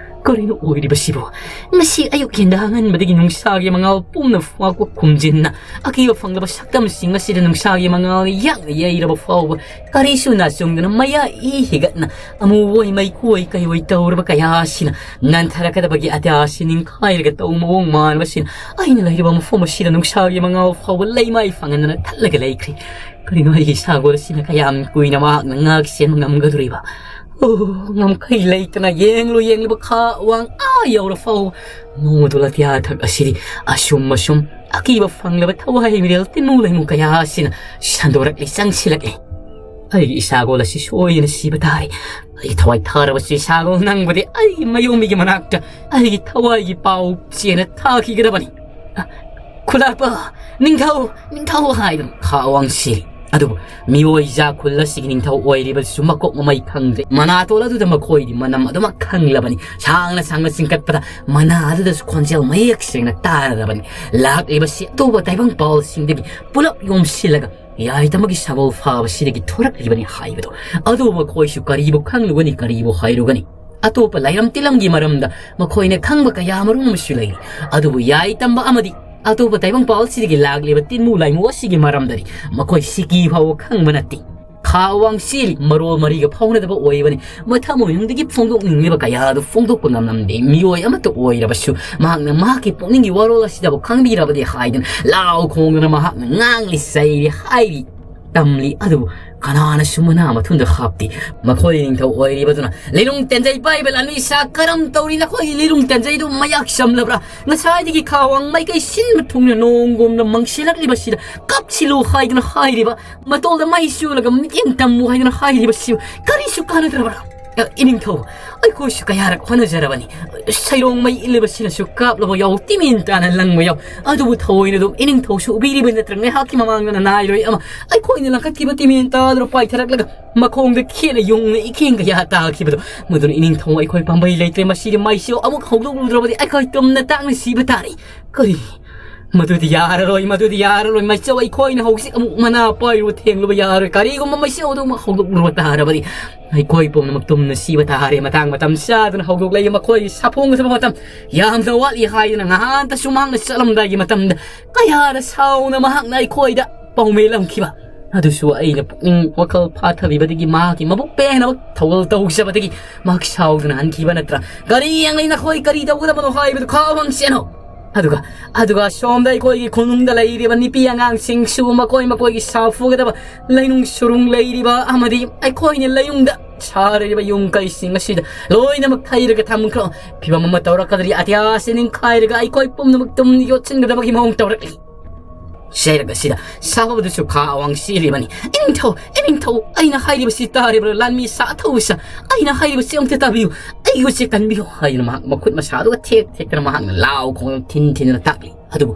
ꯀꯔꯤꯅꯣ ꯑꯣꯏꯔꯤꯕꯁꯤꯕꯣ? ꯉꯁꯤ ꯑꯌꯨꯛ ꯌꯦꯟꯗꯥ ꯑꯉꯟꯕꯗꯒꯤ ꯅꯨꯡꯁꯥꯒꯤ ꯃꯉꯥꯜ ꯄꯨꯝꯅ ꯋꯥꯛꯄ ꯈꯨꯝꯖꯤꯟꯅ ꯑꯀꯤꯕ ꯐꯪꯂꯕ ꯁꯛꯇꯝꯁꯤꯡ ꯑꯁꯤꯗ ꯅꯨꯡꯁꯥꯒꯤ ꯃꯉꯥꯜ ꯌꯥꯛꯅ ꯌꯩꯔꯕ ꯐꯥꯎꯕ ꯀꯔꯤꯁꯨ ꯅꯥꯆꯨꯡꯗꯅ ꯃꯌꯥ ꯏ ꯍꯤꯒꯠꯅ ꯑꯃꯨꯕ ꯑꯣꯏ ꯃꯩꯈꯨ ꯑꯣꯏ ꯀꯩ ꯑꯣꯏ ꯇꯧꯔꯕ ꯀꯌꯥ ꯑꯁꯤꯅ ꯅꯟꯊꯔꯛꯀꯗꯕꯒꯤ ꯑꯇꯤꯌꯥꯁꯤ ꯅꯤꯡꯈꯥꯏꯔꯒ ꯇꯧ ꯃꯑꯣꯡ ꯃꯥꯟꯕꯁꯤꯅ ꯑꯩꯅ ꯂꯩꯔꯤꯕ ꯃꯐꯝ ꯑꯁꯤꯗ ꯅꯨꯡꯁꯥꯒꯤ ꯃꯉꯥꯜ ꯐꯥꯎꯕ ꯂꯩꯃꯥꯏ ꯐꯪꯍꯟꯗꯅ ꯊꯠꯂꯒ ꯂꯩꯈ꯭ꯔꯦ꯫ ꯀꯔꯤꯅꯣ ꯑꯩꯒꯤ ꯏꯁꯥꯒꯣꯜ ꯑꯁꯤꯅ ꯀꯌꯥꯝ ꯀꯨꯏꯅ ꯃꯍꯥꯛꯅ ꯉꯥꯛ ꯁꯦꯟꯕ ꯉꯝꯒꯗꯧꯔꯤꯕ? ꯑꯣ, ꯉꯝꯈꯩ ꯂꯩꯇꯅ ꯌꯦꯡꯂꯨ ꯌꯦꯡꯂꯨꯕ ꯈꯥ ꯋꯥꯡ ꯑꯥ ꯌꯧꯔ ꯐꯥꯎ ꯅꯣꯡꯃꯗꯣ ꯂꯥꯇꯤꯌꯥ ꯊꯛ ꯑꯁꯤꯗꯤ ꯑꯁꯨꯝ ꯑꯁꯨꯝ ꯑꯀꯤꯕ ꯐꯪꯂꯕ ꯊꯋꯥꯏ ꯃꯤꯔꯦꯜ ꯇꯤꯟꯃꯨ ꯂꯩꯃꯨ ꯀꯌꯥ ꯑꯁꯤꯅ ꯁꯟꯗꯣꯔꯛꯂꯤ, ꯆꯪꯁꯤꯜꯂꯛꯂꯤ꯫ ꯑꯩꯒꯤ ꯏꯁꯥꯒꯣꯜ ꯑꯁꯤ ꯁꯣꯏꯗꯅ ꯁꯤꯕ ꯇꯥꯔꯦ꯫ ꯑꯩꯒꯤ ꯊꯋꯥꯏ ꯊꯥꯔꯕꯁꯨ ꯏꯁꯥꯒꯣꯜ ꯅꯪꯕꯨꯗꯤ ꯑꯩꯒꯤ ꯃꯌꯣꯝꯃꯤꯒꯤ ꯃꯅꯥꯛꯇ ꯑꯩꯒꯤ ꯊꯋꯥꯏꯒꯤ ꯄꯥꯎ ꯆꯦꯅ ꯊꯥꯈꯤꯒꯗꯕꯅꯤ꯫ ꯈꯨꯂꯥꯛꯄ, ꯅꯤꯡꯊꯧ, ꯅꯤꯡꯊꯧ ꯍꯥꯏꯗꯨꯅ ꯈꯥ ꯋꯥꯡ ꯁꯤꯔꯤ꯫ ꯑꯗꯨꯕꯨ ꯃꯤꯑꯣꯏ ꯖꯥ ꯈꯨꯜ ꯑꯁꯤꯒꯤ ꯅꯤꯡꯊꯧ ꯑꯣꯏꯔꯤꯕꯁꯨ ꯃꯀꯣꯛ ꯃꯃꯩ ꯈꯪꯗ꯭ꯔꯦ꯫ ꯃꯅꯥꯇꯣꯜ ꯑꯗꯨꯗ ꯃꯈꯣꯏꯗꯤ ꯃꯅꯝ ꯑꯗꯨꯃꯛ ꯈꯪꯂꯕꯅꯤ꯫ ꯁꯥꯡꯅ ꯁꯥꯡꯅ ꯆꯤꯡꯈꯠꯄꯗ ꯃꯅꯥ ꯑꯗꯨꯗꯁꯨ ꯈꯣꯟꯖꯦꯜ ꯃꯌꯦꯛ ꯁꯦꯡꯅ ꯇꯥꯔꯔꯕꯅꯤ꯫ ꯂꯥꯛꯂꯤꯕꯁꯤ ꯑꯇꯣꯞꯄ ꯇꯥꯏꯕꯪ ꯄꯥꯜꯁꯤꯡꯗꯒꯤ ꯄꯨꯂꯞ ꯌꯣꯝꯁꯤꯜꯂꯒ ꯌꯥꯏꯇꯃꯒꯤ ꯁꯒꯣꯜ ꯐꯥꯕꯁꯤꯗꯒꯤ ꯊꯣꯔꯛꯂꯤꯕꯅꯤ ꯍꯥꯏꯕꯗꯣ꯫ ꯑꯗꯨ ꯃꯈꯣꯏꯁꯨ ꯀꯔꯤꯕꯨ ꯈꯪꯂꯨꯒꯅꯤ, ꯀꯔꯤꯕꯨ ꯍꯥꯏꯔꯨꯒꯅꯤ? ꯑꯇꯣꯞꯄ ꯂꯥꯏꯔꯝ ꯇꯤꯂꯝꯒꯤ ꯃꯔꯝꯗ ꯃꯈꯣꯏꯅ ꯈꯪꯕ ꯀꯌꯥ ꯃꯔꯨꯝ ꯑꯃꯁꯨ ꯂꯩꯔꯤ꯫ ꯑꯗꯨꯕꯨ ꯌꯥꯏ ꯇꯝꯕ ꯑꯃꯗꯤ ꯑꯇꯣꯞꯄ ꯇꯥꯏꯕꯪ ꯄꯥꯜꯁꯤꯗꯒꯤ ꯂꯥꯛꯂꯤꯕ ꯇꯤꯟꯃꯨ ꯂꯥꯏꯃꯨ ꯑꯁꯤꯒꯤ ꯃꯔꯝꯗꯗꯤ ꯃꯈꯣꯏ ꯁꯤꯀꯤ ꯐꯥꯎꯕ ꯈꯪꯕ ꯅꯠꯇꯦ꯫ ꯈꯥ ꯋꯥꯡ ꯆꯦꯜꯂꯤ, ꯃꯔꯣꯜ ꯃꯔꯤꯒ ꯐꯥꯎꯅꯗꯕ ꯑꯣꯏꯕꯅꯤ꯫ ꯃꯊꯃꯣꯏꯅꯨꯡꯗꯒꯤ ꯐꯣꯡꯗꯣꯛꯅꯤꯡꯂꯤꯕ ꯀꯌꯥ ꯑꯗꯨ ꯐꯣꯡꯗꯣꯛꯄ ꯉꯝꯂꯝꯗꯦ꯫ ꯃꯤꯑꯣꯏ ꯑꯃꯠꯇ ꯑꯣꯏꯔꯕꯁꯨ ꯃꯍꯥꯛꯅ ꯃꯍꯥꯛꯀꯤ ꯄꯨꯛꯅꯤꯡꯒꯤ ꯋꯥꯔꯣꯜ ꯑꯁꯤꯗꯕꯨ ꯈꯪꯕꯤꯔꯕꯗꯤ ꯍꯥꯏꯗꯨꯅ ꯂꯥꯎ ꯈꯣꯡꯗꯨꯅ ꯃꯍꯥꯛꯅ ꯉꯥꯡꯂꯤ ꯆꯩꯔꯤ ꯍꯥꯏꯔꯤ꯫ ꯇꯝꯂꯤ꯫ ꯑꯗꯨꯕꯨ ꯀꯅꯥꯅꯁꯨ ꯃꯅꯥ ꯃꯊꯨꯟꯗ ꯍꯥꯞꯇꯦ꯫ ꯃꯈꯣꯏ ꯅꯤꯡꯊꯧ ꯑꯣꯏꯔꯤꯕꯗꯨꯅ ꯂꯤꯂꯣꯡ ꯇꯦꯟꯖꯩ ꯄꯥꯏꯕ ꯂꯥꯟꯃꯤ ꯁꯥ ꯀꯔꯝ ꯇꯧꯔꯤ? ꯅꯈꯣꯏꯒꯤ ꯂꯤꯂꯣꯡ ꯇꯦꯟꯖꯩꯗꯨ ꯃꯌꯥꯛ ꯆꯝꯂꯕ꯭ꯔꯥ? ꯉꯁꯥꯏꯗꯒꯤ ꯈꯥ ꯋꯥꯡ ꯃꯥꯏꯀꯩ ꯁꯤꯟꯕ ꯊꯨꯡꯅ ꯅꯣꯡꯒꯨꯝꯅ ꯃꯪꯁꯤꯜꯂꯛꯂꯤꯕꯁꯤꯗ ꯀꯞꯁꯤꯜꯂꯨ ꯍꯥꯏꯗꯨꯅ ꯍꯥꯏꯔꯤꯕ, ꯃꯇꯣꯜꯗ ꯃꯩ ꯆꯨꯂꯒ ꯃꯤꯠꯌꯦꯡ ꯇꯝꯃꯨ ꯍꯥꯏꯗꯨꯅ ꯍꯥꯏꯔꯤꯕꯁꯤꯕꯨ ꯀꯔꯤꯁꯨ ꯀꯥꯟꯅꯗ꯭ꯔꯕ꯭ꯔꯥ? ꯑ, ꯏꯅꯤꯡꯊꯧ, ꯑꯩꯈꯣꯏꯁꯨ ꯀꯌꯥꯔꯛ ꯍꯣꯠꯅꯖꯔꯕꯅꯤ꯫ ꯁꯩꯔꯣꯡ ꯃꯩ ꯏꯜꯂꯤꯕꯁꯤꯅꯁꯨ ꯀꯥꯞꯂꯕ ꯌꯥꯎ, ꯇꯤꯃꯤꯟ ꯇꯥꯅ ꯂꯪꯕ ꯌꯥꯎ꯫ ꯑꯗꯨꯕꯨ ꯊꯑꯣꯏꯅ ꯑꯗꯨꯝ ꯏꯅꯤꯡꯊꯧꯁꯨ ꯎꯕꯤꯔꯤꯕ ꯅꯠꯇ꯭ꯔꯥ? ꯉꯥꯏꯍꯥꯛꯀꯤ ꯃꯃꯥꯡꯗꯅ ꯅꯥꯏꯔꯣꯏ ꯑꯃ ꯑꯩꯈꯣꯏꯅ ꯂꯪꯈꯠꯈꯤꯕ ꯇꯤꯃꯤꯟ ꯇꯥꯗꯨꯅ ꯄꯥꯏꯊꯔꯛꯂꯒ ꯃꯈꯣꯡꯗ ꯈꯦꯠꯅ ꯌꯨꯡꯅ ꯏꯈꯦꯡ ꯀꯌꯥ ꯇꯥꯈꯤꯕꯗꯣ꯫ ꯃꯗꯨꯅ ꯏꯅꯤꯡꯊꯧ ꯑꯩꯈꯣꯏ ꯄꯥꯝꯕꯩ ꯂꯩꯇ꯭ꯔꯦ꯫ ꯃꯁꯤꯗꯤ ꯃꯩꯁꯨ ꯑꯃꯨꯛ ꯍꯧꯗꯣꯛꯂꯨꯗ꯭ꯔꯕꯗꯤ ꯑꯩꯈꯣꯏ ꯇꯨꯝꯅ ꯇꯥꯛꯅ ꯁꯤꯕ ꯇꯥꯔꯦ꯫ ꯀꯔꯤ? ꯃꯗꯨꯗꯤ ꯌꯥꯔꯔꯣꯏ, ꯃꯗꯨꯗꯤ ꯌꯥꯔꯔꯣꯏ꯫ ꯃꯩꯆꯧ ꯑꯩꯈꯣꯏꯅ ꯍꯧꯖꯤꯛ ꯑꯃꯨꯛ ꯃꯅꯥ ꯄꯥꯏꯔꯨ ꯊꯦꯡꯂꯨꯕ ꯌꯥꯔꯔꯣꯏ꯫ ꯀꯔꯤꯒꯨꯝꯕ ꯃꯩꯆꯧ ꯑꯗꯨꯃꯛ ꯍꯧꯗꯣꯛꯂꯨꯕ ꯇꯥꯔꯕꯗꯤ ꯑꯩꯈꯣꯏ ꯄꯨꯝꯅꯃꯛ ꯇꯨꯝꯅ ꯁꯤꯕ ꯇꯥꯔꯦ꯫ ꯃꯇꯥꯡ ꯃꯇꯝ ꯆꯥꯗꯅ ꯍꯧꯗꯣꯛꯂꯛꯏ꯫ ꯃꯈꯣꯏꯒꯤ ꯁꯥꯐꯣꯡꯒꯗꯕ ꯃꯇꯝ ꯌꯥꯝꯅ ꯋꯥꯠꯂꯤ ꯍꯥꯏꯗꯨꯅ ꯉꯍꯥꯟꯇꯁꯨ ꯃꯍꯥꯛꯅ ꯆꯠꯂꯝꯗꯥꯏꯒꯤ ꯃꯇꯝꯗ ꯀꯌꯥꯗ ꯁꯥꯎꯅ ꯃꯍꯥꯛꯅ ꯑꯩꯈꯣꯏꯗ ꯄꯥꯎꯃꯦꯜꯂꯝꯈꯤꯕ꯫ ꯑꯗꯨꯁꯨ ꯑꯩꯅ ꯄꯨꯛꯅꯤꯡ ꯋꯥꯈꯜ ꯐꯥꯊꯕꯤꯕꯗꯒꯤ ꯃꯍꯥꯛꯀꯤ ꯃꯕꯨꯛ ꯄꯦꯟꯅꯕ ꯊꯧꯒꯜ ꯇꯧꯖꯕꯗꯒꯤ ꯃꯍꯥꯛ ꯁꯥꯎꯗꯨꯅ ꯍꯟꯈꯤꯕ ꯅꯠꯇ꯭ꯔꯥ? ꯀꯔꯤ ꯌꯦꯡꯂꯤ ꯅꯈꯣꯏ? ꯀꯔꯤ ꯇꯧꯒꯗꯕꯅꯣ ꯍꯥꯏꯕꯗꯨ ꯈꯥ ꯋꯥꯡ ꯆꯦꯟꯅꯧ꯫ ꯑꯗꯨꯒ, ꯑꯗꯨꯒ ꯁꯣꯝꯗ ꯑꯩꯈꯣꯏꯒꯤ ꯈꯨꯅꯨꯡꯗ ꯂꯩꯔꯤꯕ ꯅꯨꯄꯤ ꯑꯉꯥꯡꯁꯤꯡꯁꯨ ꯃꯈꯣꯏ ꯃꯈꯣꯏꯒꯤ ꯁꯥꯐꯨꯒꯗꯕ ꯂꯩꯅꯨꯡ ꯁꯨꯔꯨꯡ ꯂꯩꯔꯤꯕ ꯑꯃꯗꯤ ꯑꯩꯈꯣꯏꯅ ꯂꯩꯅꯨꯡꯗ ꯁꯥꯔꯤꯕ ꯌꯨꯝ ꯀꯩꯁꯤꯡ ꯑꯁꯤꯗ ꯂꯣꯏꯅꯃꯛ ꯊꯩꯔꯒ ꯊꯝꯈ꯭ꯔꯣ꯫ ꯐꯤꯕꯝ ꯑꯃ ꯇꯧꯔꯛꯀꯗ꯭ꯔꯤ꯫ ꯑꯇꯤꯌꯥꯁꯤ ꯅꯤꯡꯈꯥꯏꯔꯒ ꯑꯩꯈꯣꯏ ꯄꯨꯝꯅꯃꯛ ꯇꯨꯝ ꯌꯣꯠꯁꯤꯟꯒꯗꯕꯒꯤ ꯃꯑꯣꯡ ꯇꯧꯔꯛꯂꯤ꯫ ꯆꯩꯔꯛ ꯑꯁꯤꯗ ꯁꯥꯐꯕꯗꯨꯁꯨ ꯈꯥ ꯋꯥꯡ ꯆꯦꯜꯂꯤꯕꯅꯤ꯫ "ꯏꯅꯤꯡꯊꯧ, ꯏꯅꯤꯡꯊꯧ, ꯑꯩꯅ ꯍꯥꯏꯔꯤꯕꯁꯤ ꯇꯥꯔꯤꯕ꯭ꯔꯥ? ꯂꯥꯟꯃꯤ ꯁꯥ ꯑꯊꯧꯕ ꯁꯥ, ꯑꯩꯅ ꯍꯥꯏꯔꯤꯕꯁꯤ ꯑꯝꯇ ꯇꯥꯕꯤꯌꯨ, ꯑꯩꯕꯨꯁꯦ ꯀꯟꯕꯤꯌꯨ" ꯍꯥꯏꯗꯨꯅ ꯃꯍꯥꯛ ꯃꯈꯨꯠ ꯃꯁꯥꯗꯨꯒ ꯊꯦꯛ ꯊꯦꯛꯇꯅ ꯃꯍꯥꯛꯅ ꯂꯥꯎ ꯈꯣꯡꯗꯅ ꯊꯤꯟ ꯊꯤꯟꯗꯅ ꯇꯥꯛꯂꯤ꯫ ꯑꯗꯨꯕꯨ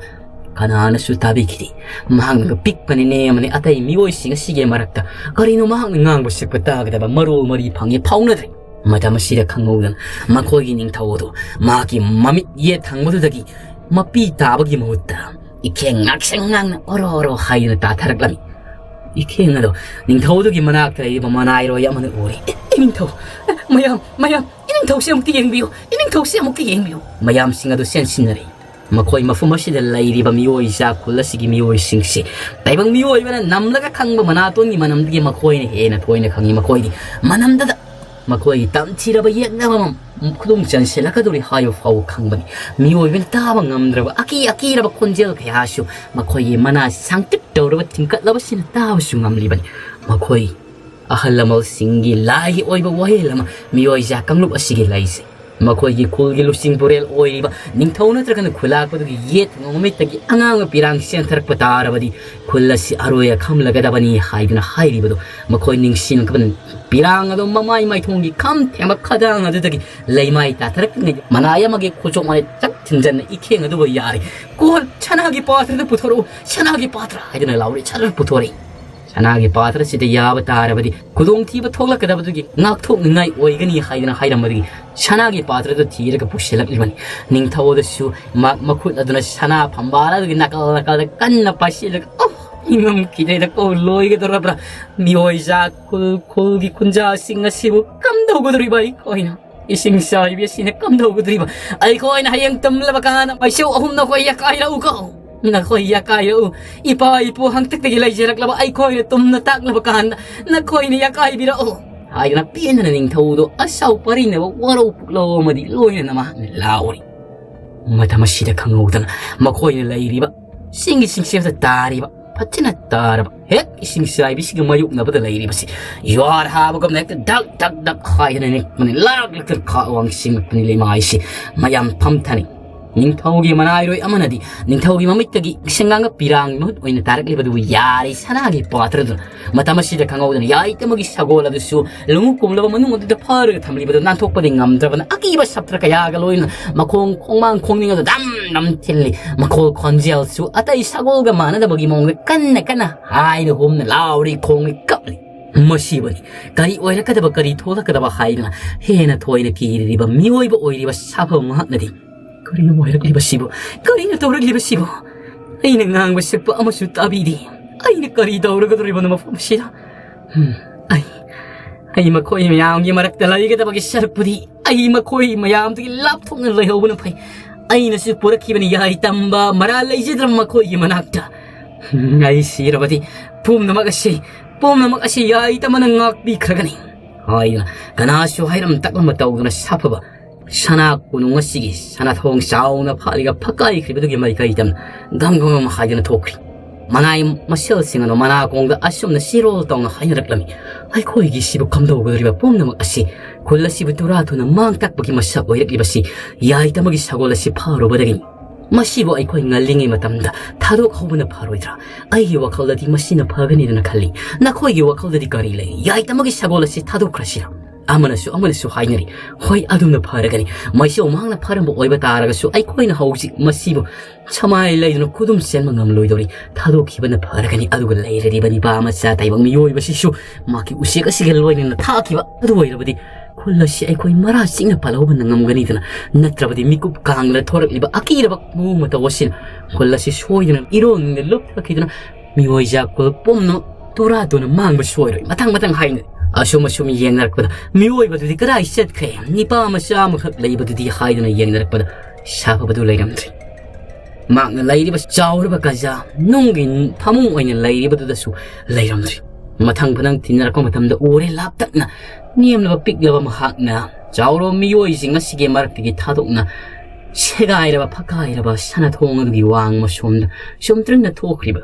ꯀꯅꯥꯅꯁꯨ ꯇꯥꯕꯤꯈꯤꯗꯦ꯫ ꯃꯍꯥꯛꯅ ꯄꯤꯛꯄꯅꯤ ꯅꯦꯝꯕꯅꯤ ꯑꯇꯩ ꯃꯤꯑꯣꯏꯁꯤꯡ ꯑꯁꯤꯒꯤ ꯃꯔꯛꯇ ꯀꯔꯤꯅꯣ ꯃꯍꯥꯛꯅ ꯉꯥꯡꯕ ꯁꯛꯄ ꯇꯥꯒꯗꯕ ꯃꯔꯣꯜ ꯃꯔꯤ ꯐꯪꯉꯤ ꯐꯥꯎꯅꯗ꯭ꯔꯦ꯫ ꯃꯇꯝ ꯑꯁꯤꯗ ꯈꯪꯍꯧꯗꯅ ꯃꯈꯣꯏꯒꯤ ꯅꯤꯡꯊꯧ ꯑꯗꯨ ꯃꯍꯥꯛꯀꯤ ꯃꯃꯤꯠ ꯌꯦꯠ ꯊꯪꯕꯗꯨꯗꯒꯤ ꯃꯄꯤ ꯇꯥꯕꯒꯤ ꯃꯍꯨꯠꯇ ꯏꯈꯦꯡ ꯉꯥꯛꯁꯪ ꯉꯥꯡꯅ ꯑꯣꯔꯣ ꯑꯣꯔꯣ ꯍꯥꯏꯗꯨꯅ ꯇꯥꯊꯔꯛꯂꯝꯃꯤ꯫ ꯏꯈꯦꯡ ꯑꯗꯣ ꯅꯤꯡꯊꯧ ꯑꯗꯨꯒꯤ ꯃꯅꯥꯛꯇ ꯂꯩꯔꯤꯕ ꯃꯅꯥꯏꯔꯣꯏ ꯑꯃꯅ ꯎꯔꯦ꯫ "ꯑꯦ, ꯏꯅꯤꯡꯊꯧ! ꯑꯦ, ꯃꯌꯥꯝ, ꯃꯌꯥꯝ! "ꯏꯅꯤꯡꯊꯧꯁꯦ ꯑꯃꯨꯛꯇ ꯌꯦꯡꯕꯤꯌꯨ, ꯏꯅꯤꯡꯊꯧꯁꯦ ꯑꯃꯨꯛꯇ ꯌꯦꯡꯕꯤꯌꯨ!" ꯃꯌꯥꯝꯁꯤꯡ ꯑꯗꯨ ꯆꯦꯟꯁꯤꯟꯅꯔꯛꯏ꯫ ꯃꯈꯣꯏ ꯃꯐꯝ ꯑꯁꯤꯗ ꯂꯩꯔꯤꯕ ꯃꯤꯑꯣꯏ ꯖꯥ ꯈꯨꯜ ꯑꯁꯤꯒꯤ ꯃꯤꯑꯣꯏꯁꯤꯡꯁꯤ ꯇꯥꯏꯕꯪ ꯃꯤꯑꯣꯏꯕꯅ ꯅꯝꯂꯒ ꯈꯪꯕ ꯃꯅꯥꯇꯣꯟꯒꯤ ꯃꯅꯝꯗꯒꯤ ꯃꯈꯣꯏꯅ ꯍꯦꯟꯅ ꯊꯣꯏꯅ ꯈꯪꯏ꯫ ꯃꯈꯣꯏꯗꯤ ꯃꯅꯝꯗꯨꯗ ꯃꯈꯣꯏꯒꯤ ꯇꯝꯊꯤꯔꯕ ꯌꯦꯛꯅꯕ ꯑꯃ ꯈꯨꯗꯨꯝ ꯆꯟꯁꯤꯜꯂꯛꯀꯗꯧꯔꯤ ꯍꯥꯏꯕ ꯐꯥꯎꯕ ꯈꯪꯕꯅꯤ꯫ ꯃꯤꯑꯣꯏꯕꯅ ꯇꯥꯕ ꯉꯝꯗ꯭ꯔꯕ ꯑꯀꯤ ꯑꯀꯤꯔꯕ ꯈꯣꯟꯖꯦꯜ ꯀꯌꯥꯁꯨ ꯃꯈꯣꯏꯒꯤ ꯃꯅꯥ ꯁꯥꯡꯇ꯭ꯔꯤꯛ ꯇꯧꯔꯕ ꯊꯤꯡꯀꯠꯂꯕꯁꯤꯅ ꯇꯥꯕꯁꯨ ꯉꯝꯂꯤꯕꯅꯤ꯫ ꯃꯈꯣꯏ ꯑꯍꯜ ꯂꯃꯟꯁꯤꯡꯒꯤ ꯂꯥꯏꯒꯤ ꯑꯣꯏꯕ ꯋꯥꯌꯦꯜ ꯑꯃ ꯃꯤꯑꯣꯏ ꯖꯥ ꯀꯥꯡꯂꯨꯞ ꯑꯁꯤꯒꯤ ꯂꯩꯖꯩ꯫ ꯃꯈꯣꯏꯒꯤ ꯈꯨꯜꯒꯤ ꯂꯨꯆꯤꯡ ꯄꯨꯔꯦꯜ ꯑꯣꯏꯔꯤꯕ ꯅꯤꯡꯊꯧ ꯅꯠꯇ꯭ꯔꯒꯅ ꯈꯨꯂꯥꯛꯄꯗꯨꯒꯤ ꯌꯦꯠ ꯊꯪꯕ ꯃꯃꯤꯠꯇꯒꯤ ꯑꯉꯥꯡꯕ ꯄꯤꯔꯥꯡ ꯆꯦꯟꯊꯔꯛꯄ ꯇꯥꯔꯕꯗꯤ ꯈꯨꯜ ꯑꯁꯤ ꯑꯔꯣꯏ ꯑꯈꯝꯂꯒꯗꯕꯅꯤ ꯍꯥꯏꯗꯨꯅ ꯍꯥꯏꯔꯤꯕꯗꯨ ꯃꯈꯣꯏ ꯅꯤꯡꯁꯤꯡꯂꯛꯄꯅ ꯄꯤꯔꯥꯡ ꯑꯗꯨ ꯃꯃꯥꯏ ꯃꯥꯏꯊꯣꯡꯒꯤ ꯈꯝ ꯊꯦꯡꯕ ꯈꯗꯥꯡ ꯑꯗꯨꯗꯒꯤ ꯂꯩꯃꯥꯏ ꯇꯥꯊꯔꯛꯂꯤꯉꯩꯗ ꯃꯅꯥꯏ ꯑꯃꯒꯤ ꯈꯨꯆꯣꯛ ꯃꯅꯥꯏ ꯆꯞ ꯊꯤꯟꯖꯟꯅ ꯏꯈꯦꯡ ꯑꯗꯨꯕꯨ ꯌꯥꯔꯤ꯫ "ꯀꯣꯜ, ꯁꯅꯥꯒꯤ ꯄꯥꯇ꯭ꯔꯗꯨ ꯄꯨꯊꯣꯔꯛꯎ, ꯁꯅꯥꯒꯤ ꯄꯥꯇ꯭ꯔ!" ꯍꯥꯏꯗꯨꯅ ꯂꯥꯎꯔꯤ ꯁꯠ ꯄꯨꯊꯣꯔꯛꯏ꯫ ꯁꯅꯥꯒꯤ ꯄꯥꯇ꯭ꯔꯁꯤꯗ ꯌꯥꯕ ꯇꯥꯔꯕꯗꯤ ꯈꯨꯗꯣꯡꯊꯤꯕ ꯊꯣꯛꯂꯛꯀꯗꯕꯗꯨꯒꯤ ꯉꯥꯛꯊꯣꯛꯅꯤꯡꯉꯥꯏ ꯑꯣꯏꯒꯅꯤ ꯍꯥꯏꯗꯅ ꯍꯥꯏꯔꯝꯕꯗꯒꯤ ꯁꯅꯥꯒꯤ ꯄꯥꯇ꯭ꯔꯗꯨ ꯊꯤꯔꯒ ꯄꯨꯁꯤꯜꯂꯛꯂꯤꯕꯅꯤ꯫ ꯅꯤꯡꯊꯧꯗꯁꯨ ꯃ-, ꯃꯈꯨꯠ ꯑꯗꯨꯅ ꯁꯅꯥ ꯐꯝꯕꯥꯜ ꯑꯗꯨꯒꯤ ꯅꯥꯀꯜ ꯅꯥꯀꯜꯗ ꯀꯟꯅ ꯄꯥꯏꯁꯤꯜꯂꯒ, "ꯑꯣ, ꯏꯃꯝ ꯈꯤꯗ꯭ꯔꯦꯗ, ꯀꯣ, ꯂꯣꯏꯒꯗꯧꯔꯕ꯭ꯔꯥ? ꯃꯤꯑꯣꯏ ꯖꯥꯠ ꯈꯨꯜ ꯈꯨꯜꯒꯤ ꯈꯨꯟꯖꯥꯁꯤꯡ ꯑꯁꯤꯕꯨ ꯀꯝꯗꯧꯒꯗꯧꯔꯤꯕ ꯑꯩꯈꯣꯏꯅ? ꯏꯁꯤꯡ ꯆꯥꯏꯕꯤ ꯑꯁꯤꯅ ꯀꯝꯗꯧꯒꯗꯧꯔꯤꯕ? ꯑꯩꯈꯣꯏꯅ ꯍꯌꯦꯡ ꯇꯨꯝꯂꯕ ꯀꯥꯟꯗ ꯃꯩꯁꯧ ꯑꯍꯨꯝ ꯅꯈꯣꯏ ꯌꯥꯀꯥꯏꯔꯛꯎꯀꯣ, ꯅꯈꯣꯏ ꯌꯥꯀꯥꯏꯔꯛꯎ꯫ ꯏꯄꯥ ꯏꯄꯨ ꯍꯥꯛꯇꯛꯇꯒꯤ ꯂꯩꯖꯔꯛꯂꯕ ꯑꯩꯈꯣꯏꯅ ꯇꯨꯝꯅ ꯇꯥꯛꯂꯕ ꯀꯥꯟꯗ ꯅꯈꯣꯏꯅ ꯌꯥꯀꯥꯏꯕꯤꯔꯛꯎ" ꯍꯥꯏꯗꯨꯅ ꯄꯦꯟꯗꯅ ꯅꯤꯡꯊꯧꯗꯣ ꯑꯁꯥꯎ ꯄꯔꯤꯅꯕ ꯋꯥꯔꯧ ꯄꯨꯛꯂꯧ ꯑꯃꯗꯤ ꯂꯣꯏꯅꯅ ꯃꯍꯥꯛꯅ ꯂꯥꯎꯔꯤ꯫ ꯃꯇꯝ ꯑꯁꯤꯗ ꯈꯪꯍꯧꯗꯅ ꯃꯈꯣꯏꯅ ꯂꯩꯔꯤꯕ ꯆꯤꯡꯒꯤ ꯆꯤꯡꯁꯦꯞꯇ ꯇꯥꯔꯤꯕ ꯐꯖꯅ ꯇꯥꯔꯕ ꯍꯦꯛ ꯏꯁꯤꯡ ꯆꯥꯏꯕꯤꯁꯤꯒ ꯃꯥꯌꯣꯛꯅꯕꯗ ꯂꯩꯔꯤꯕꯁꯤ ꯌꯨꯍꯥꯔ ꯍꯥꯕꯒꯨꯝꯅ ꯍꯦꯛꯇ ꯗꯛ ꯗꯛ ꯗꯛ ꯍꯥꯏꯗꯅ ꯅꯤꯛꯄꯅꯤ, ꯂꯥꯛ ꯂꯥꯛꯇꯅ ꯈꯥꯛ ꯋꯥꯡ ꯁꯤꯡꯂꯛꯄꯅꯤ ꯂꯩꯃꯥꯏꯁꯤ꯫ ꯃꯌꯥꯝ ꯐꯝꯊꯅꯩ꯫ ꯅꯤꯡꯊꯧꯒꯤ ꯃꯅꯥꯏꯔꯣꯏ ꯑꯃꯅꯗꯤ ꯅꯤꯡꯊꯧꯒꯤ ꯃꯃꯤꯠꯇꯒꯤ ꯏꯁꯪꯒꯥꯡꯒ ꯄꯤꯔꯥꯡꯒꯤ ꯃꯍꯨꯠ ꯑꯣꯏꯅ ꯇꯥꯔꯛꯂꯤꯕꯗꯨꯕꯨ ꯌꯥꯔꯦ ꯁꯅꯥꯒꯤ ꯄꯥꯇ꯭ꯔꯗꯨꯅ ꯃꯇꯝ ꯑꯁꯤꯗ ꯈꯪꯍꯧꯗꯅ ꯌꯥꯏꯇꯃꯒꯤ ꯁꯒꯣꯜ ꯑꯗꯨꯁꯨ ꯂꯨꯡꯎ ꯀꯨꯝꯂꯕ ꯃꯅꯨꯡ ꯑꯗꯨꯗ ꯐꯥꯔꯒ ꯊꯝꯂꯤꯕꯗꯨ ꯅꯥꯟꯊꯣꯛꯄꯗꯤ ꯉꯝꯗ꯭ꯔꯕꯅ ꯑꯀꯤꯕ ꯁꯞꯇ꯭ꯔ ꯀꯌꯥꯒ ꯂꯣꯏꯅꯅ ꯃꯈꯣꯡ ꯈꯣꯡꯃꯥꯡ ꯈꯣꯡꯅꯤꯡ ꯑꯗꯨ ꯗꯝ ꯗꯝ ꯊꯤꯜꯂꯤ꯫ ꯃꯈꯣꯜ ꯈꯣꯟꯖꯦꯜꯁꯨ ꯑꯇꯩ ꯁꯒꯣꯜꯒ ꯃꯥꯟꯅꯗꯕꯒꯤ ꯃꯑꯣꯡꯗ ꯀꯟꯅ ꯀꯟꯅ ꯍꯥꯏꯅ ꯍꯨꯝꯅ ꯂꯥꯎꯔꯤ ꯈꯣꯡꯂꯤ ꯀꯞꯂꯤ꯫ ꯃꯁꯤꯕꯨꯅꯤ ꯀꯔꯤ ꯑꯣꯏꯔꯛꯀꯗꯕ, ꯀꯔꯤ ꯊꯣꯛꯂꯛꯀꯗꯕ ꯍꯥꯏꯗꯅ ꯍꯦꯟꯅ ꯊꯣꯏꯅ ꯀꯤꯔꯤꯕ ꯃꯤꯑꯣꯏꯕ ꯑꯣꯏꯔꯤꯕ ꯁꯥꯐꯕ ꯃꯍꯥꯛꯅꯗꯤ, "ꯀꯔꯤꯅꯣ ꯑꯣꯏꯔꯛꯂꯤꯕꯁꯤꯕꯨ? ꯀꯔꯤꯅꯣ ꯇꯧꯔꯛꯂꯤꯕꯁꯤꯕꯨ? ꯑꯩꯅ ꯉꯥꯡꯕ ꯁꯛꯄ ꯑꯃꯁꯨ ꯇꯥꯕꯤꯗꯦ꯫ ꯑꯩꯅ ꯀꯔꯤ ꯇꯧꯔꯒꯗꯧꯔꯤꯕꯅꯣ ꯃꯐꯝ ꯑꯁꯤꯗ? ꯎꯝ, ꯑꯩ, ꯑꯩ ꯃꯈꯣꯏ ꯃꯌꯥꯝꯒꯤ ꯃꯔꯛꯇ ꯂꯩꯒꯗꯕꯒꯤ ꯁꯔꯨꯛꯄꯨꯗꯤ ꯑꯩ ꯃꯈꯣꯏ ꯃꯌꯥꯝꯗꯒꯤ ꯂꯥꯞꯊꯣꯛꯅ ꯂꯩꯍꯧꯕꯅ ꯐꯩ꯫ ꯑꯩꯅꯁꯨ ꯄꯨꯔꯛꯈꯤꯕꯅꯤ ꯌꯥꯏ ꯇꯝꯕ ꯃꯔꯥꯜ ꯂꯩꯖꯗ꯭ꯔꯕ ꯃꯈꯣꯏꯒꯤ ꯃꯅꯥꯛꯇ꯫ ꯑꯩ ꯁꯤꯔꯕꯗꯤ ꯄꯨꯝꯅꯃꯛ ꯑꯁꯤ, ꯄꯨꯝꯅꯃꯛ ꯑꯁꯤ ꯌꯥꯏ ꯇꯝꯕꯅ ꯉꯥꯛꯄꯤꯈ꯭ꯔꯒꯅꯤ ꯍꯥꯏꯗꯨꯅ ꯀꯅꯥꯁꯨ ꯍꯥꯏꯔꯝ ꯇꯥꯛꯂꯝꯕ ꯇꯧꯗꯨꯅ ꯁꯥꯐꯕ ꯁꯅꯥ ꯀꯣꯅꯨꯡ ꯑꯁꯤꯒꯤ ꯁꯅꯥꯊꯣꯡ ꯆꯥꯎꯅ ꯐꯥꯠꯂꯒ ꯐꯛꯀꯥꯏꯈ꯭ꯔꯤꯕꯗꯨꯒꯤ ꯃꯥꯏꯀꯩꯗ ꯒꯝ ꯒꯝ ꯒꯝ ꯍꯥꯏꯗꯨꯅ ꯊꯣꯛꯈ꯭ꯔꯤ꯫ ꯃꯅꯥꯏ ꯃꯁꯦꯜꯁꯤꯡ ꯑꯗꯨ ꯃꯅꯥꯀꯣꯡꯗ ꯑꯁꯨꯝꯅ ꯆꯤꯔꯣꯜ ꯇꯧꯅ ꯍꯥꯏꯅꯔꯛꯂꯝꯃꯤ, "ꯑꯩꯈꯣꯏꯒꯤ ꯁꯤꯕꯨ ꯀꯝꯗꯧꯒꯗꯧꯔꯤꯕ ꯄꯨꯝꯅꯃꯛ ꯑꯁꯤ, ꯈꯨꯜ ꯑꯁꯤꯕꯨ ꯇꯨꯔꯥ ꯇꯨꯅ ꯃꯥꯡ ꯇꯥꯛꯄꯒꯤ ꯃꯁꯛ ꯑꯣꯏꯔꯛꯂꯤꯕꯁꯤ ꯌꯥꯏ ꯇꯝꯕꯒꯤ ꯁꯒꯣꯜ ꯑꯁꯤ ꯐꯥꯔꯨꯕꯗꯒꯤꯅꯤ꯫ ꯃꯁꯤꯕꯨ ꯑꯩꯈꯣꯏ ꯉꯜꯂꯤꯉꯩ ꯃꯇꯝꯗ ꯊꯥꯗꯣꯛꯍꯧꯕꯅ ꯐꯔꯣꯏꯗ꯭ꯔꯥ? ꯑꯩꯒꯤ ꯋꯥꯈꯜꯗꯗꯤ ꯃꯁꯤꯅ ꯐꯒꯅꯤꯗꯅ ꯈꯜꯂꯤ꯫ ꯅꯈꯣꯏꯒꯤ ꯋꯥꯈꯜꯗꯗꯤ ꯀꯔꯤ ꯂꯩ? ꯌꯥꯏ ꯇꯝꯕꯒꯤ ꯁꯒꯣꯜ ꯑꯁꯤ ꯊꯥꯗꯣꯛꯈ꯭ꯔꯁꯤꯔꯥ?" ꯑꯃꯅꯁꯨ ꯑꯃꯅꯁꯨ ꯍꯥꯏꯅꯔꯤ, "ꯍꯣꯏ, ꯑꯗꯨꯅ ꯐꯔꯒꯅꯤ꯫ ꯃꯩꯁꯧ ꯃꯍꯥꯛꯅ ꯐꯔꯝꯕ ꯑꯣꯏꯕ ꯇꯥꯔꯒꯁꯨ ꯑꯩꯈꯣꯏꯅ ꯍꯧꯖꯤꯛ ꯃꯁꯤꯕꯨ ꯁꯃꯥꯏ ꯂꯩꯗꯨꯅ ꯈꯨꯗꯨꯝ ꯆꯦꯟꯕ ꯉꯝꯂꯣꯏꯗꯧꯔꯤ꯫ ꯊꯥꯗꯣꯛꯈꯤꯕꯅ ꯐꯔꯒꯅꯤ꯫ ꯑꯗꯨꯒ ꯂꯩꯔꯤꯕ ꯅꯤꯄꯥ ꯃꯆꯥ ꯇꯥꯏꯕꯪ ꯃꯤꯑꯣꯏꯕꯁꯤꯁꯨ ꯃꯍꯥꯛꯀꯤ ꯎꯆꯦꯛ ꯑꯁꯤꯒ ꯂꯣꯏꯅꯅ ꯊꯥꯈꯤꯕ ꯑꯗꯨ ꯑꯣꯏꯔꯕꯗꯤ ꯈꯨꯜ ꯑꯁꯤ ꯑꯩꯈꯣꯏ ꯃꯔꯥ ꯆꯤꯛꯅ ꯄꯥꯜꯍꯧꯕꯅ ꯉꯝꯒꯅꯤꯗꯅ, ꯅꯠꯇ꯭ꯔꯕꯗꯤ ꯃꯤꯀꯨꯞ ꯀꯥꯡꯂ ꯊꯣꯔꯛꯂꯤꯕ ꯑꯀꯤꯔꯕ ꯃꯑꯣꯡ ꯃꯇꯧ ꯑꯁꯤꯅ ꯈꯨꯜ ꯑꯁꯤ ꯁꯣꯏꯗꯅ ꯏꯔꯣꯟꯅ ꯂꯨꯞꯊꯈꯤꯗꯨꯅ ꯃꯤꯑꯣꯏ ꯖꯥꯠ ꯈꯨꯜ ꯄꯨꯝꯅꯃꯛ ꯇꯨꯔꯥ ꯇꯨꯅ ꯃꯥꯡꯕ ꯁꯣꯏꯔꯣꯏ꯫ ꯃꯊꯪ ꯃꯊꯪ ꯍꯥꯏꯅ ꯑꯁꯨꯝ ꯑꯁꯨꯝ ꯌꯦꯡꯅꯔꯛꯄꯗ ꯃꯤꯑꯣꯏꯕꯗꯨꯗꯤ ꯀꯗꯥꯏ ꯆꯠꯈ꯭ꯔꯦ? ꯅꯤꯄꯥ ꯃꯆꯥ ꯑꯃꯈꯛ ꯂꯩꯕꯗꯨꯗꯤ?" ꯍꯥꯏꯗꯨꯅ ꯌꯦꯡꯅꯔꯛꯄꯗ ꯁꯥꯐꯕꯗꯨ ꯂꯩꯔꯝꯗ꯭ꯔꯦ꯫ ꯃꯍꯥꯛꯅ ꯂꯩꯔꯤꯕ ꯆꯥꯎꯔꯕ ꯀꯖꯥ ꯅꯨꯡꯒꯤ ꯐꯃꯨꯡ ꯑꯣꯏꯅ ꯂꯩꯔꯤꯕꯗꯨꯗꯁꯨ ꯂꯩꯔꯝꯗ꯭ꯔꯦ꯫ ꯃꯊꯪ ꯃꯊꯪ ꯊꯤꯟꯅꯔꯛꯄ ꯃꯇꯝꯗ ꯎꯔꯦ ꯂꯥꯞꯇꯛꯅ ꯅꯦꯝꯂꯕ ꯄꯤꯛꯂꯕ ꯃꯍꯥꯛꯅ ꯆꯥꯎꯔꯕ ꯃꯤꯑꯣꯏꯁꯤꯡ ꯑꯁꯤꯒꯤ ꯃꯔꯛꯇꯒꯤ ꯊꯥꯗꯣꯛꯅ ꯁꯦꯒꯥꯏꯔꯕ ꯐꯛꯀꯥꯏꯔꯕ ꯁꯅꯥꯊꯣꯡ ꯑꯗꯨꯒꯤ ꯋꯥꯡꯃ ꯁꯣꯝꯗ ꯆꯨꯝꯗ꯭ꯔꯤꯡꯅ ꯊꯣꯛꯈ꯭ꯔꯤꯕ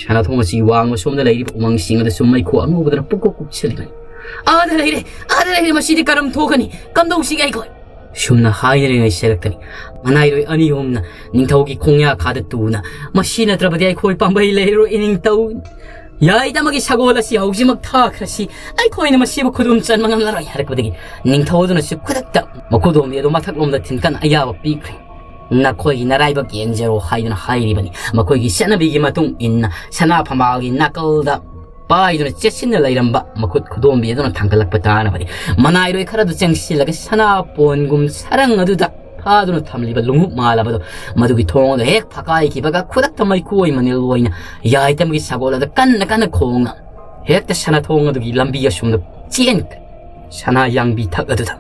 ꯁꯅꯥꯊꯣꯡ ꯑꯁꯤꯒꯤ ꯋꯥꯡꯃ ꯁꯣꯝꯗ ꯂꯩꯔꯤꯕ ꯎꯃꯪꯁꯤꯡ ꯑꯗꯁꯨ ꯃꯩꯈꯨ ꯑꯉꯧꯕꯗꯨꯅ ꯄꯨꯛꯀꯣꯛ ꯀꯨꯞꯁꯤꯜꯂꯤꯕꯅꯤ꯫ "ꯑꯥꯗ ꯂꯩꯔꯦ! ꯑꯥꯗ ꯂꯩꯔꯦ! ꯃꯁꯤꯗꯤ ꯀꯔꯝ ꯊꯣꯛꯀꯅꯤ? ꯀꯝꯗꯧꯁꯤꯒꯦ ꯑꯩꯈꯣꯏ?" ꯁꯨꯝꯅ ꯍꯥꯏꯅꯔꯤꯉꯩ ꯁꯦꯔꯛꯇꯅꯤ ꯃꯅꯥꯏꯔꯣꯏ ꯑꯅꯤ ꯑꯍꯨꯝꯅ ꯅꯤꯡꯊꯧꯒꯤ ꯈꯣꯡꯌꯥꯈꯥꯗ ꯇꯨꯅ, "ꯃꯁꯤ ꯅꯠꯇ꯭ꯔꯕꯗꯤ ꯑꯩꯈꯣꯏ ꯄꯥꯝꯕꯩ ꯂꯩꯔꯔꯣꯏ, ꯏꯅꯤꯡꯊꯧ꯫ ꯌꯥꯏꯗꯃꯒꯤ ꯁꯒꯣꯜ ꯑꯁꯤ ꯍꯧꯖꯤꯛꯃꯛ ꯊꯥꯈ꯭ꯔꯁꯤ꯫ ꯑꯩꯈꯣꯏꯅ ꯃꯁꯤꯕꯨ ꯈꯨꯗꯨꯝ ꯆꯟꯕ ꯉꯝꯂꯔꯣꯏ" ꯍꯥꯏꯔꯛꯄꯗꯒꯤ ꯅꯤꯡꯊꯧ ꯑꯗꯨꯅꯁꯨ ꯈꯨꯗꯛꯇ ꯃꯈꯨꯗꯣꯝꯕꯤ ꯑꯗꯨ ꯃꯊꯛꯂꯣꯝꯗ ꯊꯤꯟꯀꯠꯅ ꯑꯌꯥꯕ ꯄꯤꯈ꯭ꯔꯦ꯫ "ꯅꯈꯣꯏꯒꯤ ꯅꯔꯥꯏꯕꯛ ꯌꯦꯡꯖꯔꯣ" ꯍꯥꯏꯗꯨꯅ ꯍꯥꯏꯔꯤꯕꯅꯤ꯫ ꯃꯈꯣꯏꯒꯤ ꯆꯠꯅꯕꯤꯒꯤ ꯃꯇꯨꯡ ꯏꯟꯅ ꯁꯅꯥ ꯐꯝꯕꯥꯜꯒꯤ ꯅꯥꯀꯜꯗ ꯄꯥꯏꯗꯨꯅ ꯆꯦꯠꯁꯤꯟꯅ ꯂꯩꯔꯝꯕ ꯃꯈꯨꯠ ꯈꯨꯗꯣꯝꯕꯤ ꯑꯗꯨꯅ ꯊꯥꯡꯒꯠꯂꯛꯄ ꯇꯥꯅꯕꯅꯤ꯫ ꯃꯅꯥꯏꯔꯣꯏ ꯈꯔꯗꯨ ꯆꯪꯁꯤꯜꯂꯒ ꯁꯅꯥꯄꯣꯟꯒꯨꯝ ꯁꯔꯪ ꯑꯗꯨꯗ ꯐꯥꯗꯨꯅ ꯊꯝꯂꯤꯕ ꯂꯣꯡꯍꯨꯞ ꯃꯥꯜꯂꯕꯗꯣ, ꯃꯗꯨꯒꯤ ꯊꯣꯡ ꯑꯗꯨ ꯍꯦꯛ ꯐꯥꯀꯥꯏꯈꯤꯕꯒ ꯈꯨꯗꯛꯇ ꯃꯩꯈꯨ ꯑꯣꯏ ꯃꯅꯤꯜ ꯑꯣꯏꯅ ꯌꯥꯏꯇꯝꯒꯤ ꯁꯒꯣꯜ ꯑꯗꯨ ꯀꯟꯅ ꯀꯟꯅ ꯈꯣꯡꯅ ꯍꯦꯛꯇ ꯁꯅꯥꯊꯣꯡ ꯑꯗꯨꯒꯤ ꯂꯝꯕꯤ ꯑꯁꯣꯝꯗ ꯆꯦꯟꯈ꯭ꯔꯦ꯫ ꯁꯅꯥ ꯌꯥꯡꯕꯤ ꯊꯛ ꯑꯗꯨꯗ꯫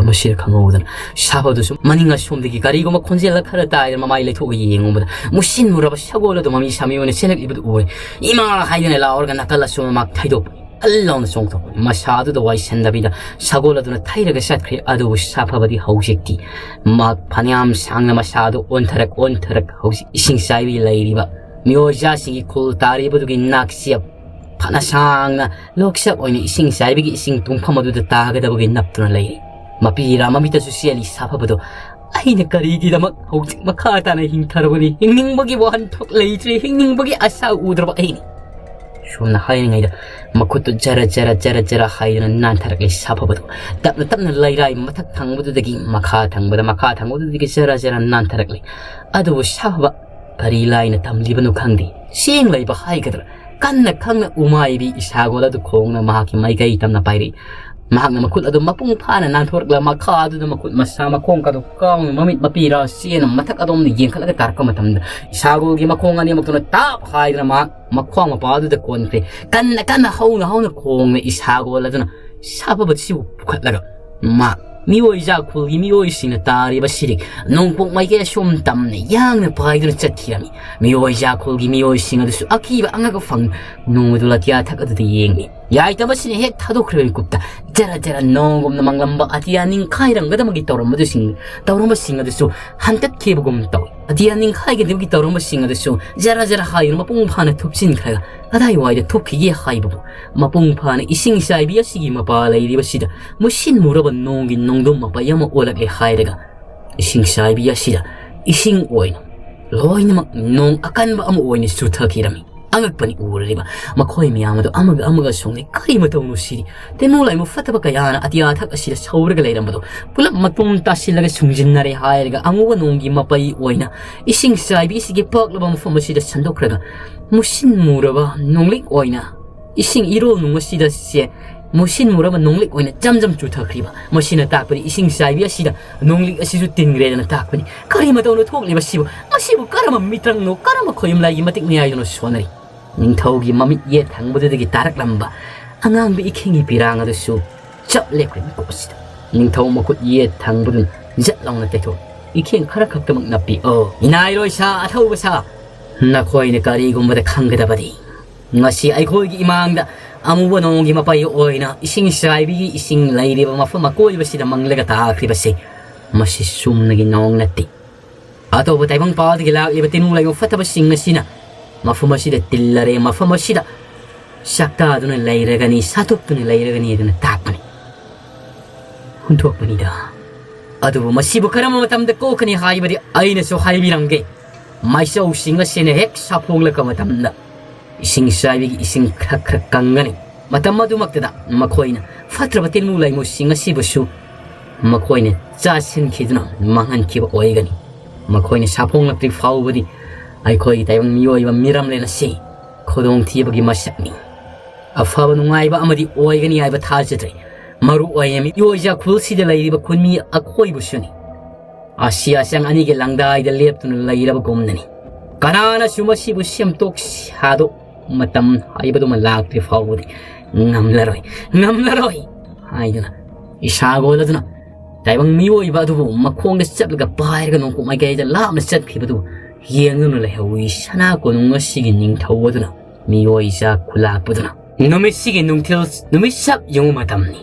ꯃꯁꯤꯗ ꯈꯪꯍꯧꯗꯅ ꯁꯥꯐꯕꯗꯨꯁꯨ ꯃꯅꯤꯡ ꯑꯁꯣꯝꯗꯒꯤ ꯀꯔꯤꯒꯨꯝꯕ ꯈꯣꯟꯖꯦꯜ ꯈꯔ ꯇꯥꯏꯗꯅ ꯃꯃꯥꯏ ꯂꯩꯊꯣꯛꯑꯒ ꯌꯦꯡꯉꯨꯕꯗ, ꯃꯨꯁꯤꯟ ꯃꯨꯔꯕ ꯁꯒꯣꯜ ꯑꯗꯨ ꯃꯃꯤ ꯁꯥꯃꯤ ꯑꯣꯏꯅ ꯆꯦꯜꯂꯛꯂꯤꯕꯗꯨ ꯎꯔꯦ꯫ "ꯏꯃꯥ!" ꯍꯥꯏꯗꯨꯅ ꯂꯥꯎꯔꯒ ꯅꯥꯀꯜ ꯑꯁꯣꯝ ꯃꯥꯛ ꯊꯩꯗꯣꯛꯄꯅꯤ꯫ ꯐꯜ ꯂꯥꯎꯅ ꯆꯣꯡꯊꯣꯛꯄꯅꯤ꯫ ꯃꯁꯥ ꯑꯗꯨꯗ ꯋꯥꯏꯁꯟꯗꯕꯤꯗ ꯁꯒꯣꯜ ꯑꯗꯨꯅ ꯊꯩꯔꯒ ꯆꯠꯈ꯭ꯔꯦ꯫ ꯑꯗꯨꯕꯨ ꯁꯥꯐꯕꯗꯤ ꯍꯧꯖꯤꯛꯇꯤ ꯃꯍꯥꯛ ꯐꯅꯌꯥꯝ ꯁꯥꯡꯅ ꯃꯁꯥ ꯑꯗꯨ ꯑꯣꯟꯊꯔꯛ ꯑꯣꯟꯊꯔꯛ ꯍꯧꯖꯤꯛ ꯏꯁꯤꯡ ꯆꯥꯏꯕꯤ ꯂꯩꯔꯤꯕ ꯃꯤꯑꯣꯏꯖꯥꯁꯤꯡꯒꯤ ꯈꯨꯜ ꯇꯥꯔꯤꯕꯗꯨꯒꯤ ꯅꯥꯛꯆꯦꯞ ꯐꯅ ꯁꯥꯡꯅ ꯂꯣꯛꯆꯞ ꯑꯣꯏꯅ ꯏꯁꯤꯡ ꯆꯥꯏꯕꯒꯤ ꯏꯁꯤꯡ ꯇꯨꯡꯐꯝ ꯑꯗꯨꯗ ꯇꯥꯒꯗꯕꯒꯤ ꯅꯞꯇꯨꯅ ꯂꯩꯔꯤ꯫ ꯃꯄꯤꯔꯥ ꯃꯃꯤꯠꯇꯁꯨ ꯆꯦꯜꯂꯤ ꯁꯥꯐꯕꯗꯣ꯫ "ꯑꯩꯅ ꯀꯔꯤꯒꯤꯗꯃꯛ ꯍꯧꯖꯤꯛ ꯃꯈꯥ ꯇꯥꯅ ꯍꯤꯡꯊꯔꯕꯅꯤ? ꯍꯤꯡꯅꯤꯡꯕꯒꯤ ꯋꯥꯍꯟꯊꯣꯛ ꯂꯩꯇ꯭ꯔꯦ, ꯍꯤꯡꯅꯤꯡꯕꯒꯤ ꯑꯁꯥ ꯎꯗ꯭ꯔꯕ ꯑꯩꯅꯤ"꯫ ꯁꯣꯝꯅ ꯍꯥꯏꯔꯤꯉꯩꯗ ꯃꯈꯨꯠꯇꯨ ꯖꯔ ꯖꯔ ꯖꯔ ꯖꯔ ꯍꯥꯏꯗꯨꯅ ꯅꯥꯟꯊꯔꯛꯂꯤ ꯁꯥꯐꯕꯗꯣ꯫ ꯇꯞꯅ ꯇꯞꯅ ꯂꯩꯔꯥꯏ ꯃꯊꯛ ꯊꯪꯕꯗꯨꯗꯒꯤ ꯃꯈꯥ ꯊꯪꯕꯗ, ꯃꯈꯥ ꯊꯪꯕꯗꯨꯗꯒꯤ ꯖꯔ ꯖꯔ ꯅꯥꯟꯊꯔꯛꯂꯤ꯫ ꯑꯗꯨꯕꯨ ꯁꯥꯐꯕ ꯀꯔꯤ ꯂꯥꯏꯅ ꯇꯝꯂꯤꯕꯅꯣ ꯈꯪꯗꯦ꯫ ꯆꯦꯡ ꯂꯩꯕ ꯍꯥꯏꯒꯗ꯭ꯔꯥ? ꯀꯟꯅ ꯈꯪꯅ ꯎꯃꯥꯏꯕꯤ ꯏꯁꯥꯒꯣꯜ ꯑꯗꯨ ꯈꯣꯡꯅ ꯃꯍꯥꯛꯀꯤ ꯃꯥꯏꯀꯩ ꯇꯝꯅ ꯄꯥꯏꯔꯛꯏ꯫ ꯃꯍꯥꯛꯅ ꯃꯈꯨꯠ ꯑꯗꯨ ꯃꯄꯨꯡ ꯐꯥꯅ ꯅꯥꯟꯊꯣꯔꯛꯂ ꯃꯈꯥ ꯑꯗꯨꯗ ꯃꯈꯨꯠ ꯃꯁꯥ ꯃꯈꯣꯡ ꯀꯥꯗꯨ ꯀꯥꯎꯅ ꯃꯃꯤꯠ ꯃꯄꯤꯔꯥ ꯆꯦꯅ ꯃꯊꯛ ꯑꯗꯣꯝꯗ ꯌꯦꯡꯈꯠꯂꯒ ꯇꯥꯔꯛꯄ ꯃꯇꯝꯗ ꯏꯁꯥꯒꯣꯜꯒꯤ ꯃꯈꯣꯡ ꯑꯅꯤꯃꯛꯇꯨꯅ ꯇꯥꯞ ꯍꯥꯏꯗꯅ ꯃꯍꯥꯛ ꯃꯈ꯭ꯋꯥꯡ ꯃꯄꯥ ꯑꯗꯨꯗ ꯀꯣꯟꯈ꯭ꯔꯦ꯫ ꯀꯟꯅ ꯀꯟꯅ ꯍꯧꯅ ꯍꯧꯅ ꯈꯣꯡꯅ ꯏꯁꯥꯒꯣꯜ ꯑꯗꯨꯅ ꯁꯥꯐꯕꯁꯤꯕꯨ ꯄꯨꯈꯠꯂꯒ ꯃꯍꯥꯛ ꯃꯤꯑꯣꯏ ꯖꯥꯈꯨꯜꯒꯤ ꯃꯤꯑꯣꯏꯁꯤꯡꯅ ꯇꯥꯔꯤꯕ ꯁꯤꯔꯤꯛ ꯅꯣꯡꯄꯣꯛ ꯃꯥꯏꯀꯩ ꯑꯁꯣꯝ ꯇꯝꯅ ꯌꯥꯡꯅ ꯄꯥꯏꯗꯨꯅ ꯆꯠꯈꯤꯔꯝꯃꯤ꯫ ꯃꯤꯑꯣꯏ ꯖꯥꯈꯨꯜꯒꯤ ꯃꯤꯑꯣꯏꯁꯤꯡ ꯑꯗꯨꯁꯨ ꯑꯀꯤꯕ ꯑꯉꯛꯄ ꯐꯪ ꯅꯣꯡꯃꯗꯨ ꯂꯥꯇꯤꯌꯥ ꯊꯛ ꯑꯗꯨꯗ ꯌꯦꯡꯂꯤ꯫ ꯌꯥꯏꯇꯕꯁꯤꯅ ꯍꯦꯛ ꯊꯥꯗꯣꯛꯈ꯭ꯔꯕ ꯃꯤꯀꯨꯞꯇ ꯖꯔ ꯖꯔ ꯅꯣꯡꯒꯨꯝꯅ ꯃꯪꯂꯝꯕ ꯑꯇꯤꯌꯥ ꯅꯤꯡꯈꯥꯏꯔꯝꯒꯗꯕꯒꯤ ꯇꯧꯔꯝꯕꯗꯨꯁꯤꯡ, ꯇꯧꯔꯝꯕꯁꯤꯡ ꯑꯗꯨꯁꯨ ꯍꯟꯇꯠꯈꯤꯕꯒꯨꯝ ꯇꯧꯏ꯫ ꯑꯇꯤꯌꯥ ꯅꯤꯡꯈꯥꯏꯒꯗꯕꯒꯤ ꯇꯧꯔꯝꯕꯁꯤꯡ ꯑꯗꯨꯁꯨ ꯖꯔ ꯖꯔ ꯍꯥꯏꯗꯨꯅ ꯃꯄꯨꯡ ꯐꯥꯅ ꯊꯨꯞꯆꯤꯟꯈ꯭ꯔꯒ ꯀꯗꯥꯏꯋꯥꯏꯗ ꯊꯨꯞꯈꯤꯒꯦ ꯍꯥꯏꯕꯕꯨ ꯃꯄꯨꯡ ꯐꯥꯅ ꯏꯁꯤꯡ ꯆꯥꯏꯕꯤ ꯑꯁꯤꯒꯤ ꯃꯄꯥ ꯂꯩꯔꯤꯕꯁꯤꯗ ꯃꯨꯁꯤꯟ ꯃꯨꯔꯕ ꯅꯣꯡꯒꯤ ꯅꯣꯡꯗꯝ ꯃꯄꯩ ꯑꯃ ꯑꯣꯜꯂꯛꯂꯦ ꯍꯥꯏꯔꯒ ꯏꯁꯤꯡ ꯆꯥꯏꯕꯤ ꯑꯁꯤꯗ ꯏꯁꯤꯡ ꯑꯣꯏꯅ ꯂꯣꯏꯅꯃꯛ ꯅꯣꯡ ꯑꯀꯟꯕ ꯑꯃ ꯑꯣꯏꯅ ꯆꯨꯊꯈꯤꯔꯝꯃꯤ꯫ ꯑꯉꯛꯄꯅꯤ ꯎꯔꯤꯕ ꯃꯈꯣꯏ ꯃꯌꯥꯝ ꯑꯗꯨ ꯑꯃꯒ ꯑꯃꯒ ꯁꯣꯡꯂꯤ꯫ "ꯀꯔꯤ ꯃꯇꯧꯅꯣ ꯁꯤꯗꯤ? ꯇꯦꯃꯨ ꯂꯥꯏꯃꯨ ꯐꯠꯇꯕ ꯀꯌꯥꯅ ꯑꯇꯤꯌꯥ ꯊꯛ ꯑꯁꯤꯗ ꯁꯧꯔꯒ ꯂꯩꯔꯝꯕꯗꯣ ꯄꯨꯂꯞ ꯃꯇꯨꯝ ꯇꯥꯁꯤꯜꯂꯒ ꯁꯨꯡꯖꯤꯟꯅꯔꯦ" ꯍꯥꯏꯔꯒ ꯑꯉꯨꯕ ꯅꯣꯡꯒꯤ ꯃꯄꯩ ꯑꯣꯏꯅ ꯏꯁꯤꯡ ꯆꯥꯏꯕꯤ ꯑꯁꯤꯒꯤ ꯄꯥꯛꯂꯕ ꯃꯐꯝ ꯑꯁꯤꯗ ꯁꯟꯗꯣꯛꯈ꯭ꯔꯒ ꯃꯨꯁꯤꯟ ꯃꯨꯔꯕ ꯅꯣꯡꯂꯤꯛ ꯑꯣꯏꯅ ꯏꯁꯤꯡ ꯏꯔꯣꯜ ꯅꯨꯡ ꯑꯁꯤꯗ ꯁꯦ ꯃꯨꯁꯤꯟ ꯃꯨꯔꯕ ꯅꯣꯡꯂꯤꯛ ꯑꯣꯏꯅ ꯖꯝ ꯖꯝ ꯆꯨꯊꯈ꯭ꯔꯤꯕ꯫ ꯃꯁꯤꯅ ꯇꯥꯛꯄꯗꯤ ꯏꯁꯤꯡ ꯆꯥꯏꯕꯤ ꯑꯁꯤꯗ ꯅꯣꯡꯂꯤꯛ ꯑꯁꯤꯁꯨ ꯇꯤꯟꯈ꯭ꯔꯦꯗꯅ ꯇꯥꯛꯄꯅꯤ꯫ ꯀꯔꯤ ꯃꯇꯧꯅꯣ ꯊꯣꯛꯂꯤꯕꯁꯤꯕꯨ? ꯃꯁꯤꯕꯨ ꯀꯔꯝꯕ ꯃꯤꯇ꯭ꯔꯪꯅꯣ, ꯀꯔꯝꯕ ꯈꯣꯌꯨꯝ ꯂꯥꯏꯒꯤ ꯃꯇꯤꯛ ꯃꯌꯥꯏꯗꯅꯣ ꯁꯣꯟꯅꯔꯤ? ꯅꯤꯡꯊꯧꯒꯤ ꯃꯃꯤꯠ ꯌꯦꯠ ꯊꯪꯕꯗꯨꯗꯒꯤ ꯇꯥꯔꯛꯂꯝꯕ ꯑꯉꯥꯡꯕ ꯏꯈꯤꯡꯒꯤ ꯄꯤꯔꯥꯡ ꯑꯗꯨꯁꯨ ꯆꯞ ꯂꯦꯞꯈ꯭ꯔꯦ ꯃꯤꯀꯨꯞ ꯑꯁꯤꯗ꯫ ꯅꯤꯡꯊꯧ ꯃꯈꯨꯠ ꯌꯦꯠ ꯊꯪꯕꯗꯨꯅ ꯖꯠ ꯂꯥꯎꯅ ꯇꯩꯊꯣꯛ, ꯏꯈꯦꯡ ꯈꯔ ꯈꯛꯇꯃꯛ ꯅꯞꯄꯤ꯫ "ꯑꯣ, ꯏꯅꯥꯏꯔꯣꯏ ꯁꯥ, ꯑꯊꯧꯕ ꯁꯥ, ꯅꯈꯣꯏꯅ ꯀꯔꯤꯒꯨꯝꯕꯗ ꯈꯪꯒꯗꯕꯗꯤ, ꯉꯁꯤ ꯑꯩꯈꯣꯏꯒꯤ ꯏꯃꯥꯡꯗ ꯑꯃꯨꯕ ꯅꯣꯡꯒꯤ ꯃꯄꯩ ꯑꯣꯏꯅ ꯏꯁꯤꯡ ꯆꯥꯏꯕꯤꯒꯤ ꯏꯁꯤꯡ ꯂꯩꯔꯤꯕ ꯃꯐꯝ ꯑꯀꯣꯏꯕꯁꯤꯗ ꯃꯪꯂꯒ ꯇꯥꯈ꯭ꯔꯤꯕꯁꯤ, ꯃꯁꯤ ꯆꯨꯝꯅꯒꯤ ꯅꯣꯡ ꯅꯠꯇꯦ꯫ ꯑꯇꯣꯞꯄ ꯇꯥꯏꯕꯪ ꯄꯥꯜꯗꯒꯤ ꯂꯥꯛꯂꯤꯕ ꯇꯤꯟꯃꯨ ꯂꯥꯏꯃꯨ ꯐꯠꯇꯕꯁꯤꯡ ꯑꯁꯤꯅ ꯃꯐꯝ ꯑꯁꯤꯗ ꯇꯤꯜꯂꯔꯦ, ꯃꯐꯝ ꯑꯁꯤꯗ ꯆꯥꯛꯇꯥꯗꯨꯅ ꯂꯩꯔꯒꯅꯤ, ꯁꯥꯇꯣꯛꯇꯨꯅ ꯂꯩꯔꯒꯅꯤ ꯑꯗꯨꯅ ꯇꯥꯛꯄꯅꯤ, ꯍꯨꯟꯊꯣꯛꯄꯅꯤꯗ꯫ ꯑꯗꯨꯕꯨ ꯃꯁꯤꯕꯨ ꯀꯔꯝꯕ ꯃꯇꯝꯗ ꯀꯣꯛꯀꯅꯤ ꯍꯥꯏꯕꯗꯤ ꯑꯩꯅꯁꯨ ꯍꯥꯏꯕꯤꯔꯝꯒꯦ꯫ ꯃꯥꯏꯆꯧꯁꯤꯡ ꯑꯁꯤꯅ ꯍꯦꯛ ꯁꯥꯐꯣꯡꯂꯛꯄ ꯃꯇꯝꯗ ꯏꯁꯤꯡ ꯆꯥꯏꯕꯤꯒꯤ ꯏꯁꯤꯡ ꯈꯔ ꯈꯔ ꯀꯪꯒꯅꯤ꯫ ꯃꯇꯝ ꯑꯗꯨꯃꯛꯇꯗ ꯃꯈꯣꯏꯅ ꯐꯠꯇ꯭ꯔꯕ ꯇꯤꯟꯃꯨ ꯂꯥꯏꯃꯨꯁꯤꯡ ꯑꯁꯤꯕꯨꯁꯨ ꯃꯈꯣꯏꯅ ꯆꯥꯁꯤꯟꯈꯤꯗꯨꯅ ꯃꯥꯡꯍꯟꯈꯤꯕ ꯑꯣꯏꯒꯅꯤ꯫ ꯃꯈꯣꯏꯅ ꯁꯥꯐꯣꯡꯂꯛꯇ꯭ꯔꯤ ꯐꯥꯎꯕꯗꯤ ꯑꯩꯈꯣꯏꯒꯤ ꯇꯥꯏꯕꯪ ꯃꯤꯑꯣꯏꯕ ꯃꯤꯔꯝꯂꯦꯟ ꯑꯁꯤ ꯈꯨꯗꯣꯡꯊꯤꯕꯒꯤ ꯃꯁꯛꯅꯤ꯫ ꯑꯐꯕ ꯅꯨꯡꯉꯥꯏꯕ ꯑꯃꯗꯤ ꯑꯣꯏꯒꯅꯤ ꯍꯥꯏꯕ ꯊꯥꯖꯗ꯭ꯔꯦ꯫ ꯃꯔꯨ ꯑꯣꯏꯅ ꯃꯤꯑꯣꯏ ꯖꯥꯈꯨꯜꯁꯤꯗ ꯂꯩꯔꯤꯕ ꯈꯨꯟꯃꯤ ꯑꯩꯈꯣꯏꯕꯨꯁꯨꯅꯤ꯫ ꯑꯁꯤ ꯑꯁꯪ ꯑꯅꯤꯒꯤ ꯂꯪꯗꯥꯏꯗ ꯂꯦꯞꯇꯨꯅ ꯂꯩꯔꯕꯒꯨꯝꯅꯅꯤ꯫ ꯀꯅꯥꯅꯁꯨ ꯃꯁꯤꯕꯨ ꯁꯦꯝꯗꯣꯛ ꯁꯥꯗꯣꯛ ꯃꯇꯝ ꯍꯥꯏꯕꯗꯨꯃ ꯂꯥꯛꯇ꯭ꯔꯤ ꯐꯥꯎꯕꯗꯤ ꯉꯝꯂꯔꯣꯏ, ꯉꯝꯂꯔꯣꯏ ꯍꯥꯏꯗꯨꯅ ꯏꯁꯥꯒꯣꯜ ꯑꯗꯨꯅ ꯇꯥꯏꯕꯪ ꯃꯤꯑꯣꯏꯕ ꯑꯗꯨꯕꯨ ꯃꯈꯣꯡꯗ ꯆꯠꯂꯒ ꯄꯥꯏꯔꯒ ꯅꯣꯡꯄꯣꯛ ꯃꯥꯏꯀꯩꯗ ꯂꯥꯞꯅ ꯆꯠꯈꯤꯕꯗꯨ ꯌꯦꯡꯗꯨꯅ ꯂꯩꯍꯧꯏ꯫ ꯁꯅꯥ ꯀꯣꯅꯨꯡ ꯑꯁꯤꯒꯤ ꯅꯤꯡꯊꯧ ꯑꯗꯨꯅ ꯃꯤꯑꯣꯏ ꯖꯥꯠ ꯈꯨꯂꯥꯛꯄꯗꯨꯅ ꯅꯨꯃꯤꯠꯁꯤꯒꯤ ꯅꯨꯡꯊꯤꯜ ꯅꯨꯃꯤꯠ ꯆꯞ ꯌꯨꯡꯕ ꯃꯇꯝꯅꯤ꯫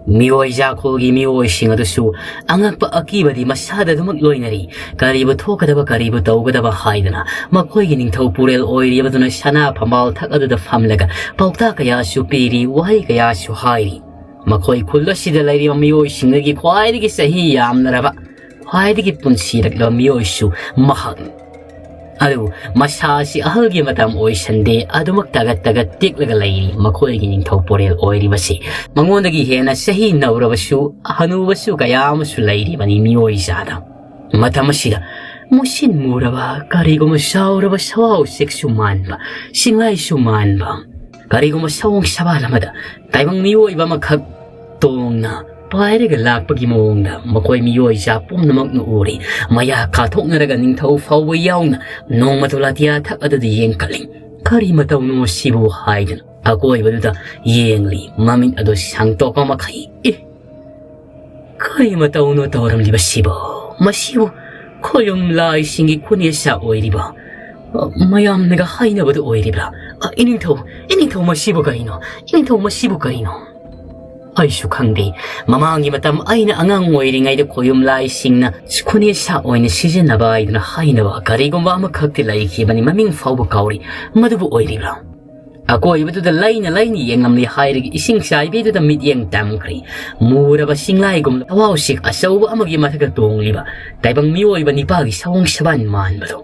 ꯃꯤꯑꯣꯏ ꯖꯥꯈꯣꯜꯒꯤ ꯃꯤꯑꯣꯏꯁꯤꯡ ꯑꯗꯨꯁꯨ ꯑꯉꯛꯄ ꯑꯀꯤꯕꯗꯤ ꯃꯁꯥꯗ ꯑꯗꯨꯃꯛ ꯂꯣꯏꯅꯔꯤ꯫ ꯀꯔꯤꯕꯨ ꯊꯣꯛꯀꯗꯕ, ꯀꯔꯤꯕꯨ ꯇꯧꯒꯗꯕ ꯍꯥꯏꯗꯅ ꯃꯈꯣꯏꯒꯤ ꯅꯤꯡꯊꯧ ꯄꯨꯔꯦꯜ ꯑꯣꯏꯔꯤꯕꯗꯨꯅ ꯁꯅꯥ ꯐꯝꯕꯥꯜ ꯊꯛ ꯑꯗꯨꯗ ꯐꯝꯂꯒ ꯄꯥꯎꯇꯥꯛ ꯀꯌꯥꯁꯨ ꯄꯤꯔꯤ, ꯋꯥꯍꯩ ꯀꯌꯥꯁꯨ ꯍꯥꯏꯔꯤ꯫ ꯃꯈꯣꯏ ꯈꯨꯜ ꯑꯁꯤꯗ ꯂꯩꯔꯤꯕ ꯃꯤꯑꯣꯏꯁꯤꯡꯗꯒꯤ ꯈ꯭ꯋꯥꯏꯗꯒꯤ ꯆꯍꯤ ꯌꯥꯝꯂꯔꯕ, ꯈ꯭ꯋꯥꯏꯗꯒꯤ ꯄꯨꯟꯁꯤꯔꯛꯂꯕ ꯃꯤꯑꯣꯏꯁꯨ ꯃꯍꯥꯛꯅꯤ꯫ ꯑꯗꯨꯕꯨ ꯃꯁꯥ ꯑꯁꯤ ꯑꯍꯜꯒꯤ ꯃꯇꯝ ꯑꯣꯏꯁꯟꯗꯦ, ꯑꯗꯨꯃꯛ ꯇꯒꯠ ꯇꯒꯠ ꯇꯦꯛꯂꯒ ꯂꯩꯔꯤ꯫ ꯃꯈꯣꯏꯒꯤ ꯅꯤꯡꯊꯧ ꯄꯣꯔꯦꯜ ꯑꯣꯏꯔꯤꯕꯁꯤ ꯃꯉꯣꯟꯗꯒꯤ ꯍꯦꯟꯅ ꯆꯍꯤ ꯅꯧꯔꯕꯁꯨ, ꯍꯅꯨꯕꯁꯨ ꯀꯌꯥ ꯑꯃꯁꯨ ꯂꯩꯔꯤꯕꯅꯤ ꯃꯤꯑꯣꯏ ꯖꯥꯠꯇ꯫ ꯃꯇꯝ ꯑꯁꯤꯗ ꯃꯨꯁꯤꯟ ꯃꯨꯔꯕ, ꯀꯔꯤꯒꯨꯝꯕ ꯆꯥꯎꯔꯕ ꯁꯋꯥꯎ ꯎꯆꯦꯛꯁꯨ ꯃꯥꯟꯕ, ꯁꯤꯡꯂꯥꯏꯁꯨ ꯃꯥꯟꯕ, ꯀꯔꯤꯒꯨꯝꯕ ꯁꯑꯣꯡ ꯁꯕꯥꯜ ꯑꯃꯗ ꯇꯥꯏꯕꯪ ꯃꯤꯑꯣꯏꯕ ꯑꯃꯈꯛ ꯇꯣꯡꯅ ꯄꯥꯏꯔꯒ ꯂꯥꯛꯄꯒꯤ ꯃꯑꯣꯡꯗ ꯃꯈꯣꯏ ꯃꯤꯑꯣꯏ ꯖꯥꯠ ꯄꯨꯝꯅꯃꯛꯅ ꯎꯔꯤ꯫ ꯃꯌꯥ ꯀꯥꯊꯣꯛꯅꯔꯒ ꯅꯤꯡꯊꯧ ꯐꯥꯎꯕ ꯌꯥꯎꯅ ꯅꯣꯡꯃꯇ ꯂꯥꯇꯤꯌꯥ ꯊꯛ ꯑꯗꯨꯗ ꯌꯦꯡꯈꯠꯂꯤ꯫ "ꯀꯔꯤ ꯃꯇꯧꯅꯣ ꯁꯤꯕꯨ?" ꯍꯥꯏꯗꯨꯅ꯫ ꯑꯀꯣꯏꯕꯗꯨꯗ ꯌꯦꯡꯂꯤ, ꯃꯃꯤꯠ ꯑꯗꯨ ꯁꯥꯡꯇꯣꯛꯄ ꯃꯈꯩ꯫ "ꯑꯦ, ꯀꯔꯤ ꯃꯇꯧꯅꯣ ꯇꯧꯔꯝꯂꯤꯕꯁꯤꯕꯣ? ꯃꯁꯤꯕꯨ ꯈꯣꯌꯨꯝ ꯂꯥꯏꯁꯤꯡꯒꯤ ꯈꯨꯅꯦꯁꯥ ꯑꯣꯏꯔꯤꯕ, ꯑ, ꯃꯌꯥꯝꯅꯒ ꯍꯥꯏꯅꯕꯗꯨ ꯑꯣꯏꯔꯤꯕ꯭ꯔꯥ? ꯑ, ꯏꯅꯤꯡꯊꯧ, ꯏꯅꯤꯡꯊꯧ, ꯃꯁꯤꯕꯨ ꯀꯔꯤꯅꯣ? ꯏꯅꯤꯡꯊꯧ, ꯃꯁꯤꯕꯨ ꯀꯔꯤꯅꯣ?" ꯑꯩꯁꯨ ꯈꯪꯗꯦ꯫ ꯃꯃꯥꯡꯒꯤ ꯃꯇꯝ ꯑꯩꯅ ꯑꯉꯥꯡ ꯑꯣꯏꯔꯤꯉꯩꯗ ꯈꯣꯌꯨꯝ ꯂꯥꯏꯁꯤꯡꯅ ꯈꯨꯅꯦꯁꯥ ꯑꯣꯏꯅ ꯁꯤꯖꯤꯟꯅꯕ ꯍꯥꯏꯗꯨꯅ ꯍꯥꯏꯅꯕ ꯀꯔꯤꯒꯨꯝꯕ ꯑꯃꯈꯛꯇꯤ ꯂꯩꯈꯤꯕꯅꯤ, ꯃꯃꯤꯡ ꯐꯥꯎꯕ ꯀꯥꯎꯔꯤ꯫ ꯃꯗꯨꯕꯨ ꯑꯣꯏꯔꯤꯕ꯭ꯔꯥ? ꯑꯀꯣꯏꯕꯗꯨꯗ ꯂꯩꯅ ꯂꯩꯅ ꯌꯦꯡꯂꯝꯂꯤ ꯍꯥꯏꯔꯒ ꯏꯁꯤꯡ ꯆꯥꯏꯕꯤꯗꯨꯗ ꯃꯤꯠꯌꯦꯡ ꯇꯝꯈ꯭ꯔꯦ꯫ ꯃꯨꯔꯕ ꯆꯤꯡꯂꯥꯏꯒꯨꯝ ꯊꯋꯥꯎꯁꯤꯛ ꯑꯆꯧꯕ ꯑꯃꯒꯤ ꯃꯊꯛꯇ ꯇꯣꯡꯂꯤꯕ ꯇꯥꯏꯕꯪ ꯃꯤꯑꯣꯏꯕ ꯅꯤꯄꯥꯒꯤ ꯁꯑꯣꯡ ꯁꯕꯥꯟ ꯃꯥꯟꯕꯗꯣ꯫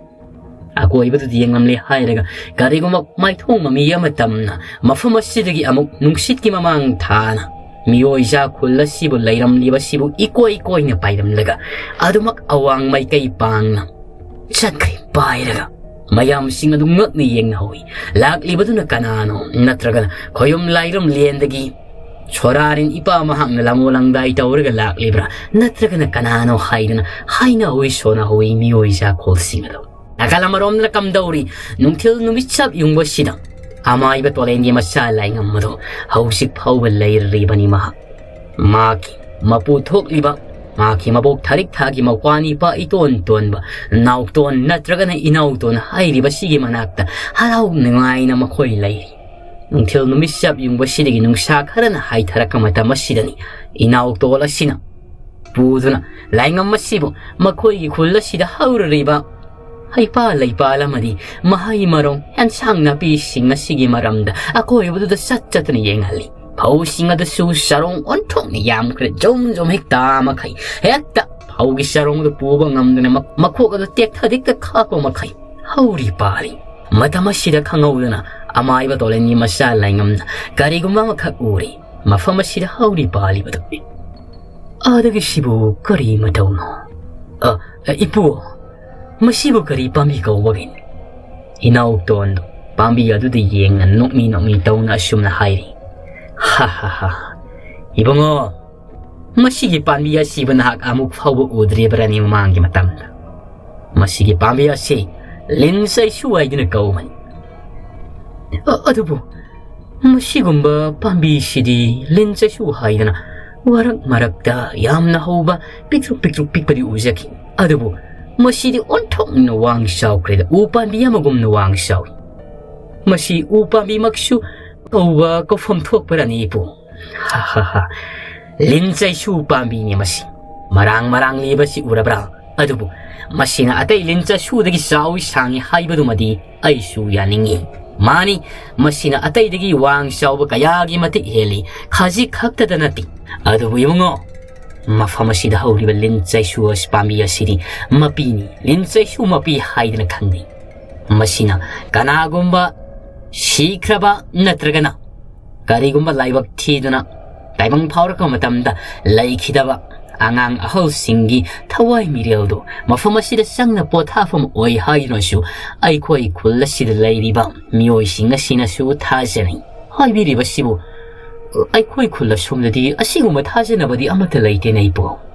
ꯑꯀꯣꯏꯕꯗꯨꯗ ꯌꯦꯡꯂꯝꯂꯦ ꯍꯥꯏꯔꯒ ꯀꯔꯤꯒꯨꯝꯕ ꯃꯥꯏꯊꯣꯡ ꯃꯃꯤ ꯑꯃ ꯇꯝꯅ ꯃꯐꯝ ꯑꯁꯤꯗꯒꯤ ꯑꯃꯨꯛ ꯅꯨꯡꯁꯤꯠꯀꯤ ꯃꯃꯥꯡ ꯊꯥꯅ ꯃꯤꯑꯣꯏꯖꯥ ꯈꯨꯜ ꯑꯁꯤꯕꯨ ꯂꯩꯔꯝꯂꯤꯕꯁꯤꯕꯨ ꯏꯀꯣꯏ ꯀꯣꯏꯅ ꯄꯥꯏꯔꯝꯂꯒ ꯑꯗꯨꯃꯛ ꯑꯋꯥꯡ ꯃꯥꯏꯀꯩ ꯄꯥꯡꯅ ꯆꯠꯈ꯭ꯔꯦ ꯄꯥꯏꯔꯒ꯫ ꯃꯌꯥꯝꯁꯤꯡ ꯑꯗꯨ ꯉꯛꯅ ꯌꯦꯡꯅꯍꯧꯏ꯫ ꯂꯥꯛꯂꯤꯕꯗꯨꯅ ꯀꯅꯥꯅꯣ? ꯅꯠꯇ꯭ꯔꯒꯅ ꯈꯣꯌꯨꯝ ꯂꯥꯏꯔꯝ ꯂꯦꯟꯗꯒꯤ ꯁꯣꯔꯥꯔꯤꯟ ꯏꯄꯥ ꯃꯍꯥꯛꯅ ꯂꯥꯃꯣ ꯂꯪꯗꯥꯏ ꯇꯧꯔꯒ ꯂꯥꯛꯂꯤꯕ꯭ꯔꯥ? ꯅꯠꯇ꯭ꯔꯒꯅ ꯀꯅꯥꯅꯣ ꯍꯥꯏꯗꯅ ꯍꯥꯏꯅꯍꯧꯏ ꯁꯣꯟꯅꯍꯧꯏ ꯃꯤꯑꯣꯏꯖꯥ ꯈꯨꯜꯁꯤꯡ ꯑꯗꯨ꯫ ꯅꯥꯀꯜ ꯑꯃꯔꯣꯝꯗꯅ ꯀꯝꯗꯧꯔꯤ? ꯅꯨꯡꯊꯤꯜ ꯅꯨꯃꯤꯠ ꯆꯞ ꯌꯨꯡꯕꯁꯤꯗ ꯑꯃꯥꯏꯕ ꯇꯣꯂꯦꯟꯒꯤ ꯃꯆꯥ ꯂꯥꯏꯉꯝ ꯑꯗꯨ ꯍꯧꯖꯤꯛ ꯐꯥꯎꯕ ꯂꯩꯔꯤꯕꯅꯤ ꯃꯍꯥꯛ꯫ ꯃꯍꯥꯛꯀꯤ ꯃꯄꯨ ꯊꯣꯛꯂꯤꯕ, ꯃꯍꯥꯛꯀꯤ ꯃꯕꯣꯛ ꯊꯥꯔꯤꯛ ꯊꯥꯒꯤ ꯃꯧꯄ꯭ꯋꯥꯅꯤꯄꯥ ꯏꯇꯣꯟ ꯇꯣꯟꯕ ꯅꯥꯎꯇꯣꯟ ꯅꯠꯇ꯭ꯔꯒꯅ ꯏꯅꯥꯎꯇꯣꯟ ꯍꯥꯏꯔꯤꯕꯁꯤꯒꯤ ꯃꯅꯥꯛꯇ ꯍꯔꯥꯎ ꯅꯨꯡꯉꯥꯏꯅ ꯃꯈꯣꯏ ꯂꯩꯔꯤ꯫ ꯅꯨꯡꯊꯤꯜ ꯅꯨꯃꯤꯠ ꯆꯞ ꯌꯨꯡꯕꯁꯤꯗꯒꯤ ꯅꯨꯡꯁꯥ ꯈꯔꯅ ꯍꯥꯏꯊꯔꯛꯄ ꯃꯇꯝ ꯑꯁꯤꯗꯅꯤ ꯏꯅꯥꯎꯇꯣꯜ ꯑꯁꯤꯅ ꯄꯨꯗꯨꯅ ꯂꯥꯏꯉꯝ ꯑꯁꯤꯕꯨ ꯃꯈꯣꯏꯒꯤ ꯈꯨꯜ ꯑꯁꯤꯗ ꯍꯧꯔꯔꯤꯕ ꯍꯩꯄꯥ ꯂꯩꯄꯥꯜ ꯑꯃꯗꯤ ꯃꯍꯩ ꯃꯔꯣꯡ, ꯑꯦꯟꯁꯥꯡ ꯅꯥꯄꯤꯁꯤꯡ ꯑꯁꯤꯒꯤ ꯃꯔꯝꯗ ꯑꯀꯣꯏꯕꯗꯨꯗ ꯆꯠ ꯆꯠꯇꯨꯅ ꯌꯦꯡꯍꯜꯂꯤ꯫ ꯐꯧꯁꯤꯡ ꯑꯗꯨꯁꯨ ꯆꯔꯣꯡ ꯑꯣꯟꯊꯣꯛꯅ ꯌꯥꯝꯈ꯭ꯔꯦ, ꯖꯣꯝ ꯖꯣꯝ ꯍꯦꯛ ꯇꯥ ꯃꯈꯩ, ꯍꯦꯛꯇ ꯐꯧꯒꯤ ꯆꯔꯣꯡꯗꯨ ꯄꯨꯕ ꯉꯝꯗꯅ ꯃ-, ꯃꯈꯣꯛ ꯑꯗꯨ ꯇꯦꯛꯊ ꯇꯦꯛꯊ ꯈꯥꯛꯄ ꯃꯈꯩ ꯍꯧꯔꯤ ꯄꯥꯜꯂꯤ꯫ ꯃꯇꯝ ꯑꯁꯤꯗ ꯈꯪꯍꯧꯗꯅ ꯑꯃꯥꯏꯕ ꯇꯣꯂꯦꯟꯒꯤ ꯃꯆꯥ ꯂꯥꯏꯉꯝꯅ ꯀꯔꯤꯒꯨꯝꯕ ꯑꯃꯈꯛ ꯎꯔꯦ꯫ ꯃꯐꯝ ꯑꯁꯤꯗ ꯍꯧꯔꯤ ꯄꯥꯜꯂꯤꯕꯗꯨ꯫ "ꯑꯥꯗꯒꯤ ꯁꯤꯕꯨ ꯀꯔꯤ ꯃꯇꯧꯅꯣ? ꯑ, ꯑ, ꯏꯄꯨ, ꯃꯁꯤꯕꯨ ꯀꯔꯤ ꯄꯥꯝꯕꯤ ꯀꯧꯕꯒꯦ?" ꯏꯅꯥꯎꯇꯣꯟꯗꯨ ꯄꯥꯝꯕꯤ ꯑꯗꯨꯗ ꯌꯦꯡꯅ ꯅꯣꯛꯃꯤ ꯅꯣꯛꯃꯤ ꯇꯧꯅ ꯑꯁꯨꯝꯅ ꯍꯥꯏꯔꯤ꯫ "ꯍꯥ ꯍꯥ ꯍꯥ, ꯏꯕꯨꯡꯉꯣ, ꯃꯁꯤꯒꯤ ꯄꯥꯝꯕꯤ ꯑꯁꯤꯕꯨ ꯅꯍꯥꯛ ꯑꯃꯨꯛ ꯐꯥꯎꯕ ꯎꯗ꯭ꯔꯤꯕ꯭ꯔꯅꯤ ꯃꯃꯥꯡꯒꯤ ꯃꯇꯝꯗ? ꯃꯁꯤꯒꯤ ꯄꯥꯝꯕꯤ ꯑꯁꯤ ꯂꯤꯟ ꯆꯩꯁꯨ ꯍꯥꯏꯗꯨꯅ ꯀꯧꯕꯅꯤ꯫ ꯑ-, ꯑꯗꯨꯕꯨ ꯃꯁꯤꯒꯨꯝꯕ ꯄꯥꯝꯕꯤꯁꯤꯗꯤ ꯂꯤꯟ ꯆꯩꯁꯨ ꯍꯥꯏꯗꯅ ꯋꯥꯔꯛ ꯃꯔꯛꯇ ꯌꯥꯝꯅ ꯍꯧꯕ ꯄꯤꯛꯇ꯭ꯔꯨ ꯄꯤꯛꯇ꯭ꯔꯨ ꯄꯤꯛꯄꯗꯤ ꯎꯖꯈꯤ꯫ ꯑꯗꯨꯕꯨ ꯃꯁꯤꯗꯤ ꯑꯣꯟꯊꯣꯛꯅ ꯋꯥꯡ ꯆꯥꯎꯈ꯭ꯔꯦꯗ, ꯎ ꯄꯥꯝꯕꯤ ꯑꯃꯒꯨꯝꯅ ꯋꯥꯡ ꯆꯥꯎꯏ꯫ ꯃꯁꯤ ꯎ ꯄꯥꯝꯕꯤꯃꯛꯁꯨ ꯀꯧꯕ ꯀꯧꯐꯝ ꯊꯣꯛꯄꯔꯅꯤ ꯏꯄꯨ? ꯍꯥ ꯍꯥ ꯍꯥ꯫ ꯂꯤꯟ ꯆꯩꯁꯨ ꯄꯥꯝꯕꯤꯅꯤ ꯃꯁꯤ꯫ ꯃꯔꯥꯡ ꯃꯔꯥꯡ ꯂꯤꯕꯁꯤ ꯎꯔꯕ꯭ꯔꯥ? ꯑꯗꯨꯕꯨ ꯃꯁꯤꯅ ꯑꯇꯩ ꯂꯤꯟ ꯆꯩꯁꯨꯗꯒꯤ ꯆꯥꯎꯏ ꯁꯥꯡꯉꯤ ꯍꯥꯏꯕꯗꯨꯃꯗꯤ ꯑꯩꯁꯨ ꯌꯥꯅꯤꯡꯏ꯫ ꯃꯥꯅꯤ, ꯃꯁꯤꯅ ꯑꯇꯩꯗꯒꯤ ꯋꯥꯡ ꯆꯥꯎꯕ ꯀꯌꯥꯒꯤ ꯃꯇꯤꯛ ꯍꯦꯜꯂꯤ, ꯈꯖꯤꯛ ꯈꯛꯇꯗ ꯅꯠꯇꯦ꯫ ꯑꯗꯨꯕꯨ ꯏꯕꯨꯡꯉꯣ, ꯃꯐꯝ ꯑꯁꯤꯗ ꯍꯧꯔꯤꯕ ꯂꯤꯟ ꯆꯩꯁꯨ ꯑꯁꯤ ꯄꯥꯝꯕꯤ ꯑꯁꯤꯗꯤ ꯃꯄꯤꯅꯤ, ꯂꯤꯟ ꯆꯩꯁꯨ ꯃꯄꯤ ꯍꯥꯏꯗꯅ ꯈꯪꯅꯩ꯫ ꯃꯁꯤꯅ ꯀꯅꯥꯒꯨꯝꯕ ꯁꯤꯈ꯭ꯔꯕ ꯅꯠꯇ꯭ꯔꯒꯅ ꯀꯔꯤꯒꯨꯝꯕ ꯂꯥꯏꯕꯛ ꯊꯤꯗꯨꯅ ꯇꯥꯏꯕꯪ ꯐꯥꯎꯔꯛꯄ ꯃꯇꯝꯗ ꯂꯩꯈꯤꯗꯕ ꯑꯉꯥꯡ ꯑꯍꯜꯁꯤꯡꯒꯤ ꯊꯋꯥꯏ ꯃꯤꯔꯦꯜꯗꯨ ꯃꯐꯝ ꯑꯁꯤꯗ ꯆꯪꯅ ꯄꯣꯊꯥꯐꯝ ꯑꯣꯏ ꯍꯥꯏꯗꯨꯅꯁꯨ ꯑꯩꯈꯣꯏ ꯈꯨꯜ ꯑꯁꯤꯗ ꯂꯩꯔꯤꯕ ꯃꯤꯑꯣꯏꯁꯤꯡ ꯑꯁꯤꯅꯁꯨ ꯊꯥꯖꯅꯩ꯫ ꯍꯥꯏꯕꯤꯔꯤꯕꯁꯤꯕꯨ ꯑꯩꯈꯣꯏ ꯈꯨꯜ ꯑꯁꯣꯝꯗꯗꯤ ꯑꯁꯤꯒꯨꯝꯕ ꯊꯥꯖꯅꯕꯗꯤ ꯑꯃꯠꯇ ꯂꯩꯇꯦꯅꯦ ꯏꯄꯨ꯫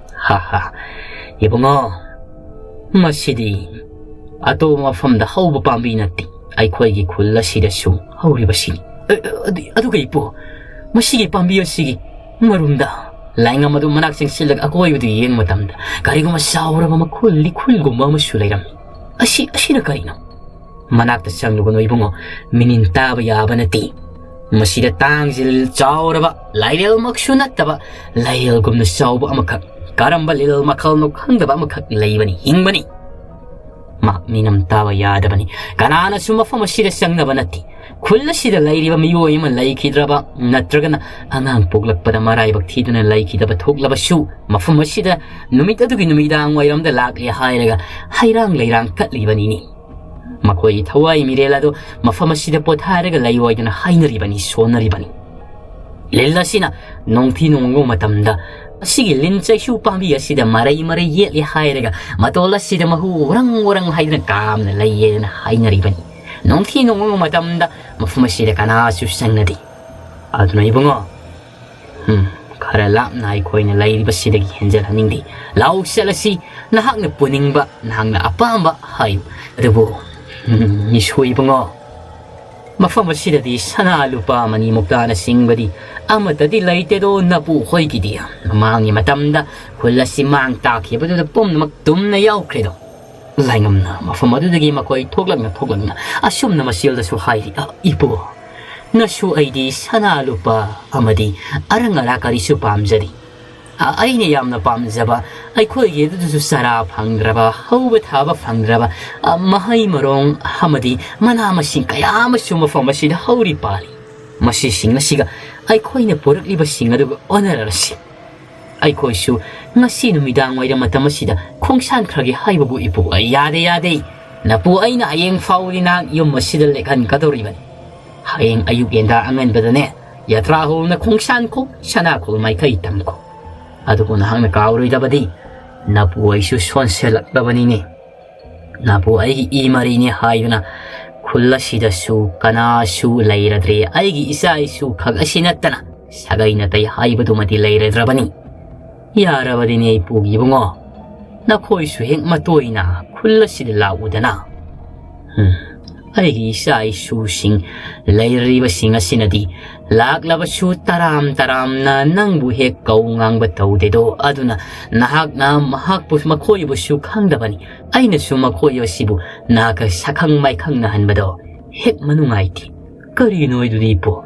ꯍꯥ ꯍꯥ꯫ ꯏꯕꯨꯡꯉꯣ, ꯃꯁꯤꯗꯤ ꯑꯇꯣꯞꯄ ꯃꯐꯝꯗ ꯍꯧꯕ ꯄꯥꯝꯕꯤ ꯅꯠꯇꯦ, ꯑꯩꯈꯣꯏꯒꯤ ꯈꯨꯜ ꯑꯁꯤꯗꯁꯨ ꯍꯧꯔꯤꯕꯁꯤꯅꯤ꯫ ꯑ, ꯑ, ꯑꯗꯨ-, ꯑꯗꯨꯒ ꯏꯄꯨ, ꯃꯁꯤꯒꯤ ꯄꯥꯝꯕꯤ ꯑꯁꯤꯒꯤ ꯃꯔꯨꯝꯗ ꯂꯥꯏꯉꯝ ꯑꯗꯨ ꯃꯅꯥꯛ ꯆꯪꯁꯤꯜꯂꯒ ꯑꯀꯣꯏꯕꯗꯨ ꯌꯦꯡꯕ ꯃꯇꯝꯗ ꯀꯔꯤꯒꯨꯝꯕ ꯆꯥꯎꯔꯕ ꯃꯈꯨꯜ ꯂꯤꯈꯨꯜꯒꯨꯝꯕ ꯑꯃꯁꯨ ꯂꯩꯔꯝꯃꯤ꯫ ꯑꯁꯤ, ꯑꯁꯤꯅ ꯀꯔꯤꯅꯣ? ꯃꯅꯥꯛꯇ ꯆꯪꯂꯨꯒꯅꯨ ꯏꯕꯨꯡꯉꯣ, ꯃꯤꯅꯤꯟ ꯇꯥꯕ ꯌꯥꯕ ꯅꯠꯇꯦ꯫ ꯃꯁꯤꯗ ꯇꯥꯡꯖꯤꯜ ꯆꯥꯎꯔꯕ ꯂꯥꯏꯔꯦꯜꯃꯛꯁꯨ ꯅꯠꯇꯕ ꯂꯥꯏꯔꯦꯜꯒꯨꯝꯅ ꯆꯥꯎꯕ ꯑꯃꯈꯛ, ꯀꯔꯝꯕ ꯂꯤꯜ ꯃꯈꯜꯅꯣ ꯈꯪꯗꯕ ꯑꯃꯈꯛ ꯂꯩꯕꯅꯤ, ꯍꯤꯡꯕꯅꯤ꯫ ꯃꯍꯥꯛ ꯃꯤꯅꯝ ꯇꯥꯕ ꯌꯥꯗꯕꯅꯤ꯫ ꯀꯅꯥꯅꯁꯨ ꯃꯐꯝ ꯑꯁꯤꯗ ꯆꯪꯅꯕ ꯅꯠꯇꯦ꯫ ꯈꯨꯜ ꯑꯁꯤꯗ ꯂꯩꯔꯤꯕ ꯃꯤꯑꯣꯏ ꯑꯃ ꯂꯩꯈꯤꯗ꯭ꯔꯕ ꯅꯠꯇ꯭ꯔꯒꯅ ꯑꯉꯥꯡ ꯄꯣꯛꯂꯛꯄꯗ ꯃꯔꯥꯏꯕꯛ ꯊꯤꯗꯨꯅ ꯂꯩꯈꯤꯗꯕ ꯊꯣꯛꯂꯕꯁꯨ ꯃꯐꯝ ꯑꯁꯤꯗ ꯅꯨꯃꯤꯠ ꯑꯗꯨꯒꯤ ꯅꯨꯃꯤꯗꯥꯡ ꯋꯥꯏꯔꯝꯗ ꯂꯥꯛꯂꯦ ꯍꯥꯏꯔꯒ ꯍꯩꯔꯥꯡ ꯂꯩꯔꯥꯡ ꯀꯠꯂꯤꯕꯅꯤꯅꯦ꯫ ꯃꯈꯣꯏꯒꯤ ꯊꯋꯥꯏ ꯃꯤꯔꯦꯜ ꯑꯗꯨ ꯃꯐꯝ ꯑꯁꯤꯗ ꯄꯣꯊꯥꯔꯒ ꯂꯩꯌꯣ ꯍꯥꯏꯗꯨꯅ ꯍꯥꯏꯅꯔꯤꯕꯅꯤ, ꯁꯣꯟꯅꯔꯤꯕꯅꯤ꯫ ꯂꯤꯟ ꯑꯁꯤꯅ ꯅꯣꯡꯊꯤ ꯅꯣꯡꯃꯪꯕ ꯃꯇꯝꯗ ꯑꯁꯤꯒꯤ ꯂꯤꯟ ꯆꯩꯁꯨ ꯄꯥꯝꯕꯤ ꯑꯁꯤꯗ ꯃꯔꯩ ꯃꯔꯩ ꯌꯦꯠꯂꯤ ꯍꯥꯏꯔꯒ ꯃꯇꯣꯜ ꯑꯁꯤꯗ ꯃꯍꯨ ꯑꯣꯔꯪ ꯑꯣꯔꯪ ꯍꯥꯏꯗꯨꯅ ꯀꯥꯝꯅ ꯂꯩꯌꯦꯅ ꯍꯥꯏꯅꯔꯤꯕꯅꯤ꯫ ꯅꯣꯡꯊꯤ ꯅꯣꯡꯃꯪꯕ ꯃꯇꯝꯗ ꯃꯐꯝ ꯑꯁꯤꯗ ꯀꯅꯥꯁꯨ ꯆꯪꯅꯗꯦ꯫ ꯑꯗꯨꯅ ꯏꯕꯨꯡꯉꯣ, ꯎꯝ, ꯈꯔ ꯂꯥꯞꯅ ꯑꯩꯈꯣꯏꯅ ꯂꯩꯔꯤꯕꯁꯤꯗꯒꯤ ꯍꯦꯟꯖꯜꯍꯟꯅꯤꯡꯗꯦ꯫ ꯂꯥꯛꯎ ꯆꯠꯂꯁꯤ, ꯅꯍꯥꯛꯅ ꯄꯨꯅꯤꯡꯕ, ꯅꯍꯥꯛꯅ ꯑꯄꯥꯝꯕ ꯍꯥꯏꯌꯨ꯫ ꯑꯗꯨꯕꯨ, ꯎꯝ, ꯃꯤꯁꯣꯏ ꯏꯕꯨꯡꯉꯣ, "ꯃꯐꯝ ꯑꯁꯤꯗꯗꯤ ꯁꯅꯥ ꯂꯨꯄꯥ ꯃꯅꯤ ꯃꯨꯛꯇꯥꯅꯆꯤꯡꯕꯗꯤ ꯑꯃꯠꯇꯗꯤ ꯂꯩꯇꯦꯗꯣ ꯅꯄꯨ ꯍꯣꯏꯒꯤꯗꯤ꯫ ꯃꯃꯥꯡꯒꯤ ꯃꯇꯝꯗ ꯈꯨꯜ ꯑꯁꯤ ꯃꯥꯡ ꯇꯥꯛꯈꯤꯕꯗꯨꯗ ꯄꯨꯝꯅꯃꯛ ꯇꯨꯝꯅ ꯌꯥꯎꯈ꯭ꯔꯦꯗꯣ꯫" ꯂꯥꯏꯉꯝꯅ ꯃꯐꯝ ꯑꯗꯨꯗꯒꯤ ꯃꯈꯣꯏ ꯊꯣꯛꯂꯛꯅ ꯊꯣꯛꯂꯛꯅ ꯑꯁꯨꯝꯅ ꯃꯆꯦꯜꯗꯁꯨ ꯍꯥꯏꯔꯤ, "ꯑ, ꯏꯄꯨ, ꯅꯁꯨ ꯑꯩꯗꯤ ꯁꯅꯥ ꯂꯨꯄꯥ ꯑꯃꯗꯤ ꯑꯔꯪ ꯑꯔꯥꯛ ꯀꯔꯤꯁꯨ ꯄꯥꯝꯖꯗꯦ꯫ ꯑ, ꯑꯩꯅ ꯌꯥꯝꯅ ꯄꯥꯝꯖꯕ, ꯑꯩꯈꯣꯏꯒꯤ ꯑꯗꯨꯗꯁꯨ ꯆꯔꯥ ꯐꯪꯗ꯭ꯔꯕ, ꯍꯧꯕ ꯊꯥꯕ ꯐꯪꯗ꯭ꯔꯕ, ꯑ, ꯃꯍꯩ ꯃꯔꯣꯡ ꯑꯃꯗꯤ ꯃꯅꯥ ꯃꯁꯤꯡ ꯀꯌꯥ ꯑꯃꯁꯨ ꯃꯐꯝ ꯑꯁꯤꯗ ꯍꯧꯔꯤ ꯄꯥꯜꯂꯤ꯫ ꯃꯁꯤꯁꯤꯡ ꯑꯁꯤꯒ ꯑꯩꯈꯣꯏꯅ ꯄꯨꯔꯛꯂꯤꯕꯁꯤꯡ ꯑꯗꯨꯒ ꯑꯣꯟꯅꯔꯁꯤ꯫ ꯑꯩꯈꯣꯏꯁꯨ ꯉꯁꯤ ꯅꯨꯃꯤꯗꯥꯡ ꯋꯥꯏꯔꯝ ꯃꯇꯝ ꯑꯁꯤꯗ ꯈꯣꯡꯁꯥꯟꯈ꯭ꯔꯒꯦ ꯍꯥꯏꯕꯕꯨ ꯏꯄꯨ ꯑꯩ ꯌꯥꯗꯦ, ꯌꯥꯗꯦ꯫ ꯅꯄꯨ ꯑꯩꯅ ꯍꯌꯦꯡ ꯐꯥꯎꯗꯤ ꯅꯍꯥꯛ ꯌꯨꯝ ꯑꯁꯤꯗ ꯂꯦꯛꯍꯟꯒꯗꯧꯔꯤꯕꯅꯤ꯫ ꯍꯌꯦꯡ ꯑꯌꯨꯛ ꯌꯦꯟꯗꯥ ꯑꯉꯟꯕꯗꯅꯦ ꯌꯥꯇ꯭ꯔꯥ ꯍꯧꯅ ꯈꯣꯡꯁꯥꯟꯈꯣ, ꯁꯅꯥꯈꯣꯜ ꯃꯥꯏꯀꯩ ꯇꯝꯈꯣ꯫ ꯑꯗꯨꯕꯨ ꯅꯍꯥꯛꯅ ꯀꯥꯎꯔꯣꯏꯗꯕꯗꯤ ꯅꯄꯨ ꯑꯩꯁꯨ ꯁꯣꯟꯁꯦꯜꯂꯛꯂꯕꯅꯤꯅꯦ꯫ ꯅꯄꯨ ꯑꯩꯒꯤ ꯏ ꯃꯔꯤꯅꯦ ꯍꯥꯏꯗꯨꯅ ꯈꯨꯜ ꯑꯁꯤꯗꯁꯨ ꯀꯅꯥꯁꯨ ꯂꯩꯔꯗ꯭ꯔꯦ꯫ ꯑꯩꯒꯤ ꯏꯆꯥ ꯏꯁꯨ ꯈꯛ ꯑꯁꯤ ꯅꯠꯇꯅ ꯁꯥꯒꯩ ꯅꯥꯇꯩ ꯍꯥꯏꯕꯗꯨꯃꯗꯤ ꯂꯩꯔꯗ꯭ꯔꯕꯅꯤ꯫ ꯌꯥꯔꯕꯗꯤꯅꯦ ꯏꯄꯨꯒꯤ ꯏꯕꯨꯡꯉꯣ, ꯅꯈꯣꯏꯁꯨ ꯍꯦꯛ ꯃꯇꯣꯏꯅ ꯈꯨꯜ ꯑꯁꯤꯗ ꯂꯥꯛꯎꯗꯅ꯫ ꯎꯝ, ꯑꯩꯒꯤ ꯏꯆꯥ ꯏꯁꯨꯁꯤꯡ ꯂꯩꯔꯤꯕꯁꯤꯡ ꯑꯁꯤꯅꯗꯤ ꯂꯥꯛꯂꯕꯁꯨ ꯇꯔꯥꯝ ꯇꯔꯥꯝꯅ ꯅꯪꯕꯨ ꯍꯦꯛ ꯀꯧ ꯉꯥꯡꯕ ꯇꯧꯗꯦꯗꯣ꯫ ꯑꯗꯨꯅ ꯅꯍꯥꯛꯅ ꯃꯍꯥꯛꯄꯨ, ꯃꯈꯣꯏꯕꯨꯁꯨ ꯈꯪꯗꯕꯅꯤ꯫ ꯑꯩꯅꯁꯨ ꯃꯈꯣꯏ ꯑꯁꯤꯕꯨ ꯅꯍꯥꯛꯀ ꯁꯛꯈꯪ ꯃꯥꯏꯈꯪꯅꯍꯟꯕꯗꯣ ꯍꯦꯛ ꯃꯅꯨꯡꯉꯥꯏꯇꯦ꯫ ꯀꯔꯤꯅꯣ ꯑꯗꯨꯗꯤ ꯏꯄꯨ?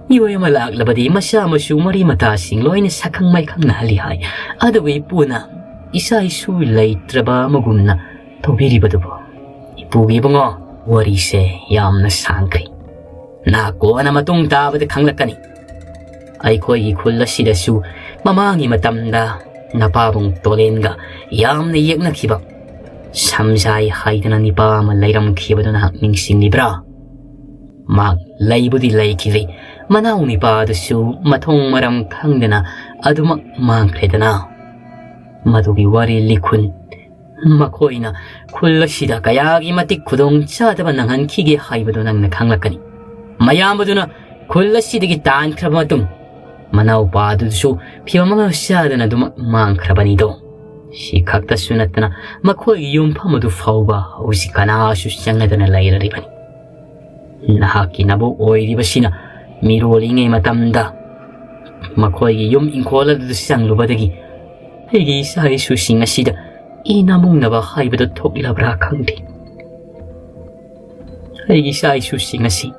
ꯃꯤꯑꯣꯏ ꯑꯃ ꯂꯥꯛꯂꯕꯗꯤ ꯃꯆꯥ ꯃꯁꯨ ꯃꯔꯤ ꯃꯇꯥꯁꯤꯡ ꯂꯣꯏꯅ ꯁꯛꯈꯪ ꯃꯥꯏꯈꯪꯅꯍꯜꯂꯤ ꯍꯥꯏ꯫ ꯑꯗꯨꯒ ꯏꯄꯨꯅ ꯏꯆꯥ ꯏꯁꯨ ꯂꯩꯇ꯭ꯔꯕ ꯑꯃꯒꯨꯝꯅ ꯇꯧꯕꯤꯔꯤꯕꯗꯨꯕꯨ? ꯏꯄꯨꯒꯤ ꯏꯕꯨꯡꯉꯣ, ꯋꯥꯔꯤꯁꯦ ꯌꯥꯝꯅ ꯁꯥꯡꯈ꯭ꯔꯦ꯫ ꯅꯍꯥꯛ ꯀꯣꯟꯅ ꯃꯇꯨꯡ ꯇꯥꯕꯗ ꯈꯪꯂꯛꯀꯅꯤ꯫ ꯑꯩꯈꯣꯏꯒꯤ ꯈꯨꯜ ꯑꯁꯤꯗꯁꯨ ꯃꯃꯥꯡꯒꯤ ꯃꯇꯝꯗ ꯅꯄꯥꯕꯨꯡ ꯇꯣꯂꯦꯟꯒ ꯌꯥꯝꯅ ꯌꯦꯛꯅꯈꯤꯕ ꯁꯝꯖꯥꯏ ꯍꯥꯏꯗꯅ ꯅꯤꯄꯥ ꯑꯃ ꯂꯩꯔꯝꯈꯤꯕꯗꯨ ꯅꯍꯥꯛ ꯅꯤꯡꯁꯤꯡꯂꯤꯕ꯭ꯔꯥ? ꯃꯍꯥꯛ ꯂꯩꯕꯨꯗꯤ ꯂꯩꯈꯤꯗ꯭ꯔꯤ, ꯃꯅꯥꯎ ꯅꯤꯄꯥ ꯑꯗꯨꯁꯨ ꯃꯊꯣꯡ ꯃꯔꯝ ꯈꯪꯗꯅ ꯑꯗꯨꯃꯛ ꯃꯥꯡꯈ꯭ꯔꯦꯗꯅ꯫ ꯃꯗꯨꯒꯤ ꯋꯥꯔꯤ ꯂꯤꯈꯨꯟ ꯃꯈꯣꯏꯅ ꯈꯨꯜ ꯑꯁꯤꯗ ꯀꯌꯥꯒꯤ ꯃꯇꯤꯛ ꯈꯨꯗꯣꯡ ꯆꯥꯗꯕ ꯅꯪꯍꯟꯈꯤꯒꯦ ꯍꯥꯏꯕꯗꯨ ꯅꯪꯅ ꯈꯪꯂꯛꯀꯅꯤ꯫ ꯃꯌꯥꯝ ꯑꯗꯨꯅ ꯈꯨꯜ ꯑꯁꯤꯗꯒꯤ ꯇꯥꯟꯈ꯭ꯔꯕ ꯃꯇꯨꯡ, ꯃꯅꯥꯎꯄꯥ ꯑꯗꯨꯁꯨ ꯐꯤꯕꯝ ꯑꯃ ꯆꯥꯗꯅ ꯑꯗꯨꯃꯛ ꯃꯥꯡꯈ꯭ꯔꯕꯅꯤꯗꯣ꯫ ꯁꯤ ꯈꯛꯇꯁꯨ ꯅꯠꯇꯅ ꯃꯈꯣꯏꯒꯤ ꯌꯨꯝꯐꯝ ꯑꯗꯨ ꯐꯥꯎꯕ ꯍꯧꯖꯤꯛ ꯀꯅꯥꯁꯨ ꯆꯪꯅꯗꯅ ꯂꯩꯔꯔꯤꯕꯅꯤ꯫ ꯅꯍꯥꯛꯀꯤ ꯅꯕꯣꯛ ꯑꯣꯏꯔꯤꯕꯁꯤꯅ ꯃꯤꯔꯣꯜꯂꯤꯉꯩ ꯃꯇꯝꯗ ꯃꯈꯣꯏꯒꯤ ꯌꯨꯝ ꯏꯪꯈꯣꯜ ꯑꯗꯨꯗ ꯆꯪꯂꯨꯕꯗꯒꯤ ꯑꯩꯒꯤ ꯏꯆꯥ ꯏꯁꯨꯁꯤꯡ ꯑꯁꯤꯗ ꯏ ꯅꯃꯨꯡꯅꯕ ꯍꯥꯏꯕꯗꯨ ꯊꯣꯛꯂꯕ꯭ꯔꯥ ꯈꯪꯗꯦ꯫ ꯑꯩꯒꯤ ꯏꯆꯥ ꯏꯁꯨꯁꯤꯡ ꯑꯁꯤ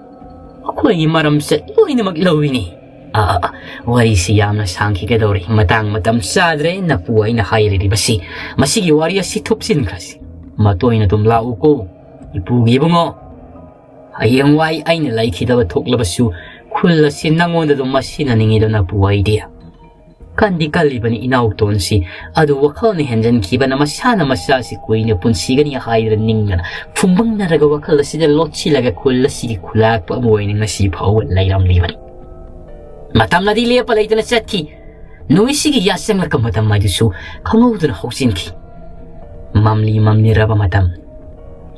ꯃꯈꯣꯏꯒꯤ ꯃꯔꯝꯆꯠ ꯂꯣꯏꯅꯃꯛ ꯂꯧꯏꯅꯤ꯫ ꯑꯥ, ꯑꯥ, ꯑꯥ, ꯋꯥꯔꯤꯁꯤ ꯌꯥꯝꯅ ꯁꯥꯡꯈꯤꯒꯗꯧꯔꯤ꯫ ꯃꯇꯥꯡ ꯃꯇꯝ ꯆꯥꯗ꯭ꯔꯦ꯫ ꯅꯄꯨ ꯑꯩꯅ ꯍꯥꯏꯔꯤꯕꯁꯤ, ꯃꯁꯤꯒꯤ ꯋꯥꯔꯤ ꯑꯁꯤ ꯊꯨꯞꯆꯤꯟꯈ꯭ꯔꯁꯤ꯫ ꯃꯇꯣꯏꯅ ꯑꯗꯨꯝ ꯂꯥꯛꯎꯀꯣ, ꯏꯄꯨꯒꯤ ꯏꯕꯨꯡꯉꯣ꯫ ꯍꯌꯦꯡꯋꯥꯏ ꯑꯩꯅ ꯂꯩꯈꯤꯗꯕ ꯊꯣꯛꯂꯕꯁꯨ ꯈꯨꯜ ꯑꯁꯤ ꯅꯪꯉꯣꯟꯗ ꯑꯗꯨꯝ ꯃꯁꯤꯟꯅꯅꯤꯡꯉꯤꯗꯣ ꯅꯄꯨ ꯑꯩꯗꯤ꯫ ꯀꯟꯗꯤ ꯀꯜꯂꯤꯕꯅꯤ ꯏꯅꯥꯎꯇꯣꯟꯁꯤ, ꯑꯗꯨ ꯋꯥꯈꯜꯅ ꯍꯦꯟꯖꯟꯈꯤꯕꯅ ꯃꯁꯥꯅ ꯃꯁꯥꯁꯤ ꯀꯨꯏꯅ ꯄꯨꯟꯁꯤꯒꯅꯤ ꯍꯥꯏꯗꯅ ꯅꯤꯡꯗꯅ ꯐꯨꯝꯕꯪꯅꯔꯒ ꯋꯥꯈꯜ ꯑꯁꯤꯗ ꯂꯣꯠꯁꯤꯜꯂꯒ ꯈꯨꯜ ꯑꯁꯤꯒꯤ ꯈꯨꯂꯥꯛꯄ ꯑꯃ ꯑꯣꯏꯅ ꯉꯁꯤ ꯐꯥꯎꯕ ꯂꯩꯔꯝꯂꯤꯕꯅꯤ꯫ ꯃꯇꯝꯅꯗꯤ ꯂꯦꯞꯄ ꯂꯩꯇꯅ ꯆꯠꯈꯤ꯫ ꯅꯨꯃꯤꯠꯁꯤꯒꯤ ꯌꯥꯆꯪꯂꯛꯄ ꯃꯇꯝ ꯍꯥꯏꯗꯨꯁꯨ ꯈꯪꯍꯧꯗꯅ ꯍꯧꯖꯤꯟꯈꯤ꯫ ꯃꯝꯂꯤ ꯃꯝꯂꯤꯔꯕ ꯃꯇꯝ,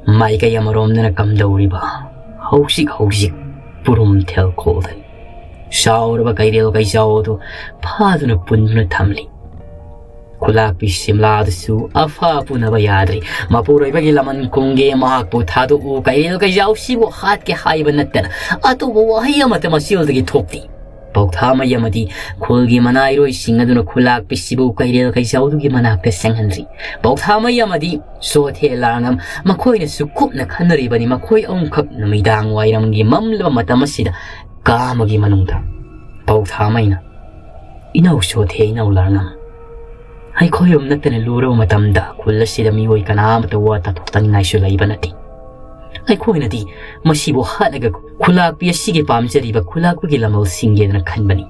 ꯃꯥꯏꯀꯩ ꯑꯃꯔꯣꯝꯗꯅ ꯀꯝꯗꯧꯔꯤꯕ, ꯍꯧꯖꯤꯛ ꯍꯧꯖꯤꯛ ꯄꯨꯔꯨꯝ ꯊꯦꯜ ꯈꯣꯜꯗꯅꯤ꯫ ꯆꯥꯎꯔꯕ ꯀꯩꯔꯦꯜ ꯀꯩꯖꯥꯎ ꯑꯗꯨ ꯐꯥꯗꯨꯅ ꯄꯨꯟꯗꯨꯅ ꯊꯝꯂꯤ꯫ ꯈꯨꯂꯥꯛꯄꯤ ꯁꯤꯝꯂꯥꯗꯨꯁꯨ ꯑꯐ ꯄꯨꯅꯕ ꯌꯥꯗ꯭ꯔꯤ꯫ ꯃꯄꯨꯔꯣꯏꯕꯒꯤ ꯂꯃꯟ ꯀꯨꯝꯒꯦ, ꯃꯍꯥꯛꯄꯨ ꯊꯥꯗꯣꯛꯎ, ꯀꯩꯔꯦꯜ ꯀꯩꯖꯥꯎꯁꯤꯕꯨ ꯍꯥꯠꯀꯦ ꯍꯥꯏꯕ ꯅꯠꯇꯅ ꯑꯇꯣꯞꯄ ꯋꯥꯍꯩ ꯑꯃꯠꯇ ꯃꯆꯤꯜꯗꯒꯤ ꯊꯣꯛꯇꯦ꯫ ꯄꯧꯊꯥꯃꯩ ꯑꯃꯗꯤ ꯈꯨꯜꯒꯤ ꯃꯅꯥꯏꯔꯣꯏꯁꯤꯡ ꯑꯗꯨꯅ ꯈꯨꯂꯥꯛꯄꯤꯁꯤꯕꯨ ꯀꯩꯔꯦꯜ ꯀꯩꯖꯥꯎꯗꯨꯒꯤ ꯃꯅꯥꯛꯇ ꯆꯪꯍꯟꯗ꯭ꯔꯤ꯫ ꯄꯧꯊꯥꯃꯩ ꯑꯃꯗꯤ ꯆꯣꯊꯦ ꯂꯥꯡꯉꯝ ꯃꯈꯣꯏꯅꯁꯨ ꯀꯨꯞꯅ ꯈꯟꯅꯔꯤꯕꯅꯤ꯫ ꯃꯈꯣꯏ ꯑꯍꯨꯝꯈꯛ ꯅꯨꯃꯤꯗꯥꯡ ꯋꯥꯏꯔꯝꯒꯤ ꯃꯝꯂꯕ ꯃꯇꯝ ꯑꯁꯤꯗ ꯀꯥ ꯑꯃꯒꯤ ꯃꯅꯨꯡꯗ ꯄꯧꯊꯥꯃꯩꯅ, "ꯏꯅꯧ ꯆꯣꯊꯦ, ꯏꯅꯧ ꯂꯥꯡꯉꯝ, ꯑꯩꯈꯣꯏ ꯑꯍꯨꯝ ꯅꯠꯇꯅ ꯂꯨꯔꯕ ꯃꯇꯝꯗ ꯈꯨꯜ ꯑꯁꯤꯗ ꯃꯤꯑꯣꯏ ꯀꯅꯥ ꯑꯃꯠꯇ ꯋꯥ ꯇꯥꯊꯣꯛꯇꯅꯤꯡꯉꯥꯏꯁꯨ ꯂꯩꯕ ꯅꯠꯇꯦ꯫ ꯑꯩꯈꯣꯏꯅꯗꯤ ꯃꯁꯤꯕꯨ ꯍꯥꯠꯂꯒ ꯈꯨꯂꯥꯛꯄꯤ ꯑꯁꯤꯒꯤ ꯄꯥꯝꯖꯔꯤꯕ ꯈꯨꯂꯥꯛꯄꯒꯤ ꯂꯃꯜ ꯁꯤꯡꯒꯦꯗꯅ ꯈꯟꯕꯅꯤ꯫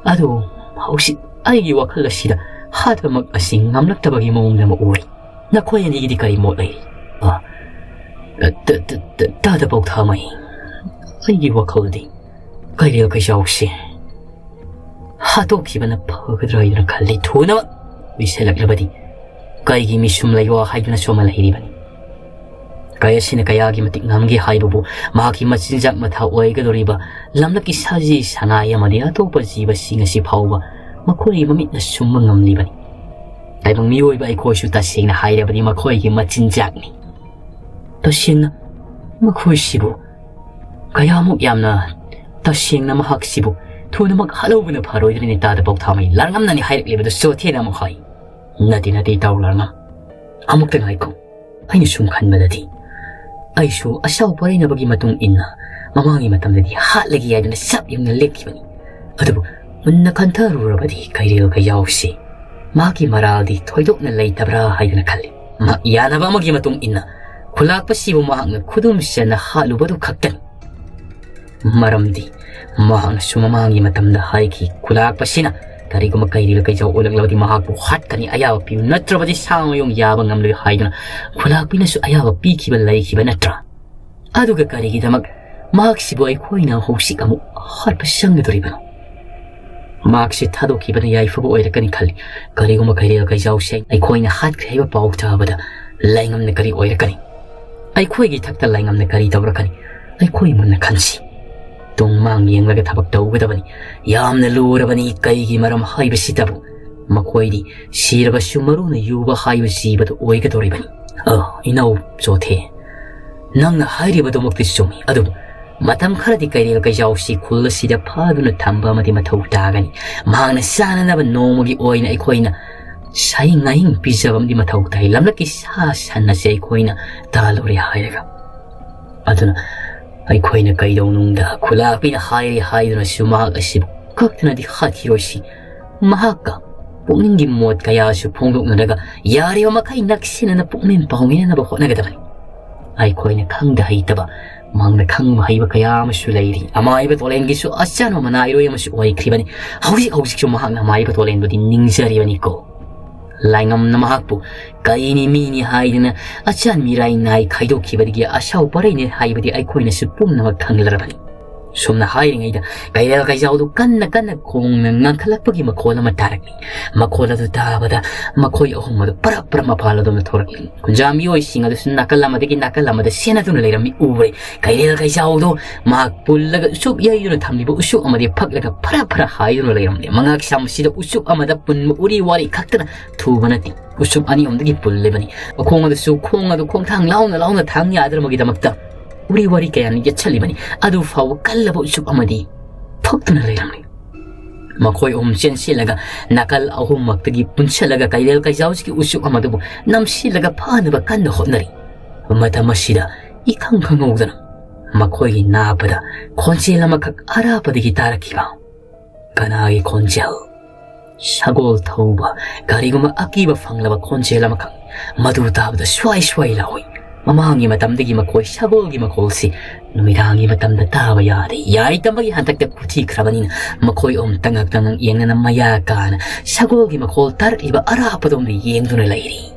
ꯑꯗꯨ ꯍꯧꯖꯤꯛ ꯑꯩꯒꯤ ꯋꯥꯈꯜ ꯑꯁꯤꯗ ꯍꯥꯠꯄꯃꯛ ꯑꯁꯤ ꯉꯝꯂꯛꯇꯕꯒꯤ ꯃꯑꯣꯡꯗ ꯑꯃ ꯎꯔꯤ꯫ ꯅꯈꯣꯏ ꯑꯅꯤꯒꯤꯗꯤ ꯀꯔꯤ ꯃꯣꯠ ꯂꯩꯔꯤ?" ꯑ, ꯇ-, ꯇ-, ꯇ-, ꯇꯥꯗ ꯄꯧꯊꯥꯃꯩ, ꯑꯩꯒꯤ ꯋꯥꯈꯜꯗꯤ ꯀꯩꯔꯦꯜ ꯀꯩꯆꯥꯎꯁꯦ ꯍꯥꯠꯇꯣꯛꯈꯤꯕꯅ ꯐꯒꯗ꯭ꯔꯥ ꯍꯥꯏꯗꯨꯅ ꯈꯜꯂꯤ꯫ ꯊꯨꯅꯃꯛ ꯂꯤꯁꯜꯂꯛꯂꯕꯗꯤ ꯀꯩꯒꯤ ꯃꯤꯁꯨꯝ ꯂꯩꯋꯥ ꯍꯥꯏꯗꯨꯅꯁꯨ ꯑꯃ ꯂꯩꯔꯤꯕꯅꯤ꯫ ꯀꯩ ꯑꯁꯤꯅ ꯀꯌꯥꯒꯤ ꯃꯇꯤꯛ ꯉꯝꯒꯦ ꯍꯥꯏꯕꯕꯨ ꯃꯍꯥꯛꯀꯤ ꯃꯆꯤꯟꯖꯥꯛ ꯃꯊꯥ ꯑꯣꯏꯒꯗꯧꯔꯤꯕ ꯂꯝꯂꯛꯀꯤ ꯁꯥꯖꯤ ꯁꯉꯥꯏ ꯑꯃꯗꯤ ꯑꯇꯣꯞꯄ ꯖꯤꯕꯁꯤꯡ ꯑꯁꯤ ꯐꯥꯎꯕ ꯃꯈꯣꯏꯒꯤ ꯃꯃꯤꯠꯅ ꯁꯨꯝꯕ ꯉꯝꯂꯤꯕꯅꯤ꯫ ꯇꯥꯏꯕꯪ ꯃꯤꯑꯣꯏꯕ ꯑꯩꯈꯣꯏꯁꯨ ꯇꯁꯦꯡꯅ ꯍꯥꯏꯔꯕꯗꯤ ꯃꯈꯣꯏꯒꯤ ꯃꯆꯤꯟꯖꯥꯛꯅꯤ꯫ ꯇꯁꯦꯡꯅ ꯃꯈꯣꯏꯁꯤꯕꯨ ꯀꯌꯥꯃꯨꯛ ꯌꯥꯝꯅ ꯇꯁꯦꯡꯅ ꯃꯍꯥꯛꯁꯤꯕꯨ ꯊꯨꯅꯃꯛ ꯍꯥꯠꯍꯧꯕꯅ ꯐꯔꯣꯏꯗ꯭ꯔꯅꯤ ꯇꯥꯗ ꯄꯥꯎꯊꯥꯃꯩ ꯂꯥꯔꯉꯝꯅꯅꯤ ꯍꯥꯏꯔꯛꯂꯤꯕꯗꯨ ꯆꯣꯊꯦꯅ ꯑꯃꯨꯛ ꯍꯥꯏ꯫ "ꯅꯠꯇꯦ, ꯅꯠꯇꯦ, ꯏꯇꯥꯎ ꯂꯥꯔꯉꯝ꯫ ꯑꯃꯨꯛꯇ ꯉꯥꯏꯈꯣ꯫ ꯑꯩꯅ ꯁꯨꯝ ꯈꯟꯕꯗꯗꯤ ꯑꯩꯁꯨ ꯑꯁꯥꯎ ꯄꯔꯩꯅꯕꯒꯤ ꯃꯇꯨꯡ ꯏꯟꯅ ꯃꯃꯥꯡꯒꯤ ꯃꯇꯝꯗꯗꯤ ꯍꯥꯠꯂꯒꯦ ꯍꯥꯏꯗꯨꯅ ꯆꯞ ꯌꯨꯡꯅ ꯂꯦꯞꯈꯤꯕꯅꯤ꯫ ꯑꯗꯨꯕꯨ ꯃꯨꯟꯅ ꯈꯟꯊꯔꯨꯔꯕꯗꯤ ꯀꯩꯔꯦꯜ ꯀꯩꯖꯥꯎꯁꯤ ꯃꯍꯥꯛꯀꯤ ꯃꯔꯥꯜꯗꯤ ꯊꯣꯏꯗꯣꯛꯅ ꯂꯩꯇꯕ꯭ꯔꯥ ꯍꯥꯏꯗꯨꯅ ꯈꯜꯂꯤ꯫ ꯃꯍꯥꯛ ꯌꯥꯅꯕ ꯑꯃꯒꯤ ꯃꯇꯨꯡ ꯏꯟꯅ ꯈꯨꯂꯥꯛꯄꯁꯤꯕꯨ ꯃꯍꯥꯛꯅ ꯈꯨꯗꯨꯝ ꯆꯟꯅ ꯍꯥꯠꯂꯨꯕꯗꯨ ꯈꯛꯇꯅꯤ꯫ ꯃꯔꯝꯗꯤ ꯃꯍꯥꯛꯅꯁꯨ ꯃꯃꯥꯡꯒꯤ ꯃꯇꯝꯗ ꯍꯥꯏꯈꯤ, ꯈꯨꯂꯥꯛꯄꯁꯤꯅ ꯀꯔꯤꯒꯨꯝꯕ ꯀꯩꯔꯦꯜ ꯀꯩꯖꯥꯎ ꯑꯣꯜꯂꯛꯂꯕꯗꯤ ꯃꯍꯥꯛꯄꯨ ꯍꯥꯠꯀꯅꯤ, ꯑꯌꯥꯕ ꯄꯤꯌꯨ, ꯅꯠꯇ꯭ꯔꯕꯗꯤ ꯁꯥ ꯃꯌꯨꯡ ꯌꯥꯕ ꯉꯝꯂꯣꯏ" ꯍꯥꯏꯗꯨꯅ ꯈꯨꯂꯥꯛꯄꯤꯅꯁꯨ ꯑꯌꯥꯕ ꯄꯤꯈꯤꯕ ꯂꯩꯈꯤꯕ ꯅꯠꯇ꯭ꯔꯥ? ꯑꯗꯨꯒ ꯀꯔꯤꯒꯤꯗꯃꯛ ꯃꯍꯥꯛꯁꯤꯕꯨ ꯑꯩꯈꯣꯏꯅ ꯍꯧꯖꯤꯛ ꯑꯃꯨꯛ ꯍꯥꯠꯄ ꯆꯪꯒꯗꯧꯔꯤꯕꯅꯣ? ꯃꯍꯥꯛꯁꯤ ꯊꯥꯗꯣꯛꯈꯤꯕꯅ ꯌꯥꯏꯐꯕ ꯑꯣꯏꯔꯛꯀꯅꯤ ꯈꯜꯂꯤ꯫ ꯀꯔꯤꯒꯨꯝꯕ ꯀꯩꯔꯦꯜ ꯀꯩꯖꯥꯎꯁꯦ ꯑꯩꯈꯣꯏꯅ ꯍꯥꯠꯈ꯭ꯔꯦ ꯍꯥꯏꯕ ꯄꯥꯎ ꯇꯥꯕꯗ ꯂꯩꯉꯝꯅ ꯀꯔꯤ ꯑꯣꯏꯔꯛꯀꯅꯤ? ꯑꯩꯈꯣꯏꯒꯤ ꯏꯊꯛꯇ ꯂꯩꯉꯝꯅ ꯀꯔꯤ ꯇꯧꯔꯛꯀꯅꯤ? ꯑꯩꯈꯣꯏ ꯃꯨꯟꯅ ꯈꯟꯁꯤ꯫ ꯇꯨꯡ ꯃꯥꯡ ꯌꯦꯡꯂꯒ ꯊꯕꯛ ꯇꯧꯒꯗꯕꯅꯤ꯫ ꯌꯥꯝꯅ ꯂꯨꯔꯕꯅꯤ꯫ ꯀꯩꯒꯤ ꯃꯔꯝ ꯍꯥꯏꯕꯁꯤꯇꯕꯨ ꯃꯈꯣꯏꯗꯤ ꯁꯤꯔꯕꯁꯨ ꯃꯔꯨꯅ ꯌꯨꯕ ꯍꯥꯏꯕ ꯖꯤꯕꯗꯨ ꯑꯣꯏꯒꯗꯧꯔꯤꯕꯅꯤ꯫ ꯑ, ꯏꯅꯥꯎ ꯆꯣꯊꯦ, ꯅꯪꯅ ꯍꯥꯏꯔꯤꯕꯗꯨꯃꯛꯇꯤ ꯆꯨꯝꯃꯤ, ꯑꯗꯨꯕꯨ ꯃꯇꯝ ꯈꯔꯗꯤ ꯀꯩꯔꯦꯜ ꯀꯩꯖꯥꯎꯁꯤ ꯈꯨꯜ ꯑꯁꯤꯗ ꯐꯥꯗꯨꯅ ꯊꯝꯕ ꯑꯃꯗꯤ ꯃꯊꯧ ꯇꯥꯒꯅꯤ꯫ ꯃꯍꯥꯛꯅ ꯆꯥꯅꯅꯕ ꯅꯣꯡꯃꯒꯤ ꯑꯣꯏꯅ ꯑꯩꯈꯣꯏꯅ ꯁꯥꯍꯤꯡ ꯉꯥꯍꯤꯡ ꯄꯤꯖꯕ ꯑꯃꯗꯤ ꯃꯊꯧ ꯇꯥꯏ꯫ ꯂꯝꯂꯛꯀꯤ ꯁꯥ ꯁꯟ ꯑꯁꯤ ꯑꯩꯈꯣꯏꯅ ꯇꯥꯜꯂꯨꯔꯦ ꯍꯥꯏꯔꯒ꯫ ꯑꯗꯨꯅ ꯑꯩꯈꯣꯏꯅ ꯀꯩꯗꯧꯅꯨꯡꯗ ꯈꯨꯂꯥꯛꯄꯤꯅ ꯍꯥꯏꯔꯦ ꯍꯥꯏꯗꯨꯅꯁꯨ ꯃꯍꯥꯛ ꯑꯁꯤꯕꯨ ꯀꯛꯇꯅꯗꯤ ꯍꯥꯠꯈꯤꯔꯣꯏꯁꯤ꯫ ꯃꯍꯥꯛꯀ ꯄꯨꯛꯅꯤꯡꯒꯤ ꯃꯣꯠ ꯀꯌꯥꯁꯨ ꯐꯣꯡꯗꯣꯛꯅꯔꯒ ꯌꯥꯔꯤꯕ ꯃꯈꯩ ꯅꯛꯁꯤꯟꯅꯅ ꯄꯨꯛꯃꯦꯟ ꯄꯥꯎꯃꯤꯟꯅꯅꯕ ꯍꯣꯠꯅꯒꯗꯕꯅꯤ꯫ ꯑꯩꯈꯣꯏꯅ ꯈꯪꯗ ꯍꯩꯇꯕ, ꯃꯍꯥꯛꯅ ꯈꯪꯕ ꯍꯩꯕ ꯀꯌꯥ ꯑꯃꯁꯨ ꯂꯩꯔꯤ꯫ ꯑꯃꯥꯏꯕ ꯇꯣꯂꯦꯟꯒꯤꯁꯨ ꯑꯆꯥꯟꯕ ꯃꯅꯥꯏꯔꯣꯏ ꯑꯃꯁꯨ ꯑꯣꯏꯈ꯭ꯔꯤꯕꯅꯤ꯫ ꯍꯧꯖꯤꯛ ꯍꯧꯖꯤꯛꯁꯨ ꯃꯍꯥꯛꯅ ꯑꯃꯥꯏꯕ ꯇꯣꯂꯦꯟꯕꯨꯗꯤ ꯅꯤꯡꯖꯔꯤꯕꯅꯤꯀꯣ꯫ ꯂꯥꯏꯉꯝꯅ ꯃꯍꯥꯛꯄꯨ ꯀꯩꯅꯤ ꯃꯤꯅꯤ ꯍꯥꯏꯗꯅ ꯑꯆꯥꯟ ꯃꯤꯔꯥꯏ ꯅꯥꯏ ꯈꯥꯏꯗꯣꯛꯈꯤꯕꯗꯒꯤ ꯑꯁꯥꯎ ꯄꯔꯩꯅꯦ ꯍꯥꯏꯕꯗꯤ ꯑꯩꯈꯣꯏꯅꯁꯨ ꯄꯨꯝꯅꯃꯛ ꯈꯪꯂꯔꯕꯅꯤ꯫ ꯁꯨꯝꯅ ꯍꯥꯏꯔꯤꯉꯩꯗ ꯀꯩꯔꯦꯜ ꯀꯩꯖꯥꯎꯗꯨ ꯀꯟꯅ ꯀꯟꯅ ꯈꯣꯡꯅ ꯉꯥꯡꯈꯠꯂꯛꯄꯒꯤ ꯃꯈꯣꯜ ꯑꯃ ꯇꯥꯔꯛꯂꯤ꯫ ꯃꯈꯣꯜ ꯑꯗꯨ ꯇꯥꯕꯗ ꯃꯈꯣꯏ ꯑꯍꯨꯝ ꯑꯗꯨ ꯄꯔꯞ ꯄꯔꯞ ꯃꯄꯥꯜ ꯑꯗꯣꯝꯗ ꯊꯣꯔꯛꯂꯤ꯫ ꯈꯨꯟꯖꯥ ꯃꯤꯑꯣꯏꯁꯤꯡ ꯑꯗꯨꯁꯨ ꯅꯥꯀꯜ ꯑꯃꯗꯒꯤ ꯅꯥꯀꯜ ꯑꯃꯗ ꯁꯦꯟꯅꯗꯨꯅ ꯂꯩꯔꯝꯃꯤ ꯎꯔꯦ꯫ ꯀꯩꯔꯦꯜ ꯀꯩꯖꯥꯎꯗꯣ ꯃꯍꯥꯛ ꯄꯨꯜꯂꯒ ꯎꯁꯨꯞ ꯌꯩꯗꯨꯅ ꯊꯝꯂꯤꯕ ꯎꯁꯨꯞ ꯑꯃꯗꯤ ꯐꯛꯂꯒ ꯐꯔꯥ ꯐꯔꯥ ꯍꯥꯏꯗꯨꯅ ꯂꯩꯔꯝꯂꯦ꯫ ꯃꯉꯥꯛ ꯁꯝꯁꯤꯗ ꯎꯁꯨꯞ ꯑꯃꯗ ꯄꯨꯟꯕ ꯎꯔꯤ ꯋꯥꯔꯤ ꯈꯛꯇꯅ ꯊꯨꯕ ꯅꯠꯇꯦ꯫ ꯎꯁꯨꯞ ꯑꯅꯤ ꯑꯍꯨꯝꯗꯒꯤ ꯄꯨꯜꯂꯤꯕꯅꯤ꯫ ꯃꯈꯣꯡ ꯑꯗꯨꯁꯨ ꯈꯣꯡ ꯑꯗꯨ ꯈꯣꯡꯊꯥꯡ ꯂꯥꯎꯅ ꯂꯥꯎꯅ ꯊꯥꯡ ꯌꯥꯗꯅꯕꯒꯤꯗꯃꯛꯇ ꯎꯔꯤ ꯋꯥꯔꯤ ꯀꯌꯥꯅ ꯌꯦꯠꯁꯜꯂꯤꯕꯅꯤ꯫ ꯑꯗꯨ ꯐꯥꯎꯕ ꯀꯜꯂꯕ ꯎꯆꯨꯞ ꯑꯃꯗꯤ ꯊꯣꯛꯇꯨꯅ ꯂꯩꯔꯝꯂꯤ꯫ ꯃꯈꯣꯏ ꯑꯍꯨꯝ ꯆꯦꯟꯁꯤꯜꯂꯒ ꯅꯥꯀꯜ ꯑꯍꯨꯝꯃꯛꯇꯒꯤ ꯄꯨꯟꯁꯤꯜꯂꯒ ꯀꯩꯔꯦꯜ ꯀꯩꯖꯥꯎꯁꯤꯒꯤ ꯎꯆꯨꯞ ꯑꯃꯗꯨꯕꯨ ꯅꯝꯁꯤꯜꯂꯒ ꯐꯥꯅꯕ ꯀꯟꯅ ꯍꯣꯠꯅꯔꯤ꯫ ꯃꯇꯝ ꯑꯁꯤꯗ ꯏꯈꯪ ꯈꯪꯍꯧꯗꯅ ꯃꯈꯣꯏꯒꯤ ꯅꯥꯄꯗ ꯈꯣꯟꯖꯦꯜ ꯑꯃꯈꯛ ꯑꯔꯥꯞꯄꯗꯒꯤ ꯇꯥꯔꯛꯈꯤꯕ꯫ ꯀꯅꯥꯒꯤ ꯈꯣꯟꯖꯦꯜ? ꯁꯒꯣꯜ ꯊꯧꯕ ꯀꯔꯤꯒꯨꯝꯕ ꯑꯀꯤꯕ ꯐꯪꯂꯕ ꯈꯣꯟꯖꯦꯜ ꯑꯃꯈꯛ꯫ ꯃꯗꯨ ꯇꯥꯕꯗ ꯁ꯭ꯋꯥꯏ ꯁ꯭ꯋꯥꯏ ꯂꯥꯎꯏ꯫ ꯃꯃꯥꯡꯒꯤ ꯃꯇꯝꯗꯒꯤ ꯃꯈꯣꯏ ꯁꯒꯣꯜꯒꯤ ꯃꯈꯣꯜꯁꯤ ꯅꯨꯃꯤꯗꯥꯡꯒꯤ ꯃꯇꯝꯗ ꯇꯥꯕ ꯌꯥꯗꯦ꯫ ꯌꯥꯏꯇꯝꯕꯒꯤ ꯍꯟꯗꯛꯇ ꯈꯨꯊꯤꯈ꯭ꯔꯕꯅꯤꯅ ꯃꯈꯣꯏ ꯑꯍꯨꯝ ꯇꯉꯛ ꯇꯉꯛ ꯌꯦꯡꯅꯅ ꯃꯌꯥ ꯀꯥꯅ ꯁꯒꯣꯜꯒꯤ ꯃꯈꯣꯜ ꯇꯥꯔꯛꯂꯤꯕ ꯑꯔꯥꯞꯄꯗꯣꯝꯗ ꯌꯦꯡꯗꯨꯅ ꯂꯩꯔꯤ꯫